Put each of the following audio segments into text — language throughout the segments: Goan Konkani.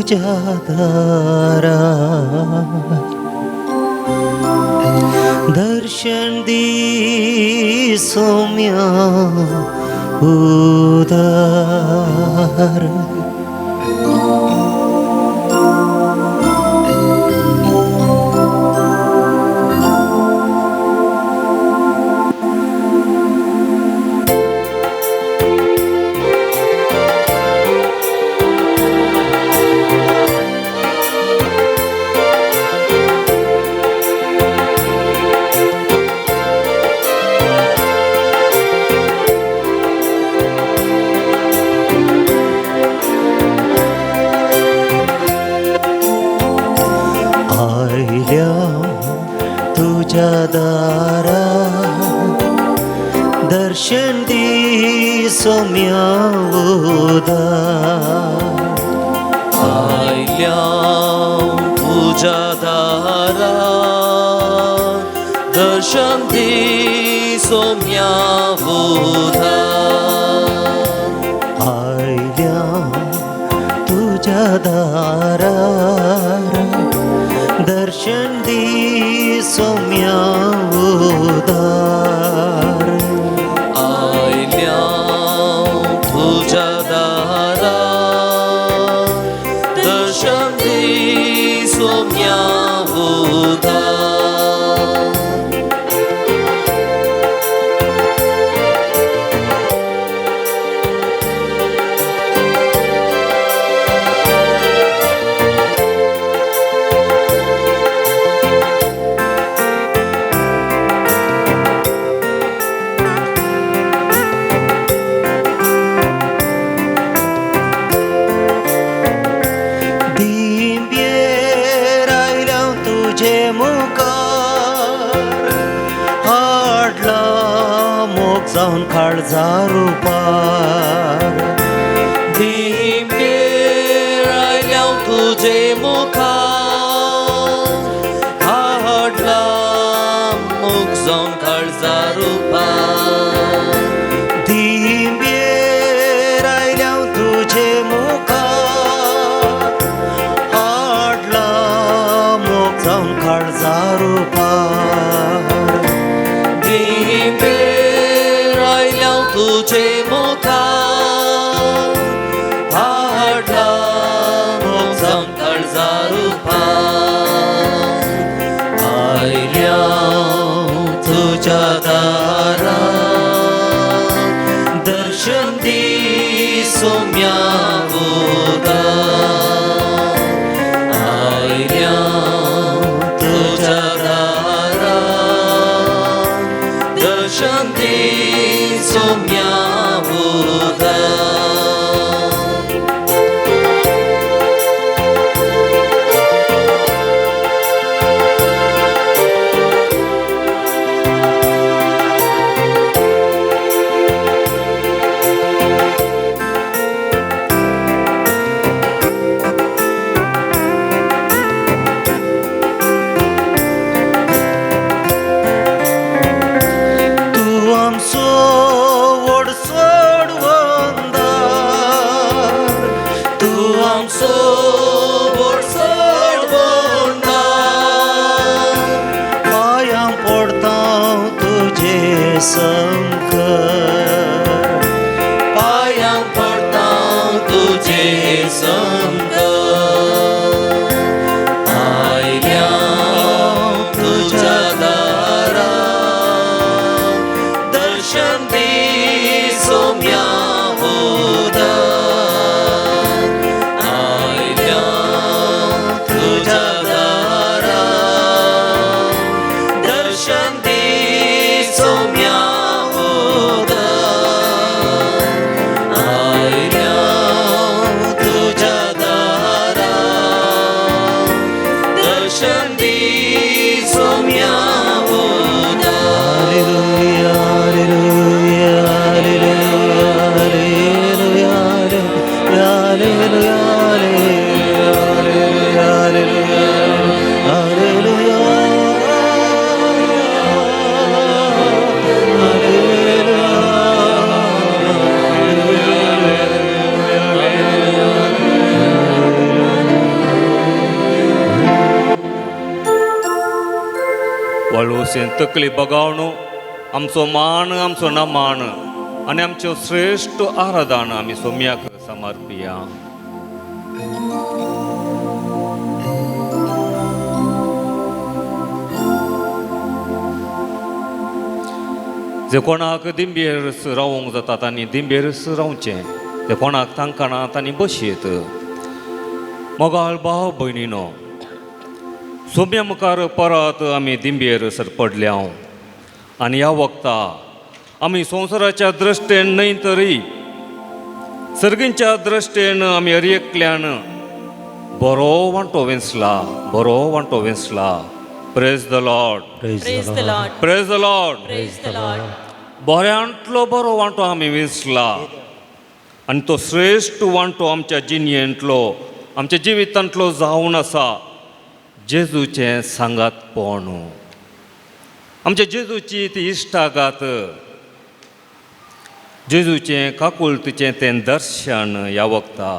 तुज्या दारार दर्शन दी सोम्या उदार. आयल्या तुज्या दारा दर्शन दी सोम्या उदार. आयल्या तुज्या दारा दर्शन दी सोम्या उदार. आयल्या तुज्या दारार दर्शन दी सोम्या उदार. आयल्या तुज्या दारा दर्शन दी सोम्या उदार. दिंब्येर आयल्या तुजे मुखार हाडला मोग जावन काळजा रुपार. दिंब्येर आयल्या तुजे मुखार हाडला मोग जावन काळजा रुपार. दिंब्येर आयल्या तुजे मुखार हाडला मोग जावन काळजा रुपार. दिंब्येर आयल्या तुजे मुखार हाडला मोग जावन काळजा रुपार. आयल्या तुज्या दारा दर्शन दी सोम्या उदार. आयल्या तुज्या दारा दर्शन दी सोम्या उदार. तूं आमचो व्हड सोडवंदार, तूं आमचो व्हड सोडवंदार, पांयां पडटा तुजे संकर. पांयां पडटा तुजे संकर. आयल्या तुज्या दारा दर्शन दी सोम्या उदार. आयल्या तुज्या दारा दर्शन दी सोम्या उदार. आयल्या तुज्या दारा दर्शन दी सोम्या उदार. Hallelujah, hallelujah, hallelujah, hallelujah, hallelujah, hallelujah, hallelujah. हळूशें तकली बगावन आमचो मान, आमचो नमान आनी आमच्यो श्रेश्ठ आराधन आमी सोम्याक समर्पिया. जे कोणाक दिंबेर रावंक जाता तांणी दिंबेर रावचें, जे कोणाक तांकां तांणी बशयत. मोगाळ भाव भयणीनो, सोम्या मुखार परत आमी दिंबेर सरपडल्या आनी ह्या वखता आमी संवसाराच्या दृश्टेन न्हय तरी सर्गींच्या दृश्टेन आमी हर एकल्यान बरो वांटो वेंचला, बरो वांटो वेंचला. Praise the Lord. Praise the Lord. Praise the Lord. Praise the Lord. बऱ्यांतलो बरो वांटो आमी वेंचला आनी तो श्रेश्ठ वांटो आमच्या जिणेंतलो, आमच्या जिवितांतलो जावन आसा जेजूचें सांगातपण, आमच्या जेजूची ती इश्टागात, जेजूचें काकुळतीचें तें दर्शन. ह्या वखता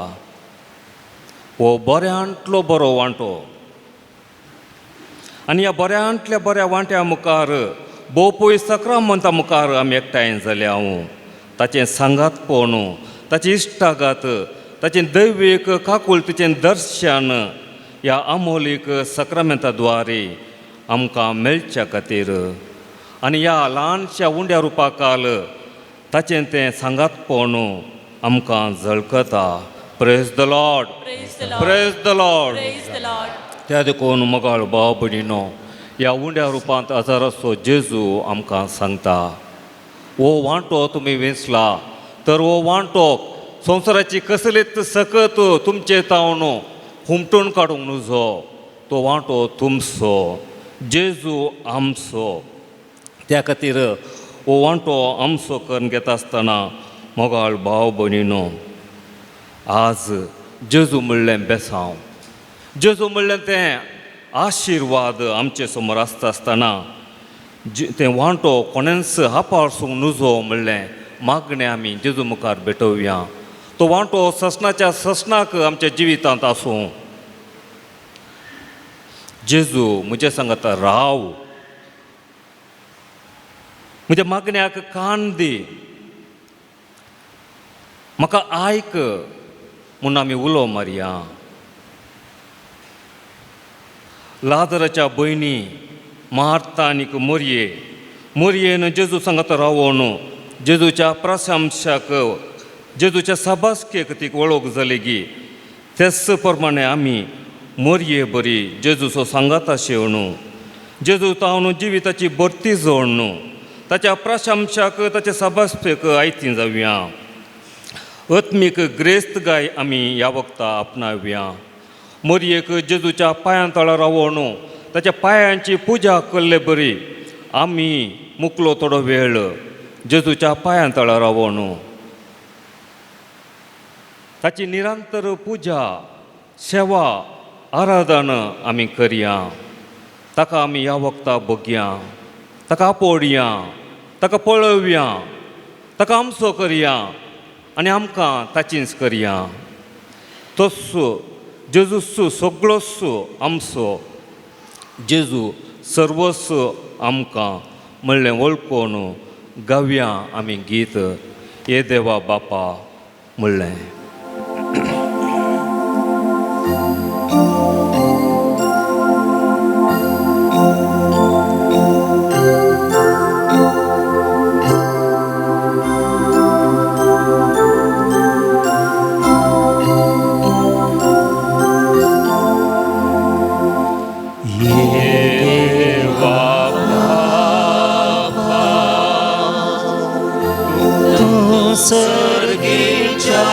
हो बऱ्यांतलो बरो वांटो आनी ह्या बऱ्यांतल्या बऱ्या वांट्या मुखार, भोव सक्रामंता मुखार आमी एकठांय जाल्या. हांव ताचें सांगातपण, ताची इश्टागात, ताचें दैवीक काकुळतीचें दर्शन ह्या अमोलीक सक्रामेंता द्वारे आमकां मेळच्या खातीर आनी ह्या ल्हानशा उंड्या रुपाकाल ताचें तें सांगातपण आमकां झळकता. Praise the Lord. Praise the Lord. Praise the Lord. Praise the Lord. त्या देखून मोगाळ भाव भयणीनो, ह्या उंड्या रुपांत आजाराचो जेजू आमकां सांगता, हो वांटो तुमी वेंचला तर हो वांटो संवसाराची कसलीच सकत तुमचे तावन हुमटून काडूंक नुजो. तो वांटो तुमचो, जेजू आमचो. त्या खातीर हो वांटो आमचो करून घेता आसतना मोगाळ भाव भयणीनो, आज जेजू म्हणलें बेसांव, जेजू म्हणलें तें आशिर्वाद आमचे समोर आसता आसतना तें वांटो कोणेंच हापासूंक नुजो म्हणलें मागणें आमी जेजू मुखार भेटोवया. तो वांटो ससनाच्या ससनाक आमच्या जिवितांत आसूं. जेजू म्हज्या सांगता राव, म्हज्या मागण्याक कान दी, म्हाका आयक म्हूण आमी उलो मारया. लाजराच्या भयणी मार्ता आनीक मोरये, मोरयेन जेजू सांगता रावोन जेजूच्या प्रशंसाक, जेजूच्या साबासकेक ती वळख जाली गी. तेच प्रमाणे आमी मोरये बरी जेजूचो सांगाता शेवणू, जेजू तावन जिविताची भरती जोडणू ताच्या प्रशंसाक, ताच्या साबासकेक आयती जावया. आत्मीक ग्रेस्त गाय आमी ह्या वखता आपणावया. मोरयेक जेजूच्या पांयां तळा रावोन ताच्या पांयांची पुजा केल्ले बरी आमी मुकलो थोडो वेळ जेजूच्या पांयां तळा रावोन ताची निरंतर पुजा, सेवा, आराधन आमी करया. ताका आमी ह्या वखता बगया, ताका आपोडया, ताका पळोवया, ताका आमचो करया आनी आमकां ताचीच करया. तोच जेजूस सगळोच आमचो, जेजू सर्वस्व आमकां म्हणलें वळखून गावया आमी गीत ये देवा बापा म्हणलें. तूं सर्गीच्या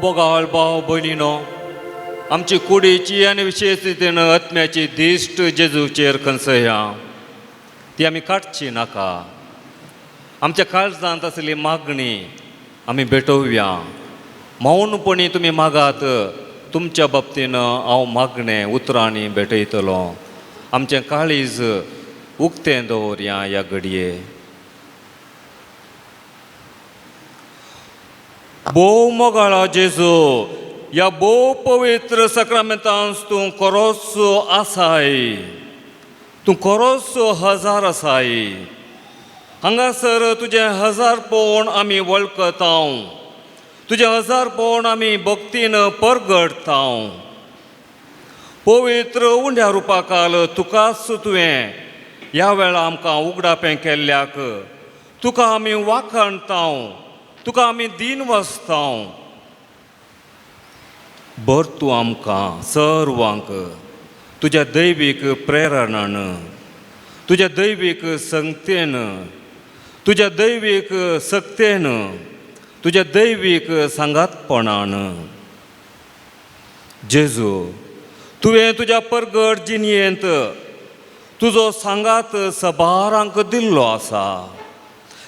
मोगाळ भाव भयणीनो, आमची कुडीची आनी विशेश रितीन आत्म्याची दिश्ट जेजूचेर खंसया, ती आमी काडची नाका. आमच्या काळजांत आसली मागणी आमी भेटोवया. मौनपणी तुमी मागात, तुमच्या बाबतीन हांव मागणें उतरांनी भेटयतलो. आमचें काळीज उक्तें दवरया ह्या घडये. भोव मोगाळा जेजू, ह्या भोव पवित्र सक्रामेंतांत तूं खरोच आसाय, तूं खरोच हजार आसाय. हांगासर तुजें हजारपण आमी वळखतांव, तुजें हजारपण आमी भक्तीन परगटतांव. पवित्र उंड्या रुपाकाल तुकाच तुवें ह्या वेळा आमकां उगडापें केल्ल्याक तुका आमी वाखाणतांव, तुका आमी दीन वसतांव. भर तूं आमकां सर्वांक तुज्या दैवीक प्रेरणान, तुज्या दैवीक संगतेन, तुज्या दैवीक सक्तेन, तुज्या दैवीक सांगातपणान. जेजू, तुवें तुज्या परगट जिणयेंत तुजो सांगात सबारांक दिल्लो आसा,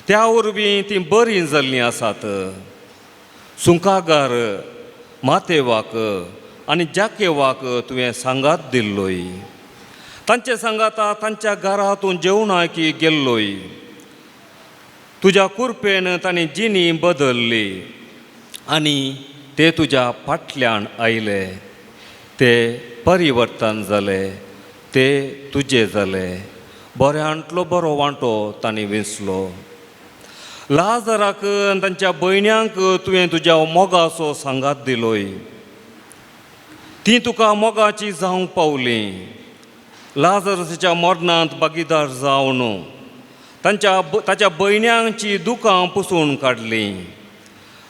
त्या वरवीं तीं बरीं जाल्लीं आसात. सुंकागार मातेवाक आनी जाकेवाक तुवें सांगात दिल्लोय, तांचे सांगाता तांच्या घरातूं जेवणाक गेल्लोय. तुज्या कुरपेन तांणी जिणी बदल्ली आनी ते तुज्या फाटल्यान आयले, ते परिवर्तन जाले, ते तुजे जाले. बऱ्यांतलो बरो वांटो तांणी वेंचलो. लाजराक आनी तांच्या भयण्यांक तुवें तुज्या मोगाचो सांगात दिलोय, तीं तुका मोगाची जावंक पावलीं. लाजरच्या मरणांत भागीदार जावन तांच्या ताच्या भयण्यांची दुकां पुसून काडलीं.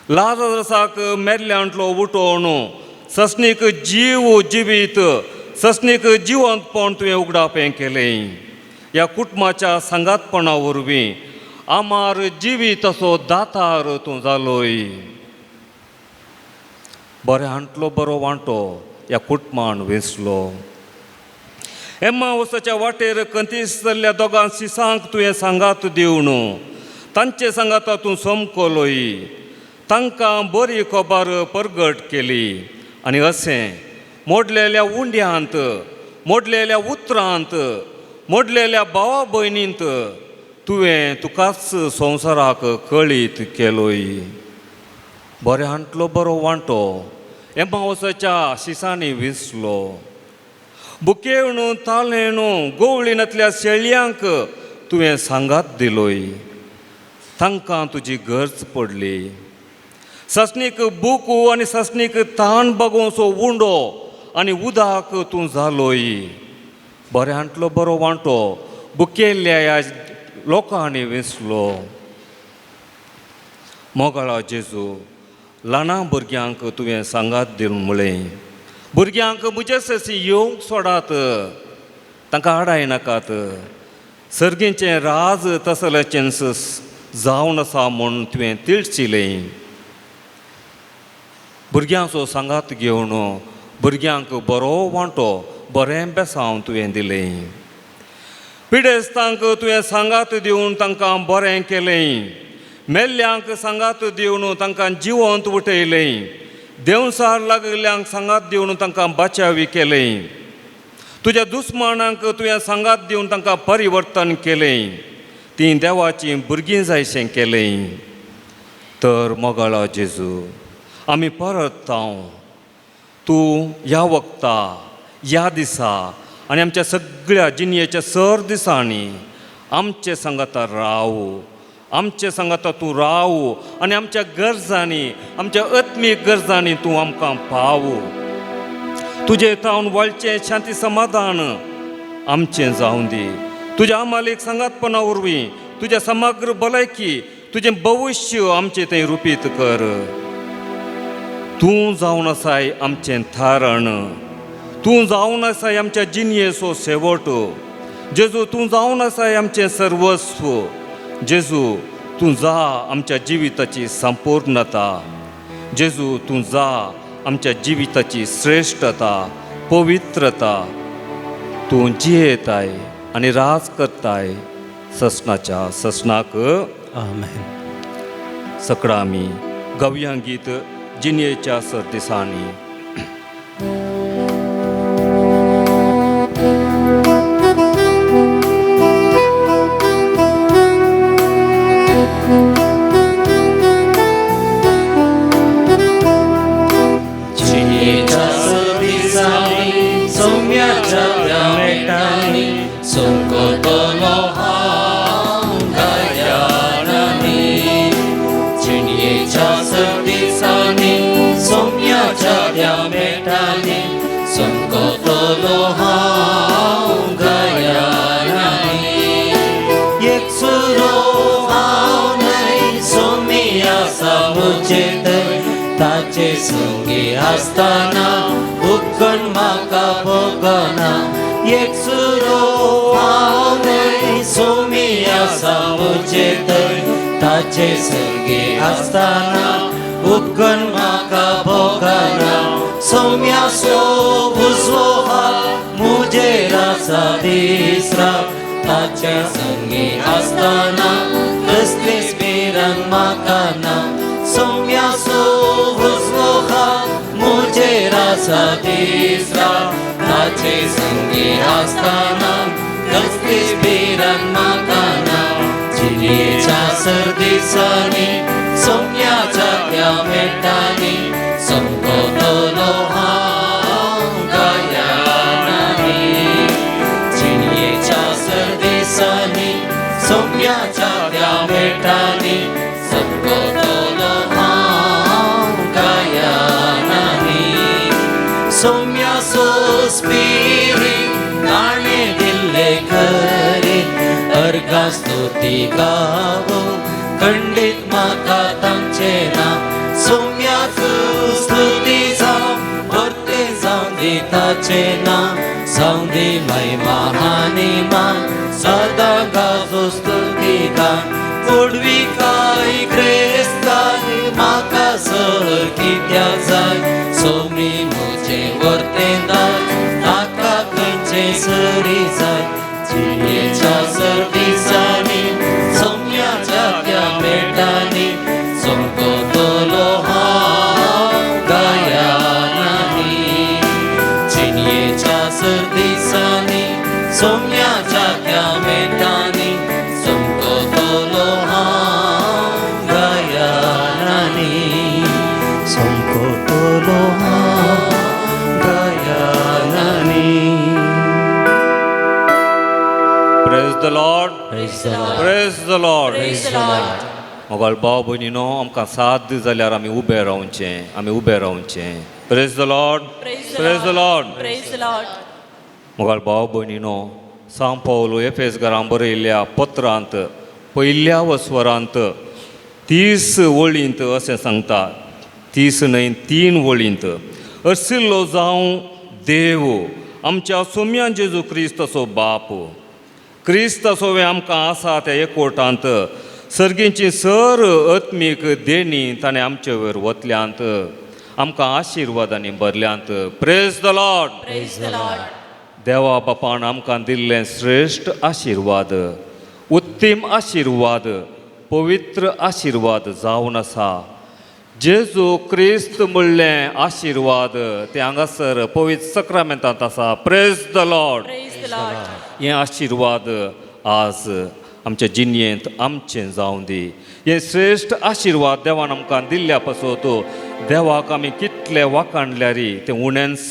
लाजरसाक मेल्ल्यांतलो उठोवन ससनीक जीव जिवीत, ससनीक जिवंतपण तुवें उगडापें केलें. ह्या कुटुंबाच्या सांगातपणा वरवीं आमार जिवीत असो दातार तूं जालोय. बऱ्यांतलो बरो वांटो ह्या कुटुंबान वेंचलो. एम्मावसाच्या वाटेर कंतीस जाल्ल्या दोगां शिसांक तुवें सांगात दिवन तांचे सांगाता तूं समकोलोय, तांकां बरी खबर परगट केली. आनी अशें मोडलेल्या उंड्यांत, मोडलेल्या उतरांत, मोडलेल्या भावा भयणींत तुवें तुकाच संवसाराक कळीत केलोय. बऱ्यांतलो बरो वांटो एमावसाच्या शिसांनी विसलो. बुकेवणू तालेणू गोवळीनातल्या शेळयांक तुवें सांगात दिलोय, तांकां तुजी गरज पडली. ससनीक बुकू आनी ससनीक ताण बागोवचो उंडो आनी उदक तूं जालोय. बऱ्यांतलो बरो वांटो बुकेल्ल्या ह्या लोकांनी वेंचलो. मोगाळा जेजू, ल्हाना भुरग्यांक तुवें सांगात दिवन म्हळें, भुरग्यांक म्हजे सशी येवंक सोडात, तांकां आडाय नाकात. सर्गींचें राज तसल्याचेंच जावन आसा म्हूण तुवें तिळशिलें. भुरग्यांचो सांगात घेवन भुरग्यांक बरो वांटो, बरें बेसांव तुवें दिलें. पिडेस्तांक तुवें सांगात दिवन तांकां बरें केलें. मेल्ल्यांक सांगात दिवन तांकां जिवंत उठयलें. देंवसार लागिल्ल्यांक सांगात दिवन तांकां बाचावी केलें. तुज्या दुस्मानांक तुवें सांगात दिवन तांकां परिवर्तन केलें, तीं देवाचीं भुरगीं जायशें केलें. तर मोगाळा जेजू, आमी परत हांव तूं ह्या वखता, ह्या दिसा आनी आमच्या सगळ्या जिणयेच्या सर दिसांनी आमचे सांगाता राव, आमचे सांगाता तूं राव आनी आमच्या गरजांनी, आमच्या आत्मीक गरजांनी तूं आमकां पाव. तुजें तावन वळचें शांती समाधान आमचें जावं दी. तुज्या आमालेक सांगातपणा वरवीं तुज्या समग्र भलायकी, तुजें भविश्य आमचें थंय रुपीत कर. तूं जावन आसाय आमचें थारण, तूं जावन आसाय आमच्या जिणयेचो शेवट. जेजू, तूं जावन आसाय आमचें सर्वस्व. जेजू, तूं जा आमच्या जिविताची संपूर्णता. जेजू तूं जा आमच्या जिविताची श्रेश्ठता पवित्रता तूं जियेताय आनी राज करताय ससनाच्या ससनाक. आमेन. सकडां आमी गवयां गीत जिणेच्या सरदिसांनी. जिणेच्या दिसांनी सोम्याच्या त्या मेटांनी सुंकतलो हांव गायनांनी. जिणेच्या दिसांनी सोम्याच्या त्या मेटांनी सुंकतलो हांव गायनांनी. एक सुरो हांव न्हय सोमी आसा म्हजे थंय ताचे संगी आसतना उपकण म्हाका भोगना. एक सुरो हांव न्हय सोमी आसा म्हजे थंय ताचे संगी आसतना उपकण म्हाका भोगना. सोम्यासो उजवो हात म्हजेर आसा दीस रात ताच्या संगी आसतना कसलीच भिरांत म्हाका ना. सोम्यासो उजवो हात म्हजेर आसा दीस रात ताचे संगी आसतना कसलीच भिरांत म्हाका ना. जिणेच्या सरदिसांनी सोम्याच्या त्या मेटांनी समकतलो हांव गायनांनी. जिणेच्या सरदिसांनी सोम्याच्या त्या मेटांनी समकतलो हांव गायनांनी. सोम्यासो स्पिरीट ताणें दिल्ले खरे अर्घा स्तुती गावो खंडीत म्हाका तांचें ना. सोम्याचो स्तुती जावं परतें जावं दी ताचें नांव जावं दी महिमा आनी मान सदां गाजो स्तुती गान. व्हडविकाय क्रिस्तान म्हाका सर कित्याक जाय सोमी म्हजें वर्तें दाय ताका खंयचें सरी जाय. जिणेच्या सरदिसांनी सोम्याच्या त्या मेटांनी समकतलो हांव गायनांनी. जिणेच्या सरदिसांनी सोम्याच्या त्या मेटांनी समकतलो हांव गायनांनी. संकोतलो हांव गायनांनी. Praise the Lord. Praise the Lord. Praise the Lord. Praise the Lord. मोगाळ भाव भयणीनो आमकां साथ जाल्यार आमी उबें रावचें आमी उबें रावचें. Praise the Lord. Praise the Praise the Lord. Lord. Praise the Lord. मोगाळ भाव भयणीनो सांव पावलो एफेस घरां बरयल्ल्या पत्रांत पयल्या वस्वरांत 30 वळींत अशें सांगता. 30 न्हय 3 वळींत अर्सिल्लो जावं देव आमच्या सोम्या जेजू क्रिस्ताचो बाप क्रिस्तासोवें आमकां आसा त्या एकवटांत सर्गींची सर आत्मीक देणी ताणें आमचे वयर वतल्यांत आमकां आशिर्वादांनी भरल्यांत. Praise the Lord. Praise the Lord. देवा बापान आमकां दिल्लें श्रेश्ठ आशिर्वाद उत्तीम आशिर्वाद पवित्र आशिर्वाद जावन आसा. जेजू क्रिस्त म्हणलें आशिर्वाद ते हांगासर पवित्र सक्रामेंतांत आसा. Praise the Lord. Praise the Lord. हे आशिर्वाद आज आमच्या जिणेंत आमचें जावं दी. हे श्रेश्ठ आशिर्वाद देवान आमकां दिल्ल्या पासत देवाक आमी कितले वाखाणल्यार तें उणेंच.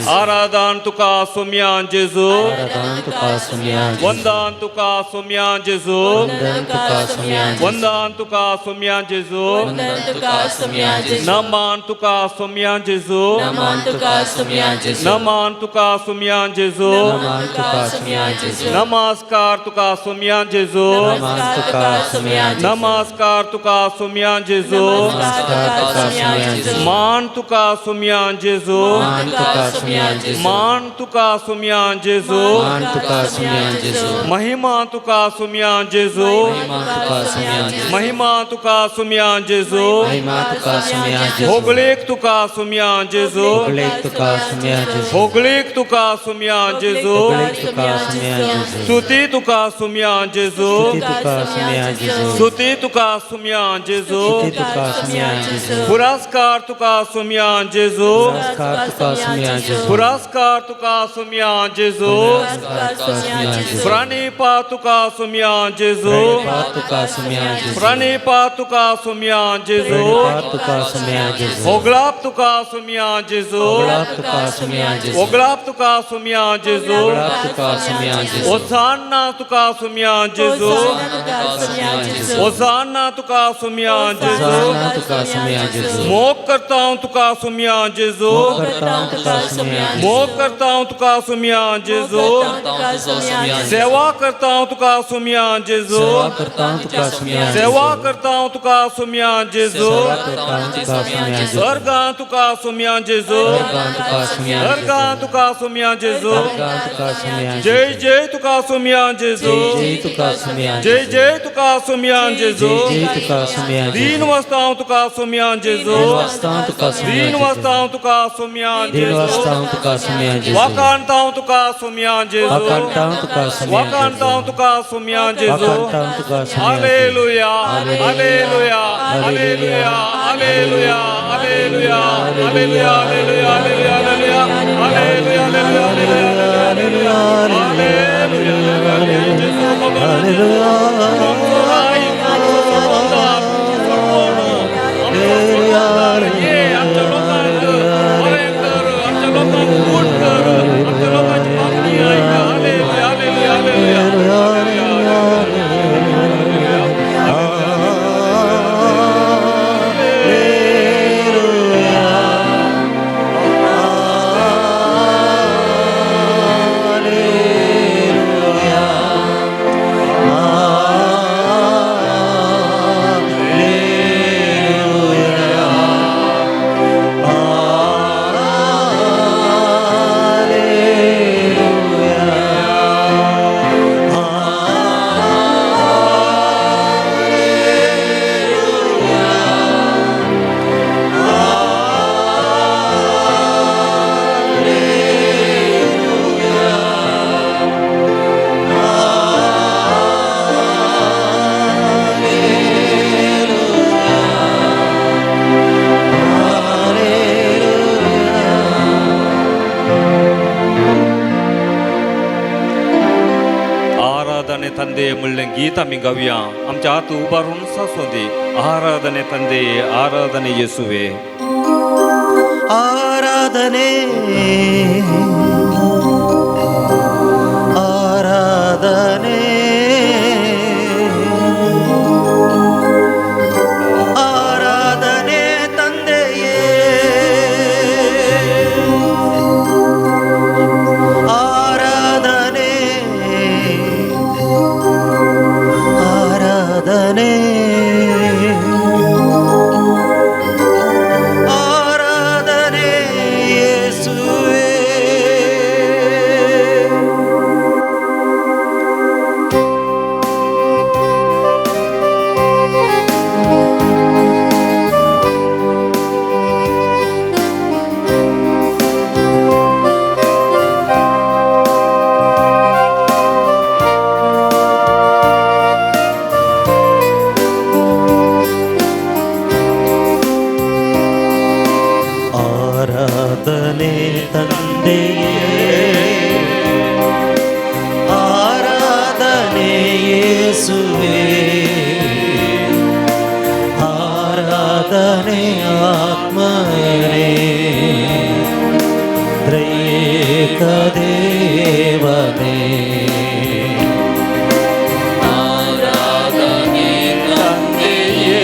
आराधन तुका सोम्या जेजू. आराधन तुका सोम्या जेजू. वंदन तुका सोम्या जेजू. वंदन तुका सोम्या जेजू. वंदन तुका सोम्या जेजू. वंदन तुका सोम्या जेजू. नमन तुका सोम्या जेजू. नमन तुका सोम्या जेजू. नमन तुका सोम्या जेजू. नमन तुका सोम्या जेजू. नमस्कार तुका सोम्या जेजू. नमस्कार तुका सोम्या जेजू. नमस्कार तुका सोम्या जेजू. नमस्कार तुका सुमया जेजू. मान तुका सुमया जेजू. मान तुका सुमया जेजू. मान तुका सुमया जेजू. मान तुका सुमया जेजू. महिमा तुका सुमया जेजू. महिमा तुका सुमया जेजू. महिमा तुका सुमया जेजू. महिमा तुका सुमया जेजू. होगळीक तुका सुमया जेजू. होगळीक तुका सुमया जेजू. होगळीक तुका सुमया जेजू. होगळीक तुका सुमया जेजू. स्तुती तुका सुमया जेजू. स्तुती तुका सुमया जेजू. स्तुती तुका सुमया जेजू. स्तुती तुका सुमया जेजू. पुरस्कार तुका सुमया जेजू. पुरस्कार तुका सुमया जेजू. पुरस्कार तुका सुमया जेजू. पुरस्कार तुका सुमया जेजू. प्रणिपा तुका सुमया जेजू. प्रणिपात तुका सुमया जेजू. प्रणिपा तुका सुमया जेजू. प्रणिपात तुका सुमया जेजू. होगळाप तुका सुमया जेजू. होगळाप तुका सुमया जेजू. होगळाप तुका सुमया जेजू. होगळाप तुका सुमया जेजू. ओसान्ना तुका सुमया जेजू. ओसान्ना तुका सुमया जेजू. होसान्ना तुका सुमया जेजू. मोग करता हूँ तुका सुमया जेजू. मोग करता हूँ तुका सुमया जेजू. मोग करता हूँ तुका सुमया जेजू. सेवा करता हूँ तुका सुमया जेजू. सेवा करता हूँ तुका सुमया जेजू. सेवा करता हूँ तुका सुमया जेजू. सेवा करता हूँ तुका सुमया जेजू. स्वर्गां तुका सुमया जेजू. स्वर्गां तुका सुमया जेजू. स्वर्गां तुका सुमया जेजू. स्वर्गां तुका सुमया जेजू. जय जय तुका सुमया जेजू. जय जय तुका सुमया जय जेजू. जय तुका सुमया जेजू. जय जय तुका सुमया जेजू. दीन वास्ताव तुका सुमया जेजू. दीन वास्ताव तुका सुमया दीन जेजू. वास्ताव तुका सुमया दीन जेजू. वास्ताव तुका सुमया जेजू. वाकांताव तुका सुमया जेजू. वाकांताव तुका सुमया जेजू. वाकांताव तुका सुमया जेजू. वाकांताव तुका सुमया जेजू. Hallelujah hallelujah hallelujah hallelujah hallelujah hallelujah hallelujah hallelujah hallelujah hallelujah आराधने ತಂದೆ म्हणलें गीत आमी गावया. आमच्या हात उबारून सासूं दी. आराधने ತಂದೆ, आराधने येसुवे. ಆರಾಧನೆ ಆರಾಧನೆ ಆರಾಧನೆ ತಂದೆಯೇ. ಆರಾಧನೆ ಆರಾಧನೆ ಆರಾಧನೆ ಯೇಸುವೇ. ಆರಾಧನೆ ತಂದೆಯೇ, ಆರಾಧನೆ ಯೇಸುವೇ, ಆರಾಧನೆ ಆತ್ಮನೇ, ತ್ರೈಕ ದೇವನೇ. ಆರಾಧನೆ ತಂದೆಯೇ,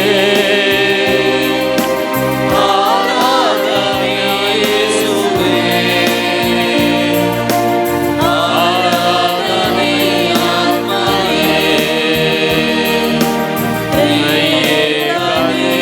ಆರಾಧನೆ ಯೇಸುವೇ, ಆರಾಧನೆ ಆತ್ಮನೇ, ತ್ರೈಕ ದೇವನೇ.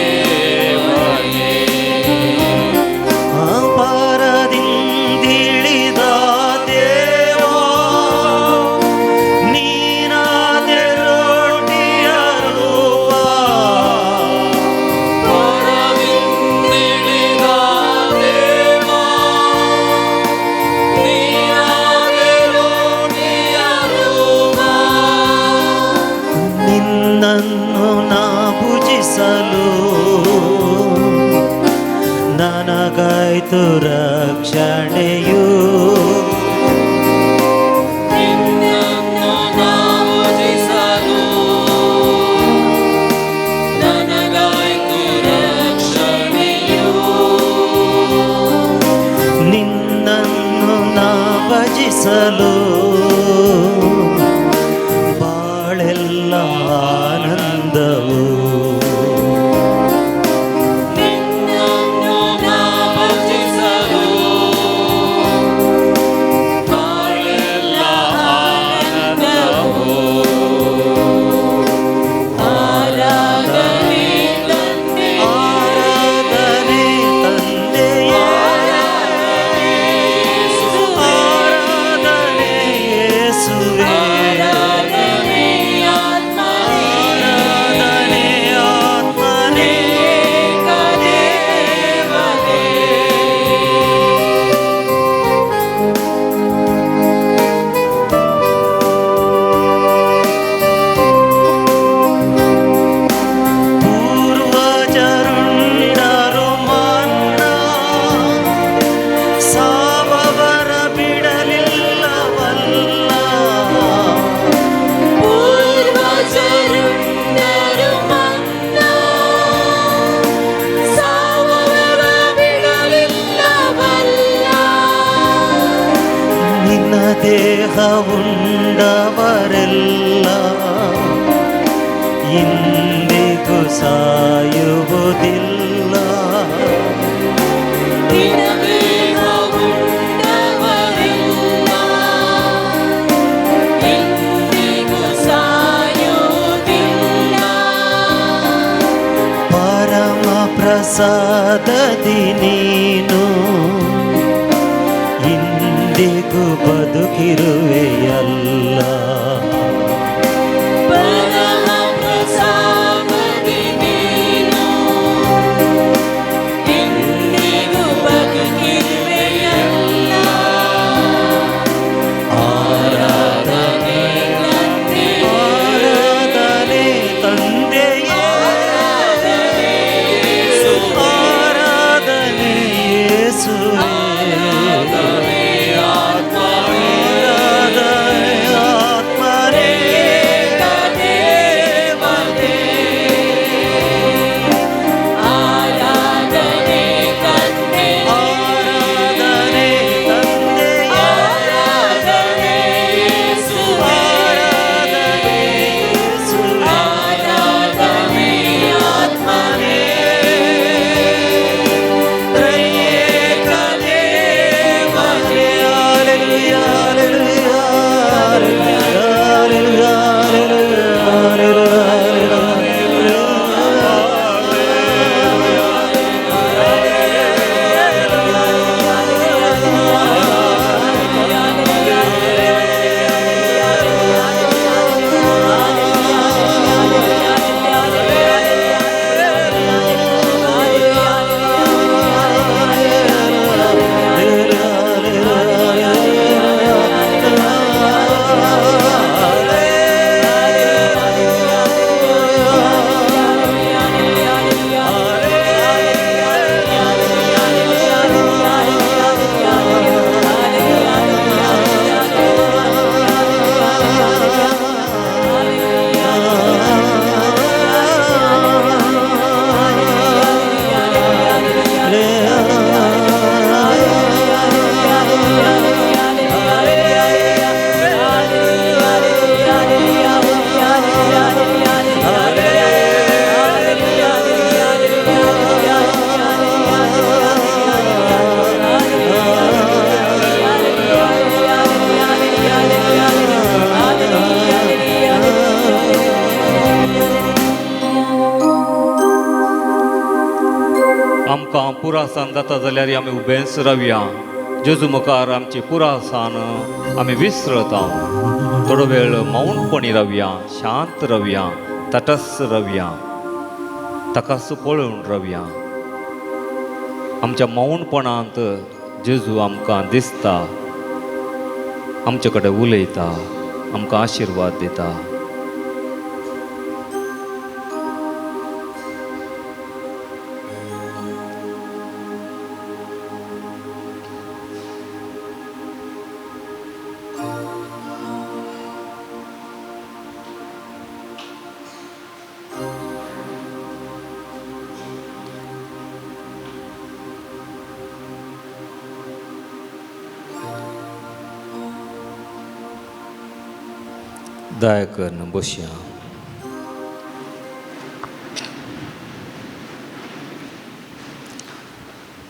ಇಂದಿಗೂ ಸಾಯುವುದಿಲ್ಲ. ನಿನ್ನ ಬೇಗ ಉಂಡವರೆಲ್ಲ ಎಂದಿಗೂ ಸಾಯುವುದಿಲ್ಲ. ಪರಮ ಪ್ರಸಾದದಿ ನೀನು ಇಂದಿಗೂ ಬದುಕಿರುವೆಯಲ್ಲ. ಪರಮ ಪ್ರಸಾದದಿ ನೀನು ಎಂದಿಗೂ ಬದುಕಿರುವೆಯಲ್ಲ. ಆರಾಧನೆ ತಂದೆಯೇ. ಆರಾಧನೆ ತಂದೆಯೇ, ಆರಾಧನೆ ಯೇಸುವೇ, ಆರಾಧನೆ ಆತ್ಮನೇ. ದೇವನೇ. ಆರಾಧನೆ ತಂದೆಯೇ. ಆರಾಧನೆ ತಂದೆಯೇ, ಆರಾಧನೆ ಯೇಸುವೇ. ಆರಾಧನೆ ಯೇಸುವೇ, ಆರಾಧನೆ ಆತ್ಮನೇ. ತ್ರಿಯೇಕ ದೇವನೇ. Hallelujah, hallelujah, hallelujah, hallelujah, आमकां पुरासान जाता जाल्यार आमी उबेंच रावया. जेजू मुखार आमची पुरासान आमी विसरता. थोडो वेळ मौनपणी रावया, शांत रावया, तटस्थ रावया, ताकाच पळोवन रावया. आमच्या मौनपणांत जेजू आमकां दिसता, आमचे कडेन उलयता, आमकां आशिर्वाद दिता. दया करून बसया.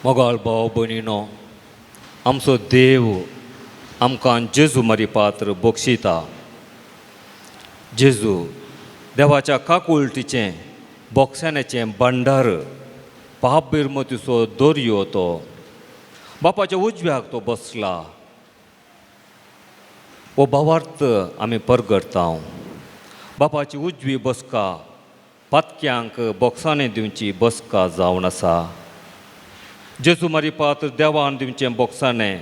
मोगाळ भाव भयणीनो, आमचो देव आमकां जेजू मारी पात्र बक्षिता. जेजू देवाच्या काकुळटीचें बोक्साण्याचें भंडार, पाप बिरमतीचो दोरयो तो बापाच्या उजव्याक तो बसला. हो भावार्थ आमी परगटता. बापाची उजवी बसका पातक्यांक बोक्साणें दिवची बसका जावन आसा. जेजू मारी पात्र देवान दिवचें बोक्साणें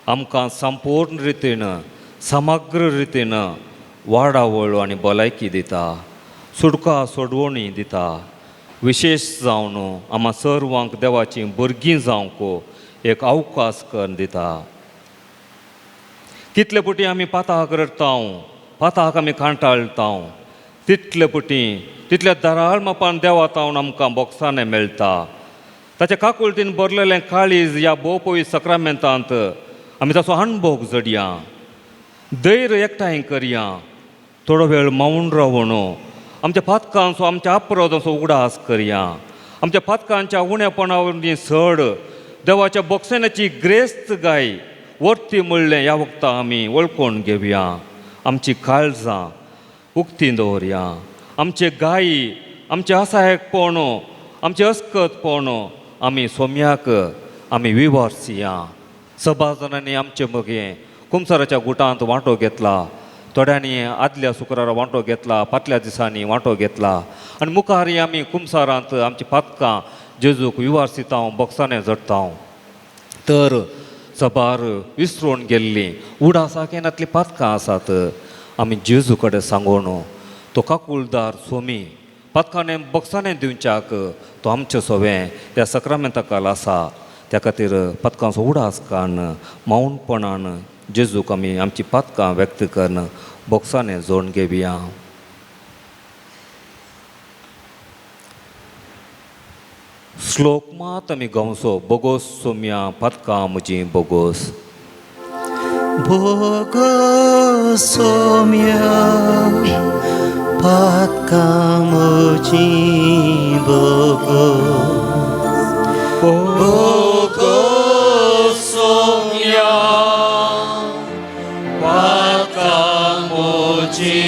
आमकां संपूर्ण रितीन, समग्र रितीन वाडावळ आनी भलायकी दिता, सुटका सोडवणी दिता. विशेश जावन आमा सर्वांक देवाची भुरगीं जावंक एक अवकाश करून दिता. कितले पटी आमी पाताक रडटा, पाताक आमी कांटाळटा, तितले पटी तितल्या दराळ मापान देवा तावन आमकां बोक्साणें मेळटा. ताच्या काकुळटीन भरलेलें काळीज ह्या भोवपवी सक्रामेंतांत आमी ताचो अणभोग जडया. धैर्य एकठांय करया, थोडो वेळ मौन रावन आमच्या पातकांचो आमच्या अपराधांचो उगडास करया. आमच्या पातकांच्या उणेपणावरनी सड देवाच्या बोक्सेनाची ग्रेस्त गाय वर्ती म्हणलें ह्या वखता आमी वळखून घेवया. आमची काळजां उक्ती दवरया. आमचे गायी आमचें असहायकपण आमचें अस्कतपण आमी सोम्याक आमी विवारसिया. सभा जाणांनी आमचे मगे कुमसाराच्या गुटांत वांटो घेतला. थोड्यांनी आदल्या शुक्रारा वांटो घेतला, फाटल्या दिसांनी वांटो घेतला आनी मुखार आमी कुमसारांत आमची पातकां जेजूक विवारसिता बॉक्सांनी जडटा. तर सबार विसरून गेल्लीं उडासा केनातलीं पातकां आसात आमी जेजू कडेन सांगून तो काकुळदार सोमी पातकांनी बॉक्सांनी दिवच्याक तो आमचें सोवें त्या सक्रामेंताकाल आसा. त्या खातीर पातकांचो उडास काडून मौनपणान जेजूक आमी आमची पातकां व्यक्त करून बॉक्सांनी जोडून घेवया. श्लोक मात आमी गावचो. बोगोस सोम्या पातकां म्हजी बोगोस. बोगोस सोम्या पातकां म्हजी बोगोस. बोगोस सोम्या पातकां म्हजी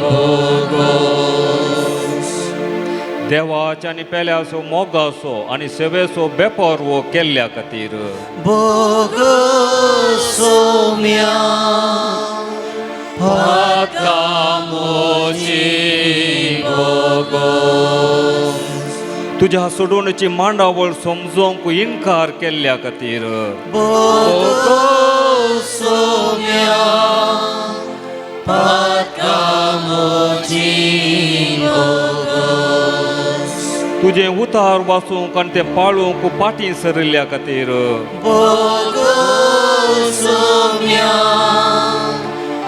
बोगोस. देवाच्या आनी पेल्याचो मोगाचो आनी सेवेचो बेपर्व केल्ल्या खातीर बोगोस सोम्या पातकां म्हजी बोगोस. तुज्या सोडवणेची मांडावळ समजोवंक इनकार केल्ल्या खातीर बोगोस सोम्या पातकां म्हजी बोगोस. तुजें उतार वाचूंक आनी तें पाळूंक पाटीं सरिल्ल्या खातीर बोगोस सोम्या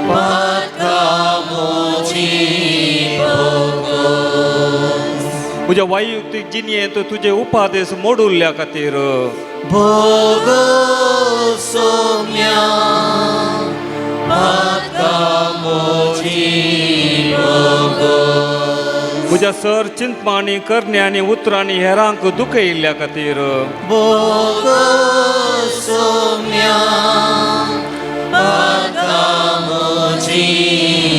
पातकां म्हजी बोगोस. तुज्या वैयक्तीक जिणेंत तुजे उपादेश मोडुल्ल्या खातीर बोगोस सोम्या पातकां म्हजी बोगोस. तुज्या सर चिंतपांनी करण्यांनी उतरांनी हेरांक दुखयिल्ल्या खातीर बोगोस सोम्या पातकां म्हजी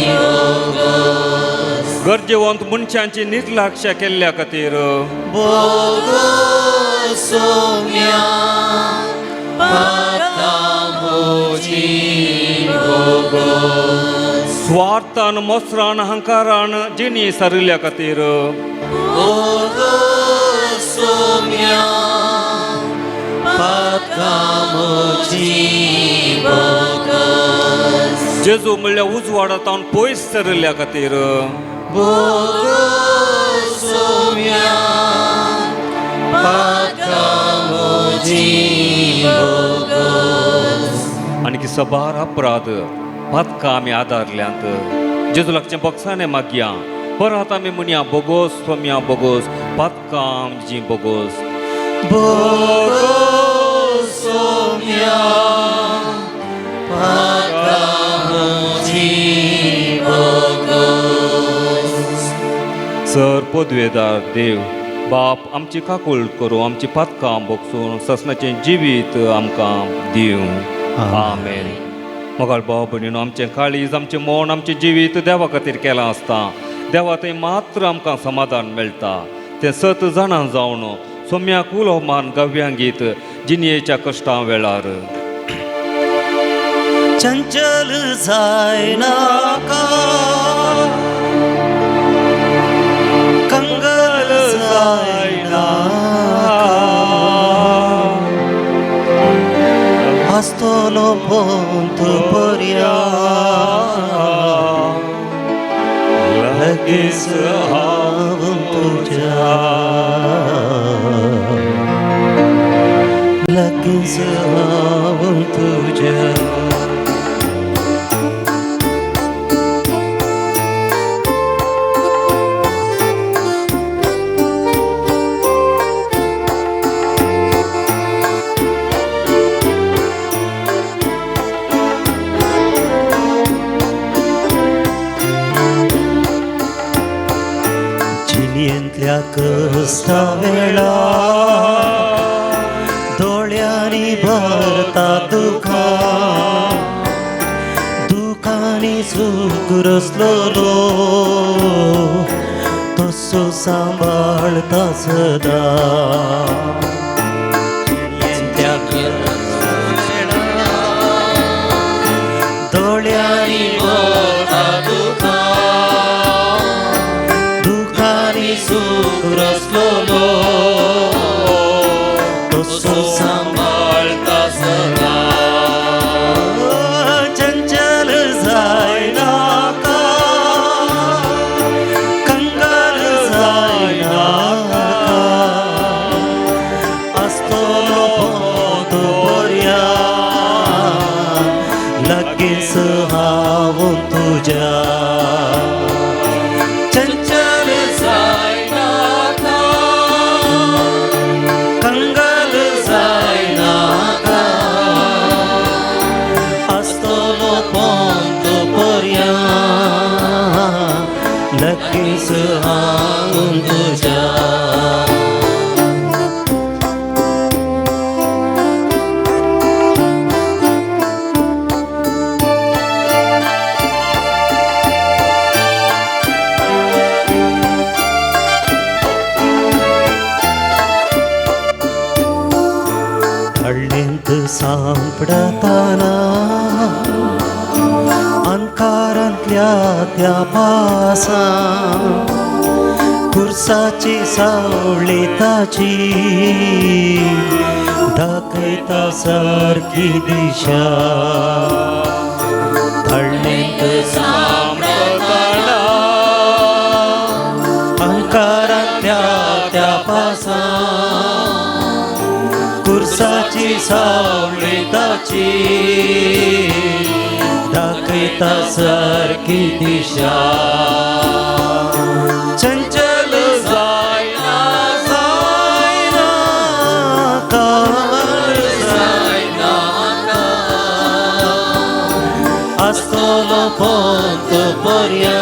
बोगोस. गरजेवंत मनशांची निर्लक्ष केल्ल्या खातीर बोगोस सोम्या पातकां म्हजी बोगोस. स्वार्थान मोसरान अहंकारान जिणी सरिल्ल्या खातीर बोगोस सोम्या पातकां म्हजी बोगोस. जेजू म्हणल्यार उजवाडा तावन पयस सरिल्ल्या खातीर बोगोस सोम्या पातकां म्हजी बोगोस. आनी सबार अपराध पातकां आमी आदारल्यांत जेजू लागचें बॉक्सांनी मागया. परत आमी म्हणया बोगोस सोम्या बोगोस पातकां आमची बोगोस. बोगोस सोम्या पातकां म्हजी बोगोस. सर पदवेदार देव बाप आमची काकूळ करूं आमची पातकां बोगसून ससनाचें जिवीत आमकां दिवं. आमेन. मोगाळ भाव भयणीनो आमचें काळीज आमचें मन आमचें जिवीत देवा खातीर केलां आसता. देवा थंय मात्र आमकां समाधान मेळटा. तें सत जाणा जावन सोम्याक उलो मान गव्यां गीत जिणयेच्या कश्टां वेळार चंचल जायनाका कंगल जायनाका आसतलो पोंत पर्या लगीच हांव तुज्या लगीच हांव तुज्या. येंतल्या कश्टा वेळा दोळ्यांनी भरता दुखां, दुखांनी सूख रसलोलो तसो सांबाळता सदा. येंतल्या दोळ्यांनी भरता दुखां, दुखांनी सूख रसलोलो तसो सांबाळता सदा. चंचल जायनाका, कंगाल जायनाका, आसतलो पोंत बऱ्या लागींच हांव तुज्या. चंचल जायनाका, कंगाल जायनाका, आसतलो पोंत बऱ्या लागींच हांव तुज्या. हळ्ळेंत सांपडताना अंकारांतल्या त्या पासा, कुर्साची सावळी ताची दाखयता सारकी दिशा. हळ्ळेंत सांपडताना अंकारांतल्या त्या पासा, कुर्साची सावळी ताची दाखयता सारकी दिशा. चंचल जायना जायना काल जायनाका, आसतलो पोंत बऱ्या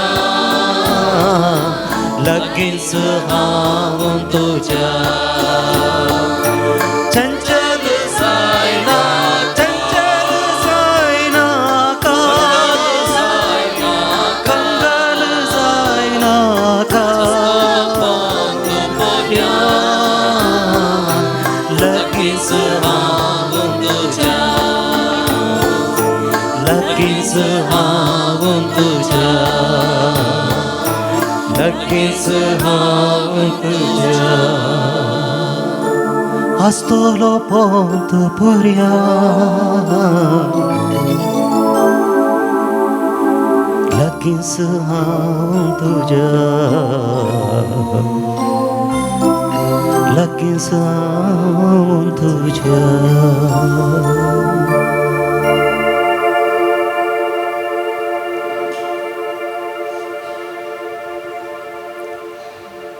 लागींच हांव तुज्या. चंचल जायना, चंचल जायनाका, कंगाल जायनाका, लागींच हांव तुज्या, लागींच हांव तुज्या, लागींच हांव तुज्या. आसतलो पोंत बऱ्या लागींच हांव तुज्या, लागींच हांव तुज्या.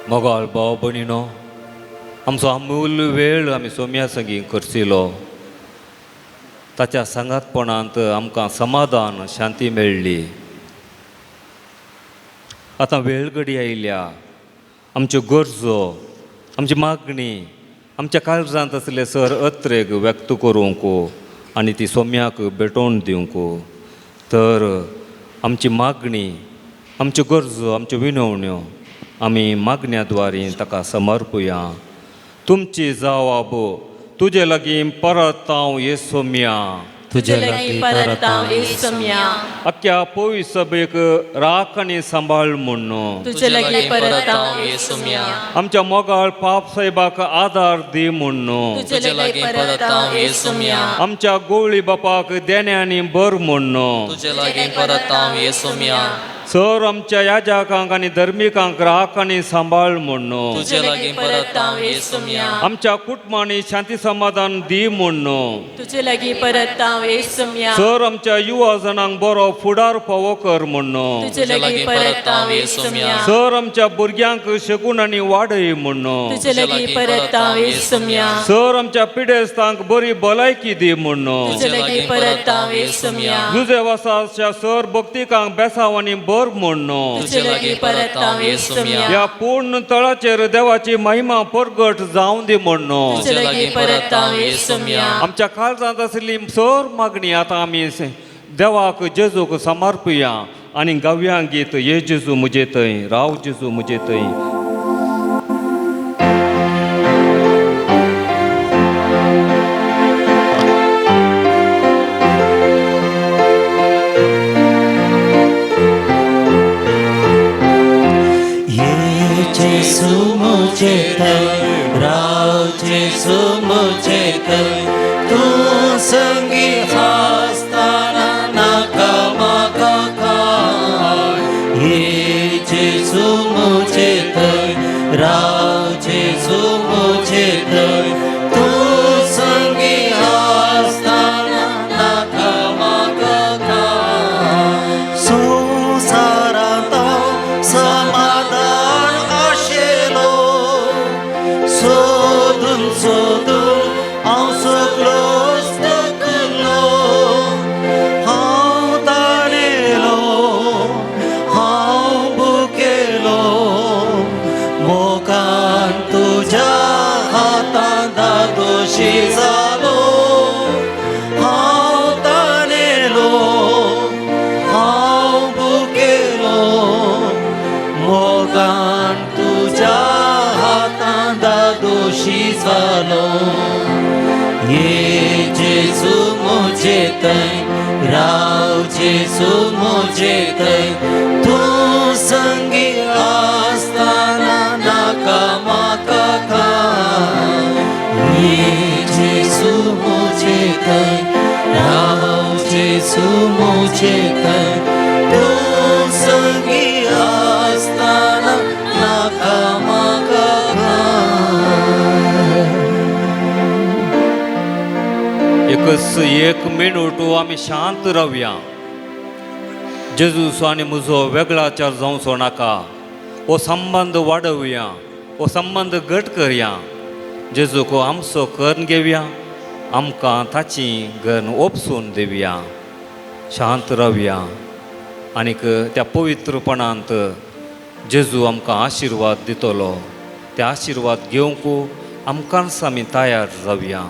मोगाळ भाव भयणीनो, आमचो अमूल्य वेळ आमी सोम्या संगी खर्चिलो. ताच्या सांगातपणांत आमकां समाधान शांती मेळ्ळी. आतां वेळ घडी आयल्या आमच्यो गरजो, आमची मागणी, आमच्या काळजांत आसले सर अत्रेक व्यक्त करूंक आनी ती सोम्याक भेटोवन दिवंक. तर आमची मागणी, आमच्यो गरजो, आमच्यो विनवण्यो आमी मागण्या द्वारे ताका समर्पुया. तुमची जवाब तुजे लागीं परत हांव ये सोम्या, तुजे लागीं परत हांव येसम्या, अख्ख्या पवी सभेक राख आनी सांबाळ म्हूण तुजे लागीं परत हांव येसम्या, आमच्या मोगाळ पाप साहेबाक आदार दी म्हूण तुजे लागीं परत हांव येसम्या, आमच्या गोवळी बापाक देण्यांनी बर म्हूण तुजे लागीं परत हांव येसम्या, सर आमच्या याजाकांक आनी धर्मिकांक राख आनी सांबाळ म्हूण तुजे लागीं परत हांव येसम्या, आमच्या कुटुंबांनी शांती समाधान दी म्हूण तुजे लागीं परत हांव येसम्या, सर आमच्या युवा जणांक बरो फुडार फावो कर म्हूण तुजे लागीं परत हांव येसम्या, सर आमच्या भुरग्यांक शकून आनी वाडय म्हूण तुजे लागीं परत हांव येसम्या, सर आमच्या पिडेस्तांक बरी भलायकी दी म्हूण तुजे लागीं परत हांव येसम्या, जुजे वासाच्या सर भक्तिकांक बेसांव आनी बर कर म्हण. तुजे लागीं परत हांव येसुम्या. ह्या पूर्ण तळाचेर देवाची महिमा परगट जावं दी म्हण. तुजे लागीं परत हांव येसुम्या. आमच्या काळजांत आशिल्ली सर मागणी आतां आमी देवाक जेजूक समर्पुया आनी गावया गीत ये जेजू म्हजे थंय राव जेजू म्हजे थंय. ये जेसू मुझे थंय राव जेसू मुझे थंय तूं संगी आसतना नाका म्हाका कांय. ये जेसू मुझे थंय राव जेसू मुझे थंय तूं संगी आसतना नाका म्हाका कांय. संवसारांत समाधान आशिल्लो सोदून सोदून हांव सगळोच थकलो. हांव ताणेलो हांव भुकेलो मोगान तुज्या हातान दादोशी जालो. हांव ताणेलो हांव भुकेलो मोगान तुज्या हातान दादोशी जालो. ये जेजू म्हजे थंय राव जेजू म्हजे थंय तूं संगी आसतना नाका म्हाका कांय. ये जेजू म्हजे थंय राव जेजू म्हजे थंय तूं संगी आसतना नाका म्हाका कांय. एकच एक मिनट आमी शांत रावया. जेजूस आनी म्हजो वेगळाचार जावचो नाका. हो संबंद वाडोवया, हो संबंद घट करया. जेजूक आमचो करून घेवया, आमकां ताची गन ओपसून दिवया. शांत रावया आनीक त्या पवित्रपणांत जेजू आमकां आशिर्वाद दितलो. ते आशिर्वाद घेवंक आमकांच आमी तयार जावया.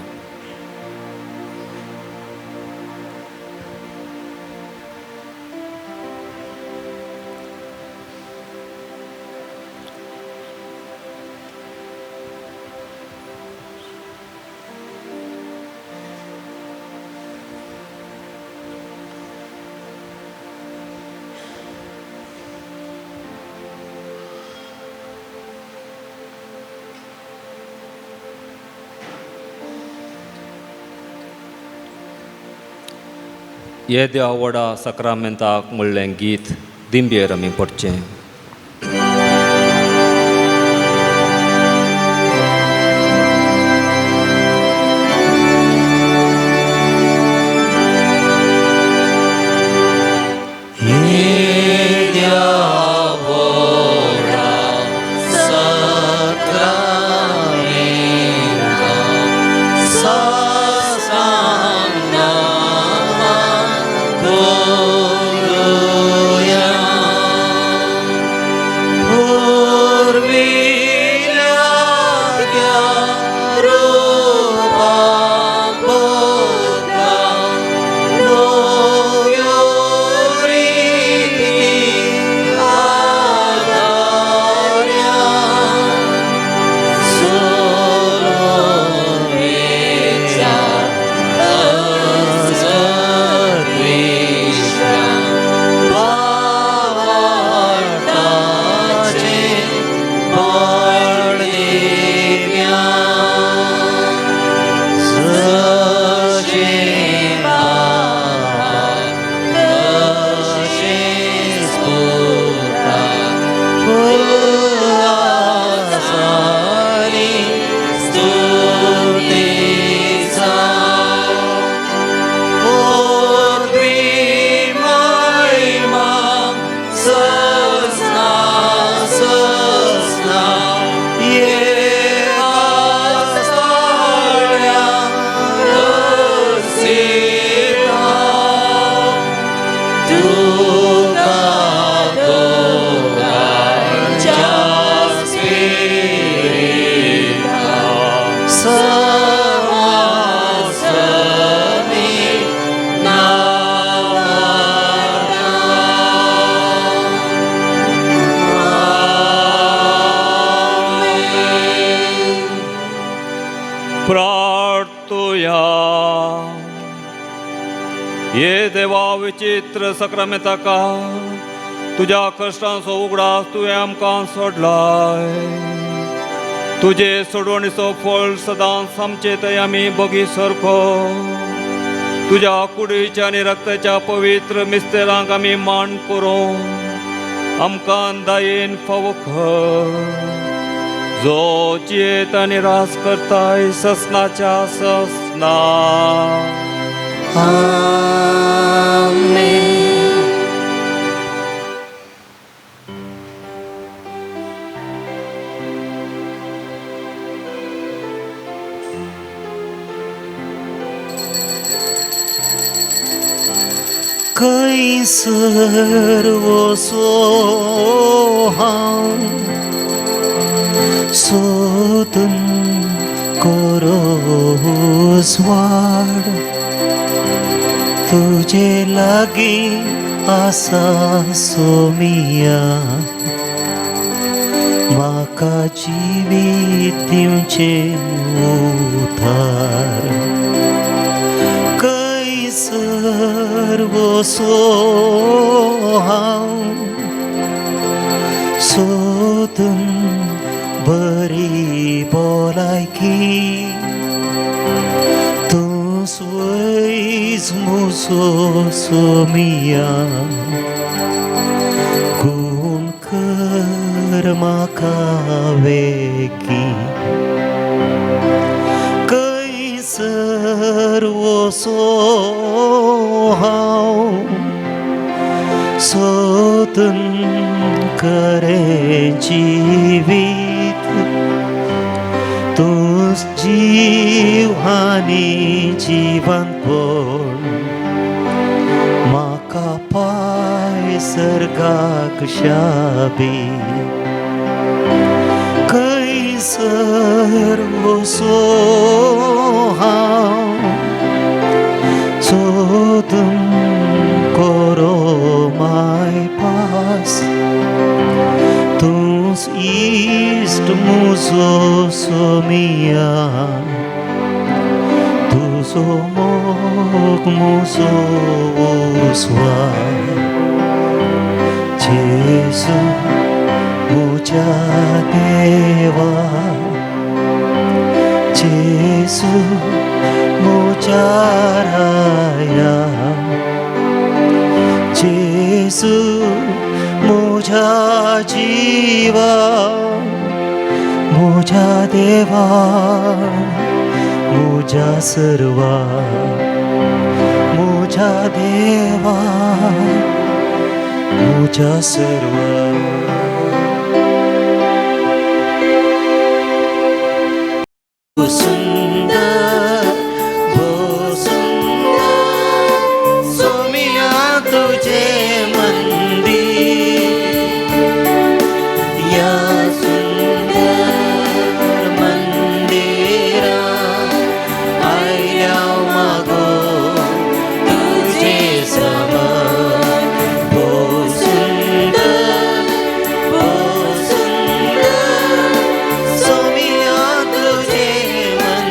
ये देवा व्हडा साक्रामेंताक म्हणलें गीत दिंबेर आमी पडचें. विचित्र सक्रामेंताका तुज्या कश्टांचो उगडास तुवें आमकां सोडलाय. तुजे सोडवणीचो फळ सदांच आमचे थंय आमी बगी सारको तुज्या कुडीच्या आनी रक्ताच्या पवित्र मिस्तेरांक आमी मान करूं आमकां दायेन फावो कर, जो जियेत आनी रास करताय ससनाच्या ससना. आमेन. खंयसर वचो हांव सोदून करो उजवाड, तुजे लागीं आसा सोमिया, म्हाका जिवीत दिवचें उतार. खंयसर वचो हांव सोदून बरी भलायकी, तूं वयज म्हजो सोमिया, गुण कर म्हाका वेगीं. खंयसर वचो हांव सोदून करें जिवीत, तूंच जीव आनी जिवनपण, म्हाका पाय सर्गाक शाबी. खंयसर वचो हांव सोदून करो माय पास, तूंच इश्ट म्हजो सोमिया, तुजो मोग म्हजो उस्वास. जेजू म्हज्या देवा, जेजू म्हज्या राया, जेजू म्हज्या जिवा, म्हज्या देवा, म्हज्या सर्वा, म्हज्या देवा, म्हज्या सर्वा. सुंदर भोव सुंदर सोमिया तुझे मंदिर, या सुंदर मंदिरा आयल्या मागो तुझे समान. भोव सुंदर भोव सुंदर सोमिया तुझे मंदिर.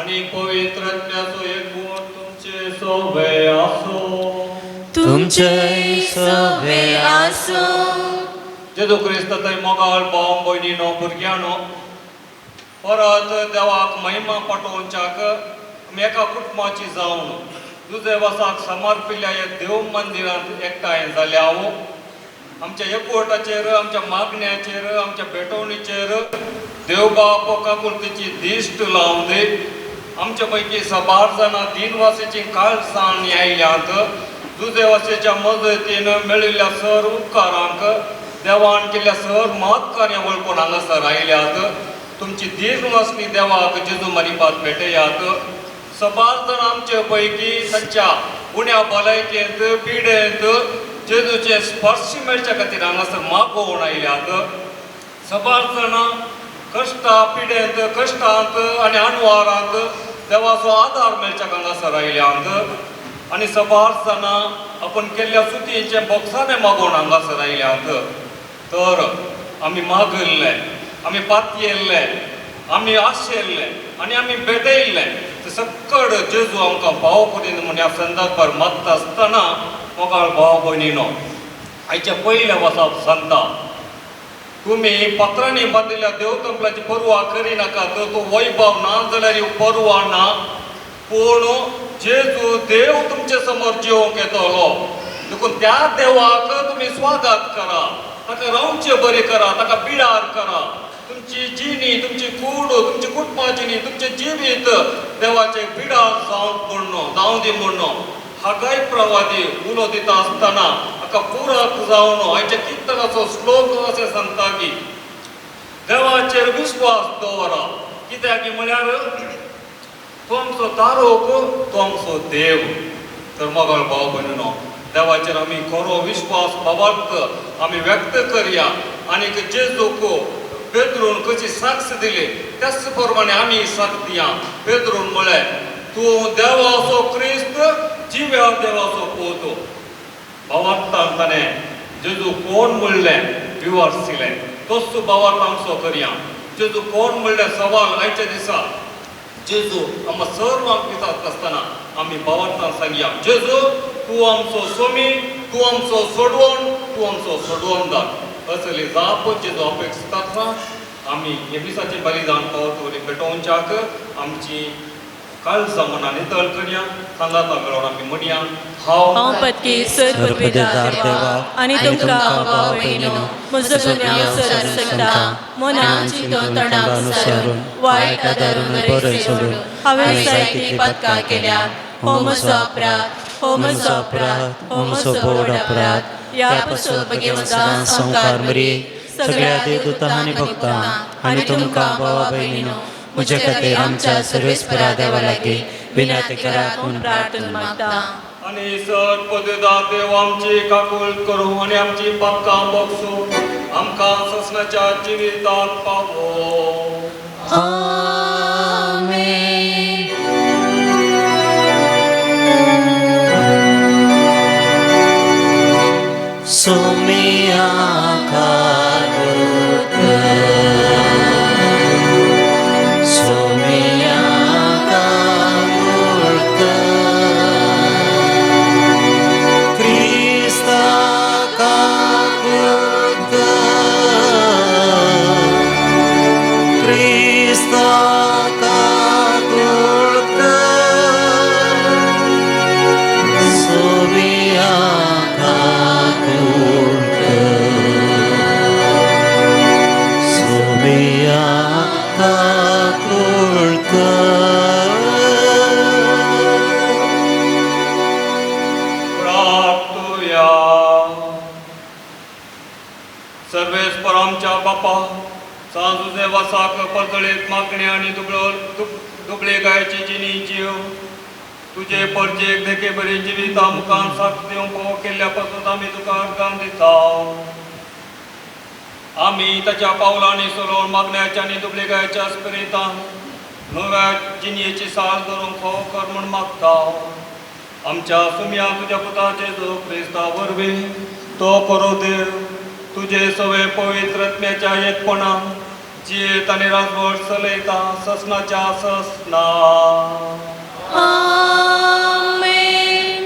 आनी पवित्र आत्म्याचो एक गुण तुमचे सोवे आसो. तुमचे सवे आसूं. जेजू क्रिस्त थंय मोगाळ भाव भयणीनो, भुरग्यांनो, परत देवाक महिमा पाठोवच्याक आमी एका कुटुंबाची जावन जुजेवासाक समर्पिल्ल्या ह्या देव मंदिरांत एकठांय जाल्या. आमच्या एकवटाचेर, आमच्या मागण्याचेर, आमच्या भेटवणीचेर देवबाप काकुळतीची दिश्ट लावन दी. आमच्या पैकी साबार जाणां दिनवासीची काळसाण आयल्यात. जुजेवासीच्या मजतीन मेळिल्ल्या सर उपकारांक, देवान केल्ल्या सर महत्कार्यां वळखून हांगासर आयल्यात. तुमची दीर्घवासनी देवाक जेजू मारिपात भेटयात. सबार जाण आमचे पैकी तांच्या उण्या भलायकेंत, पिडेंत जेजूचे स्पर्श मेळच्या खातीर हांगासर मागोवन आयल्यात. सबार जाणां कश्टा पिडेंत, कश्टांत आनी अणवारांत देवाचो आदार मेळच्याक हांगासर आयल्यात. आनी सबार जाणां आपण केल्ल्या चुकीचें बोक्साने मागोवन हांगासर आयल्यात. तर आमी मागिल्ले, आमी पातयेल्ले, आमी आशेल्ले आनी आमी भेटयल्ले ते सक्कड जेजू आमकां पाव करीन म्हूण ह्या संदर्भार मागता आसतना, मोगाळ भाव भयणीनो, आयच्या पयल्या वसाप सांगता, तुमी पत्रांनी बांदिल्ल्या देवतंपलाची पर्वा करिनाकात. तो वैभव ना जाल्यार पर्वा ना, पूण जेजू देव तुमचे समोर जिवंक येतलो. देखून त्या देवाक तुमी स्वागत करा, ताका रावचे बरें करा, ताका बिडार करा. तुमची जिणी, तुमची कूड, तुमची कुटुंबा जिणी, तुमचें जिवीत देवाचे बिडार जावंक म्हणून जावं दी म्हणून हागाय प्रवादी उलो दिता आसतना हाका पुरक जावन आयच्या किर्तनाचो श्लोक अशें सांगता की देवाचेर विश्वास दवरा, कित्याक म्हळ्यार तो आमचो तारोक, तो आमचो देव. तर मोगाळ भाव भयणीनो, देवाचेर आमी खरो विश्वास बाबार्थ आमी व्यक्त करया. आनीक जेजूक पेद्रून कशी साक्ष दिली त्याच प्रमाणे आमी साक्ष दिया. पेद्रून म्हळें, तूं देवाचो क्रिस्त, जिव्या देवाचो पूत. भावार्थान ताणें जेजू कोण म्हणलें विवर्सिलें. तोच भावार्थ आमचो करया. जेजू कोण म्हणलें सवाल आयच्या दिसा जेजू आमकां सर्वांक विचारता आसतना आमी भावार्थान सांगया, जेजू तूं आमचो सोमी, तूं आमचो सोडवण, तूं आमचो सोडवणदार. असली जाप जेजू अपेक्षिता. आमी हे मिसाचें बलिदान पावत पेटोवच्याक आमची काळजां मनां नितळ करया. सांगाता मेळोन आमी म्हणया, हांव हांव पत्की सरपदेदार देवा आनी तुमकां भाव भयणीनो, म्हजो गुन्यांव सरून सांगता. मनान चिंतून तणाक सारून वायट आदारून बरें सोडून हांवें जायतीं पातकां केल्या. हो म्हजो अपराध, हो म्हजो अपराध, हो म्हजो व्हड अपराध. ह्या पासून भगेवन सदां संवकार मरिये, सगळ्या देवदूतां आनी भक्तां आनी तुमकां भावा भयणीनो, म्हज्या खातीर आमच्या सर्वेस्परा देवा लागीं विनंती करात म्हूण प्रार्थना मागता. आनी सर पदेदार देव आमची काकूळ करूं आनी आमची पातकां बक्षू, आमकां ससनाच्या जिवितांत पावो. आमेन. सोमिया काकुळट, सोमिया काकुळट, क्रिस्ता काकुळट, क्रिस्ता काकुळट, सोमिया काकुळट, सोमिया काकुळट. प्रार्थुया. सर्वेस्पर आमच्या बापा, सांजुजे वासाक परतळीत मागणी आनी दुबळो दुबळे गायची जिणी जीव तुजे परजेक देखे बरी जिविता मुखान साथ दिवंक फावो केल्ल्या पासून आमी तुका अर्गां दिता. आमी ताच्या पावलांनी चलोवन मागण्याच्या आनी दुबळे गायच्या स्पिरितान नव्या जिणयेची साल धरूंक फावो कर म्हूण मागता. आमच्या सुमया तुज्या पुता जेजू क्रिस्ता वरवीं, तो खरो देव, तुजे सवे पवित्र आत्म्याच्या एकपणान जियेत आनी राजवट चलयता ससनाच्या ससना. आमेन.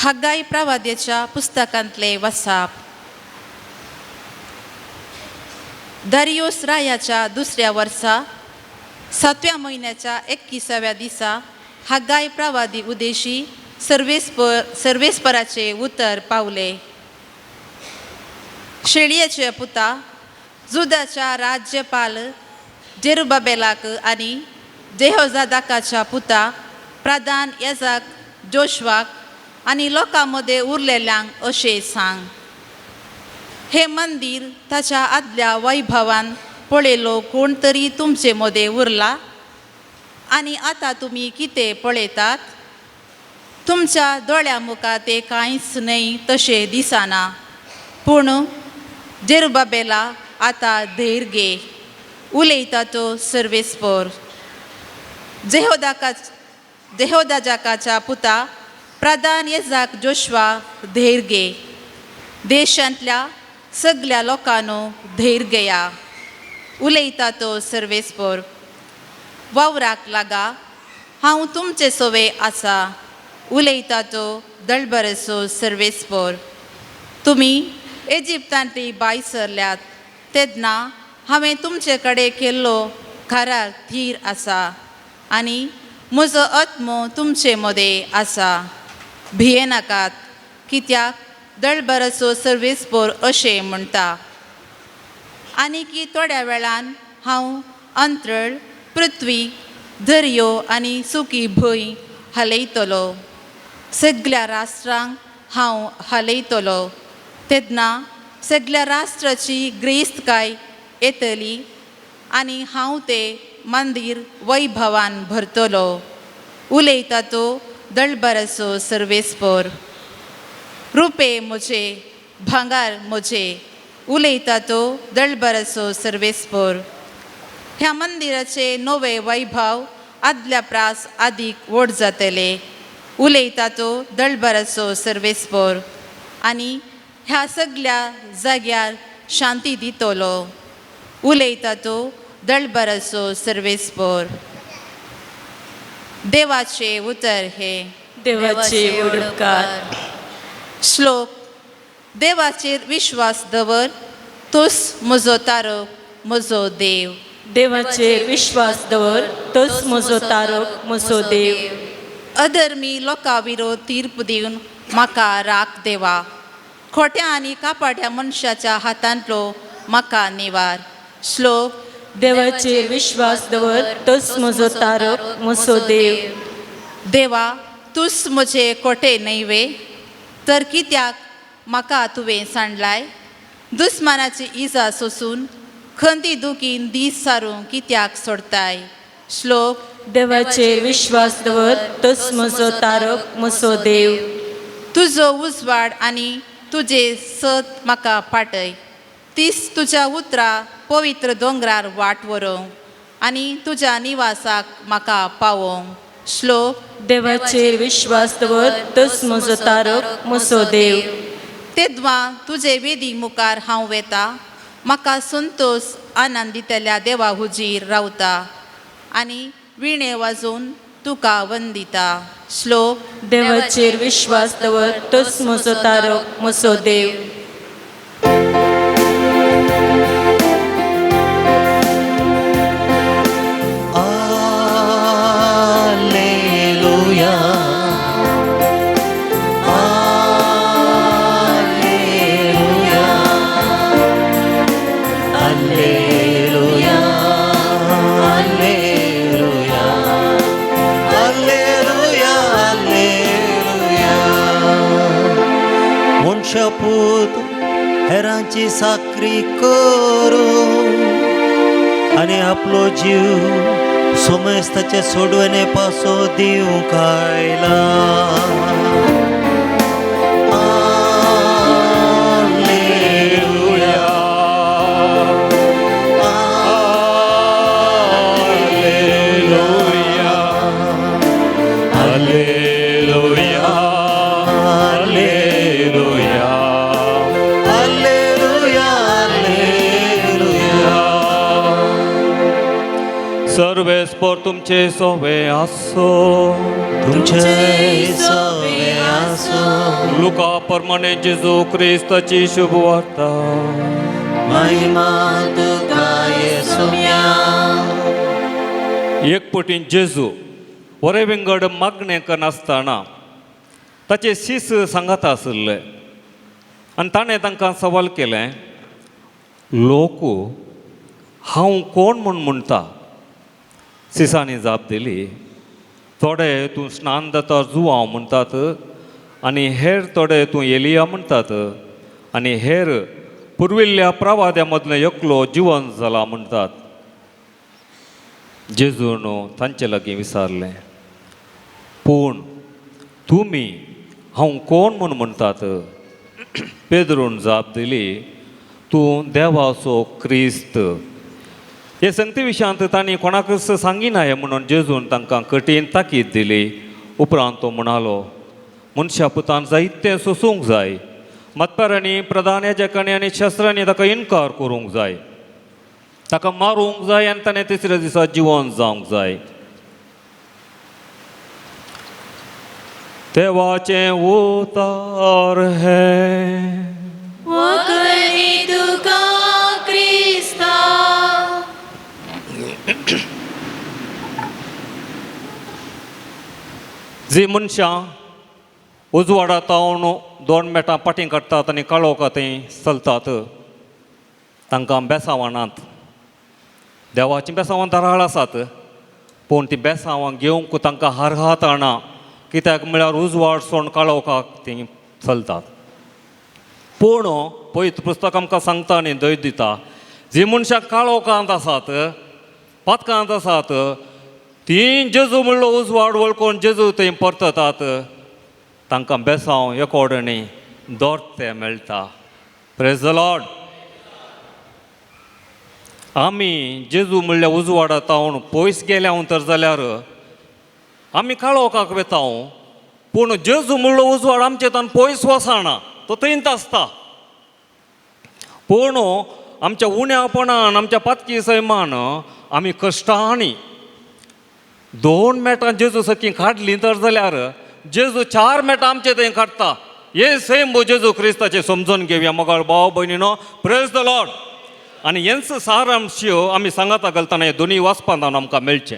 हागाई प्रवाद्याच्या पुस्तकांतले वसाप. दरियोस रायाच्या दुसऱ्या वर्सा सातव्या म्हयन्याच्या 21व्या दिसा हागाय प्रवादी उदेशी सर्वेस्पराचे उतर पावले. शेळयेचे पुता जुदाच्या राज्यपाल जेरुबाबेलाक आनी जेहोजादाकाच्या पुता प्रधान येजाक जोशवाक आनी लोकां मदें उरलेल्यांक अशें सांग, हें मंदीर ताच्या आदल्या वैभवान पळयलो कोण तरी तुमचे मदें उरला आनी आतां तुमी कितें पळयतात? तुमच्या दोळ्या मुखार तें कांयच न्हय तशें दिसना. पूण जेरुबाबेला आतां धैर्य घे, उलयता तो सर्वेस्पोर. जेहोदाजाकाच्या पुता प्रधान येजाक जोशवा धैर्य घे, देशांतल्या सगल्या लोकांनो धैर्य घेया, उलयता तो सर्वेस्पोर. वावराक लागा, हांव तुमचे सोवे आसा, उलयता तो दळबरसो सर्वेस्पोर. तुमी इजिप्तांतली भायर सरल्यात तेन्ना हांवें तुमचे कडेन केल्लो करार थीर आसा आनी म्हजो आत्मो तुमचे मदें आसा. भियेनाकात, कित्याक दळबरसो सर्वेस्पोर अशें म्हणटा. आनी की थोड्या वेळान हांव अंत्रळ, पृथ्वी, दर्यो आनी सुकी भूंय हालयतलो. सगल्या राष्ट्रांक हांव हालयतलो तेन्ना सगल्या राष्ट्राची ग्रेस्तकाय येतली आनी हांव तें मंदीर वैभवान भरतलो, उलयता तो दळबराचो सर्वेस्पोर. रुपे म्हजें, भांगर म्हजें, उलयता तो दळबराचो सर्वेस्पोर. ह्या मंदिराचे नवे वैभव आदल्या प्रास आदीक व्हड जातले, उलयता तो दळबराचो सर्वेस्पोर. आनी ह्या सगल्या जाग्यार शांती दितलो, उलयता तो दळबराचो सर्वेस्पोर. देवाचे उतर हे. देवाचे उपकार. श्लोक. देवाचेर विश्वास दवर, तोच म्हजो तारक, म्हजो देव. देवाचेर विश्वास दवर, तोच म्हजो तारक, म्हजो देव. अधर्मी लोकां विरोध तीर्प दिवन म्हाका राख देवा, खोट्या आनी कापाट्या मनशाच्या हातांतलो म्हाका निवार. श्लोक. देवाचेर विश्वास दवर, तोच म्हजो तारक, म्हजो देव. देवा, तूच म्हजे कोटे न्हय वे? तर कित्याक म्हाका तुवें सांडलाय? दुस्मानाची इजा सोसून खंती दुखीन दीस सारूंक कित्याक सोडताय? श्लोक. देवाचेर विश्वास दवर, तोच म्हजो तारक, म्हजो देव. तुजो उजवाड आनी तुजें सत म्हाका पाटय, तीच तुज्या उतरां पवित्र दोंगरार वाट व्हरूंक आनी तुज्या निवासाक म्हाका पावोवंक. श्लोक. देवाचेर विश्वास दवर, तोच म्हजो तारक, म्हजो देव. तेद्वां तुजे वेदी मुखार हांव वेता, म्हाका संतोश आनंद दितल्या देवा हुजीर रावता आनी विणे वाजोवन तुका वंदिता. श्लोक. देवाचेर विश्वास दवर, तोच म्हजो तारक, म्हजो देव. Alleluia. Alleluia. Alleluia. Alleluia. Alleluia. Alleluia. मनशापूत हेरांची साकरी करूं आनी आपलो जीव सोमेस्ताचे सोडवणे पासो दिवंक आयला. Alleluia. Alleluia. Alleluia. Alleluia. Alleluia. Alleluia. तुमचे सोवे आसो. तुमचे सवे आसो. लुका प्रमाणे जेजू क्रिस्ताची शुभ वार्ता. महिमा तुका येसुम्या. एक पटीन जेजू वरे विंगड मागणें करनासतना ताचे शीस सांगात आशिल्ले आनी ताणें तांकां सवाल केलें, लोक हांव कोण म्हूण म्हणटा? सिसांनी जाप दिली, थोडे तूं स्नान जाता जुवांव म्हणटात आनी हेर थोडे तूं एलिया म्हणटात आनी हेर पुर्विल्ल्या प्रवाद्या मदलो एकलो जिवन जाला म्हणटात. जेजून तांचे लागीं विचारलें, पूण तुमी हांव कोण म्हूण म्हणटात? पेद्रून जाप दिली, तूं देवाचो क्रिस्त. हे संगती विशयांत तांणी कोणाकच सांगिना हें म्हणून जेजून तांकां कठीण ताकीद दिली. उपरांत तो म्हणालो, मनशा पुतान जायतें सोसूंक जाय, मतपारांनी, प्रधान याजकांनी आनी शस्त्रांनी ताका इनकार करूंक जाय, ताका मारूंक जाय आनी ताणें तिसऱ्या दिसा जिवन जावंक जाय. देवाचें उतार हें. वखणी तुका क्रिस्ता. जी मनशां उजवाडा तावन दोन मेटां पाटीं काडटात आनी काळोखा थंय चलतात तांकां बेसांवां नात. देवाचीं बेसांवां धाराळ आसात, पूण ती बेसांवां घेवंक तांकां हारहात ना, कित्याक म्हळ्यार उजवाड सोण काळोखाक तीं चलतात. पूण पवित्र पुस्तक आमकां सांगता आनी धैर्य दिता, जी मनशां काळोखांत आसात, पातकांत आसात, तीं जेजू म्हणलो उजवाड वळखून जेजू थंय परततात, तांकां बेसांव एकोडणी दोर्ते मेळटा. Praise the Lord. आमी जेजू म्हणल्या उजवाडा तावन पयस गेल्या तर जाल्यार आमी काळोखाक वेता, पूण जेजू म्हणलो उजवाड आमचे तान पयस वचना, तो थंयच आसता. पूण आमच्या उण्यापणान, आमच्या पातकी सैमान आमी कश्टांनी दोन मेटां जेजू सखी काडली तर जाल्यार जेजू चार मेटां आमचे थंय काडटा. हे सैम जेजू क्रिस्ताचें समजून घेवया मगाळ भाव भयणीनो. Praise the Lord. आनी हेंच सारांश आमी सांगाता घालतना हे दोनूय वाचपांत आमकां मेळचें.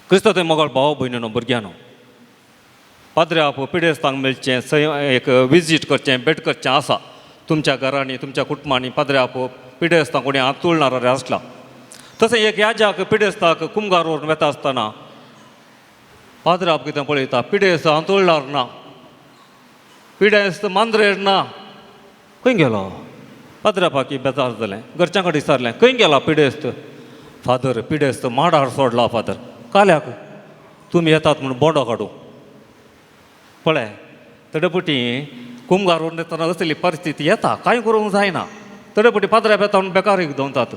क्रिस्ता थंय मगाळ भाव भयणीनो, भुरग्यांनो, पाद्र्याप पिडेस्तांक मेळचें, सै एक विजीट करचें, भेट करचें आसा. तुमच्या घरांनी, तुमच्या कुटुंबांनी पाद्र्याप पिडेस्तांक कोणी हातुळणार आसला. तशें एक याजाक पिडेस्ताक कुमगार व्हरून वेता आसतना पाद्राप कितें पळयता, पिडेस्त हांतुळणार ना, पिडेस्त मांद्रेर ना, खंय गेलो? पाद्रापाकी बेजार जालें, घरच्यां कडेन विचारलें, खंय गेला पिडेस्त? फादर, पिडेस्त माडार सोडला फादर. काल्याक तुमी येतात म्हूण बोंडो काडूं. पळय तडेपटी कुमगार व्हरून येतना असली परिस्थिती येता, कांय करूंक जायना. तडेपटी पाद्राप येता म्हणून बेकारीक दवरतात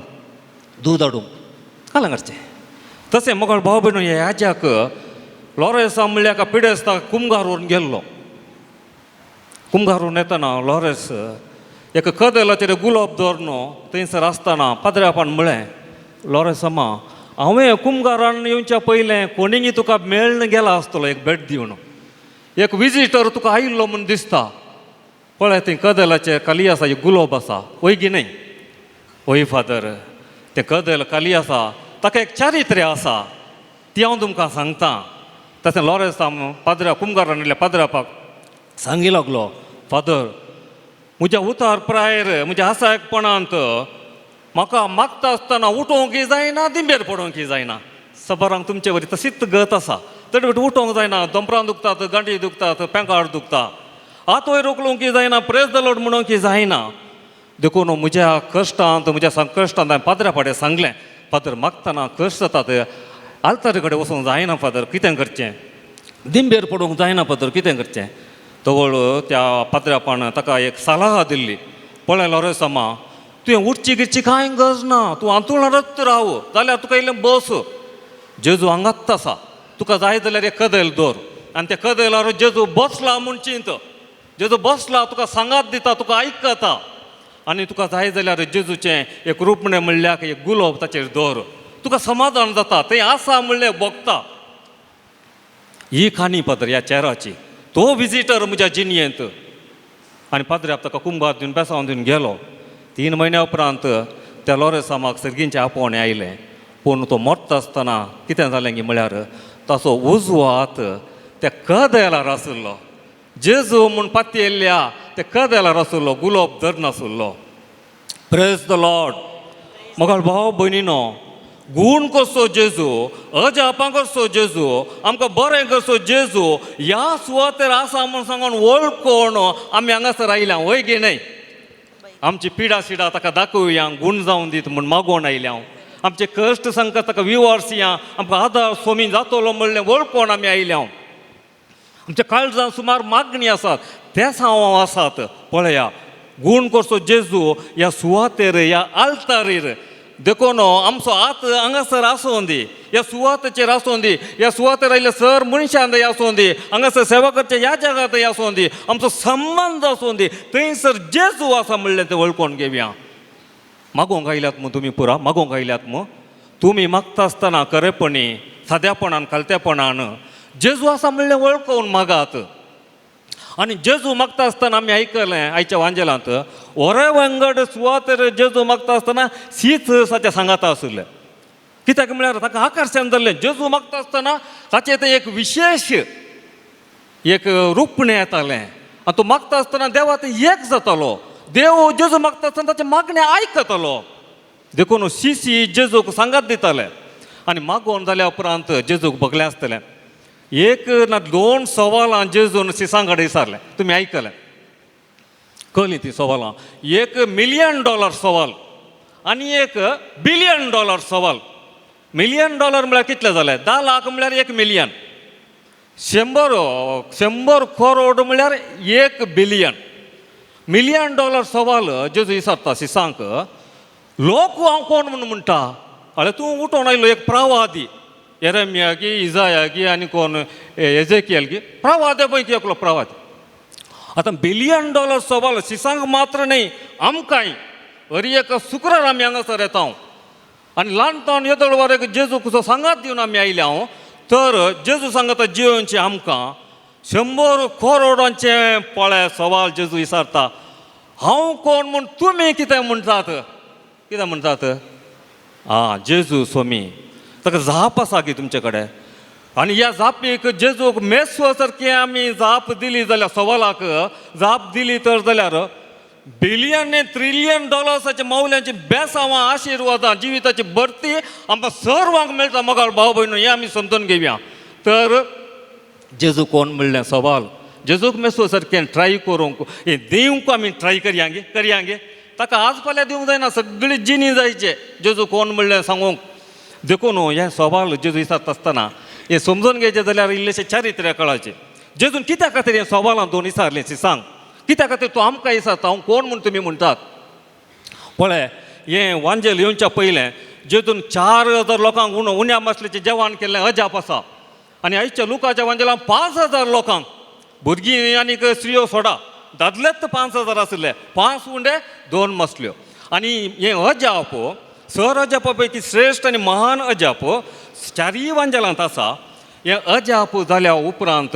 दूद हाडूंक काल्यां करचें. तशें मगळ भाव भयण ह्या हाज्याक लॉरेन्सा म्हणल्यार एका पिडेस्ताक कुमगार व्हरून गेल्लो. कुमगार व्हरून येतना लॉरेन्स एक कदेलाचेर गुलाब दवरून थंयसर आसतना पाद्र्यापान म्हळें, लॉरेन्स अम्मा, हांवें कुमगारान येवच्या पयलें कोणीय तुका मेळ्न गेला आसतलो, एक भेट दिवन, एक विजिटर तुका आयिल्लो म्हूण दिसता. पळय थंय कदेलाचेर खाली आसा एक गुलाब आसा, वय गी न्हय? वय फादर, तें कदेल खाली आसा, ताका एक चारित्र्य आसा, ती हांव तुमकां सांगता. तशें लॉरेन्स पाद्रा कुमगारान आयिल्ल्या पाद्रापाक सांगी लागलो, फादर, म्हज्या उतार प्रायर, म्हज्या आसायकपणांत म्हाका मागता आसतना उठोवंक जायना, दिंबेर पडोवंक जायना. सबरांक तुमचे वरी तशीच गत आसा. तरी उठोवंक जायना, दोंपरां दुखतात, गांठी दुखतात, पेंकार दुखता, हात वयर उखलूंक जायना, प्रेस the Lord म्हणूंक जायना. देखून म्हज्या कश्टांत, म्हज्या संकश्टांत हांवें पाद्रा फाडें सांगलें, फादर मागतना कश्ट जातात, आल्तारी कडेन वचूंक जायना फादर, कितें करचें? दिंबेर पडूंक जायना फादर, कितें करचें? तवळ त्या पाद्रापान ताका एक सलाह दिल्ली, पळय लॉरेन्स अम्मा, तुवें उठची गिटची कांय गरज ना, तूं आंतुळणारच राव, जाल्यार तुका इल्लें बस, जेजू हांगाच आसा, तुका जाय जाल्यार एक कदेल दवर आनी त्या कदेलार जेजू बसला म्हूण चिंत, जेजू बसला, तुका सांगात दिता, तुका आयकता, आनी तुका जाय जाल्यार जेजूचें एक रुपणें म्हणल्यार एक गुलोब ताचेर दवर, तुका समाधान जाता, थंय आसा म्हणलें भोगता. ही काणी पाद्र ह्या चेराची. तो विजिटर म्हज्या जिणयेंत. आनी पाद्र्याप ताका कुंभार दिवन बेसांव दिवन गेलो. 3 म्हयन्या उपरांत त्या लोरेसामाक सर्गींचें आपोवणें आयलें. पूण तो मरता आसतना कितें जालें गी म्हळ्यार ताचो उजवो हात त्या कदेलार आशिल्लो. जेजू म्हूण पातयेल्ल्या त्या कदेलार आशिल्लो, गुलोब धरनाशिल्लो. Praise the Lord. मगाळ भाव भयणीनो, गूण करचो जेजू, अजापां करचो जेजू, आमकां बरें करचो जेजू ह्या सुवातेर आसा म्हूण सांगून वळखून आमी हांगासर आयल्या, वय गी न्हय? आमची पिडा सिडा ताका दाखोवया, गूण जावन दीत म्हूण मागोवन आयल्या. आमचे कश्ट संकट ताका विवर्सया, आमकां आदार सोमी जातलो म्हणलें वळखून आमी आयल्या. आमच्या काळजान सुमार मागणी आसात, तेच हांव आसात. पळया, गूण करचो जेजू ह्या सुवातेर, ह्या आल्तारीर. देखून आमचो हात हांगासर आसूं दी, ह्या सुवातेचेर आसूं दी, ह्या सुवातेर आयिल्ल्या सर मनशान आसूं दी, हांगासर सेवा करचे ह्या जगांत आसूं दी, आमचो संबंद आसूं दी, थंयसर जेजू आसा म्हणलें तें वळखून घेवया. मागोवंक आयल्यात मू तुमी? पुरा मागोवंक आयल्यात मू तुमी? मागता आसतना खरेपणी, साद्यापणान, खालतेपणान जेजू आसा म्हणलें वळखून मागात. आनी जेजू मागता आसतना आमी आयकलें आयच्या वांजेलांत, वरे वांगड सुवातेर जेजू मागता आसतना शीत ताच्या सांगाता आशिल्लें. कित्याक म्हळ्यार ताका आकर्शण जाल्लें. जेजू मागता आसतना ताचें तें एक विशेश एक रुपणें येतालें आनी तो मागता आसतना देवा तें एक जातालो. देव जेजू मागता आसतना ताचें मागणें आयकतालो. देखून शिशी जेजूक सांगात दिताले. आनी मागोवन जाल्या उपरांत जेजूक बगलें आसतलें. एक ना दोन सवालां जेजून शिसां कडेन विचारलें. तुमी आयकलें, कळ्ळीं ती सवालां? $1 मिलियन सवाल आनी $1 बिलियन सवाल. मिलियन डॉलर म्हळ्यार कितले जाले? 10 लाख म्हळ्यार 1 मिलियन, 100 करोड म्हळ्यार 1 बिलियन. मिलियन डॉलर सवाल जेजू विचारता शिसांक, लोक हांव कोण म्हूण म्हणटा? अळे तूं उठोवन आयलो एक प्रवादी, येरेमिया की इजाया की आनी कोण एजेकियल की प्रवादी पैकी एकलो प्रवादी. आतां बिलियन डॉलर सवाल शिसांक मात्र न्हय, आमकांय. हर एक शुक्रार आमी हांगासर येता आनी ल्हान येदोळ वर जेजू कसो सांगात दिवन आमी आयल्या हांव. तर जेजू सांगता जियोवचें आमकां 100 करोडांचें पळय सवाल जेजू विचारता, हांव कोण म्हूण तुमी कितें म्हणटात? कितें म्हणटात? आं, जेजू स्वामी. ताका जाप आसा की तुमचे कडेन. आनी ह्या जापीक जेजूक मेस्व सारकी आमी जाप दिली जाल्यार, सवालाक जाप दिली तर जाल्यार बिलियन ट्रिलियन डॉलर्साचे मौल्यांची बेसांवां, आशिर्वादां, जिविताची भरती आमकां सर्वांक मेळटा. मगाळ भाव भयण, हें आमी समजून घेवया. तर जेजू कोण म्हणलें सवाल जेजूक मेसो सारकें ट्राय करूंक हें दिवंक आमी ट्राय करया गे, करया गे. ताका आज फाल्यां दिवंक जायना, सगळी जिणी जायचे जेजू कोण म्हणलें सांगूंक. देखून हें सवाल जेजू विचारता आसतना हें समजून घेवचें जाल्यार इल्लेशें चारित्र्य कळाचें. जेजून कित्या खातीर हें सवालां दोन विचारलें सांग, कित्या खातीर तूं आमकां विचारता हांव कोण म्हूण तुमी म्हणटात? पळय, हें वांजेल येवच्या पयलें जेजून 4000 लोकांक उण्या मासलेचें जेवण केल्लें अजाप आसा. आनी आयच्या लुकाच्या वांजेलान 5000 लोकांक, भुरगीं आनीक स्त्रियो सोडा, दादलेच 5000 आशिल्ले, 5 उंडे 2 मसल्यो. आनी हें अजाप सर अजापा पैकी श्रेश्ठ आनी महान अजाप चारीय वांजेलांत आसा. हें अजाप जाल्या उपरांत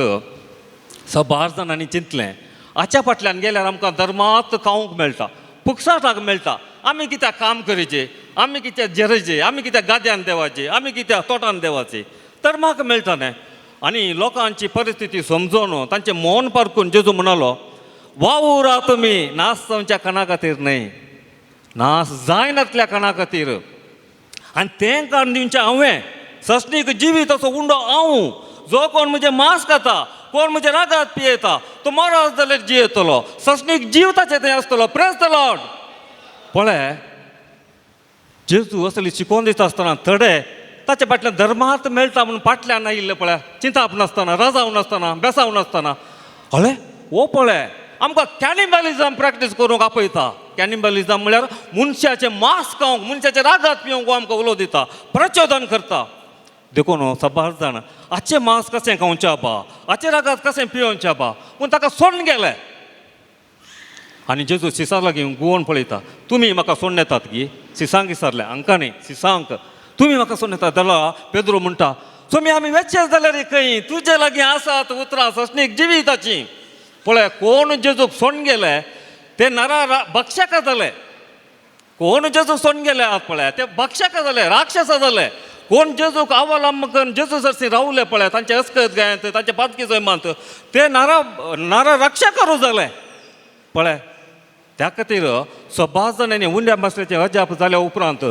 सबार जाणांनी चिंतलें, हाच्या फाटल्यान गेल्यार आमकां धर्मांत खावंक मेळटा, फुकसाटाक मेळटा. आमी कित्याक काम करचें, आमी कित्याक झेरचें, आमी कित्याक गाद्यान देवाचें, आमी कित्याक तोटान देवाचें, तर म्हाका मेळटा न्हय. आनी लोकांची परिस्थिती समजून तांचें मन पारखून जेजू म्हणालो, वावुरा तुमी नास जावच्या काना खातीर न्हय, नास जायनातल्या काना खातीर. आनी तें काडून दिवचें हांवें सस्नीक जिवीत असो उंडो हांव, जो कोण म्हजें मांस खाता, कोण म्हजें रागात पियेता, तो मरत जाल्यार जियेतलो, सस्नीक जीव ताचें थंय आसतलो. Praise the Lord. पळय, जेजू असली शिकोवन दिता आसतना थोडे ताच्या फाटल्यान धर्मार्थ मेळटा म्हणून फाटल्यान आयिल्ले पळय, चिंताप नासतना, रजाव नासतना, बेसाव नासतना. हळे हो पळय आमकां कॅनिबलिजम प्रॅक्टीस करूंक आपयता. कॅनिबलिजम म्हळ्यार मनशाचें मांस खावंक, मनशाचें रागात पिवंक आमकां उलो दिता, प्रचोदन करता. देखून सबार जाण हाचें मांस कशें खावचें आबा, हाचें रागात कशें पिवचें आबा, पूण ताका सोडून गेले. आनी जेजू सिसा लागीं गुवोन पळयता, तुमी म्हाका सोडून येतात गी? सिसांक विचारलें, हांकां न्ही, सिसांक. तुमी म्हाका सोडून येता जाल्यार पेद्रो म्हणटा, स्वामी आमी वेचेच जाल्यार खंय, तुजे लागीं आसात उतरां सस्नीक जिविताची. पळय कोण जेजूक सोडून गेले ते नरा भक्षका जाले. कोण जेजूक सोडून गेले आत पळय ते भक्षका जाले, राक्षसा जाले. कोण जेजूक अवलंब करून जेजू सरशी रावले पळय तांचे अस्कत गायत तांचे पातकी जैमांत ते नारा नारा रक्षाकरू जाले पळय. त्या खातीर सबाज जाणांनी उंड्या मासल्याचें अजाप जाल्या उपरांत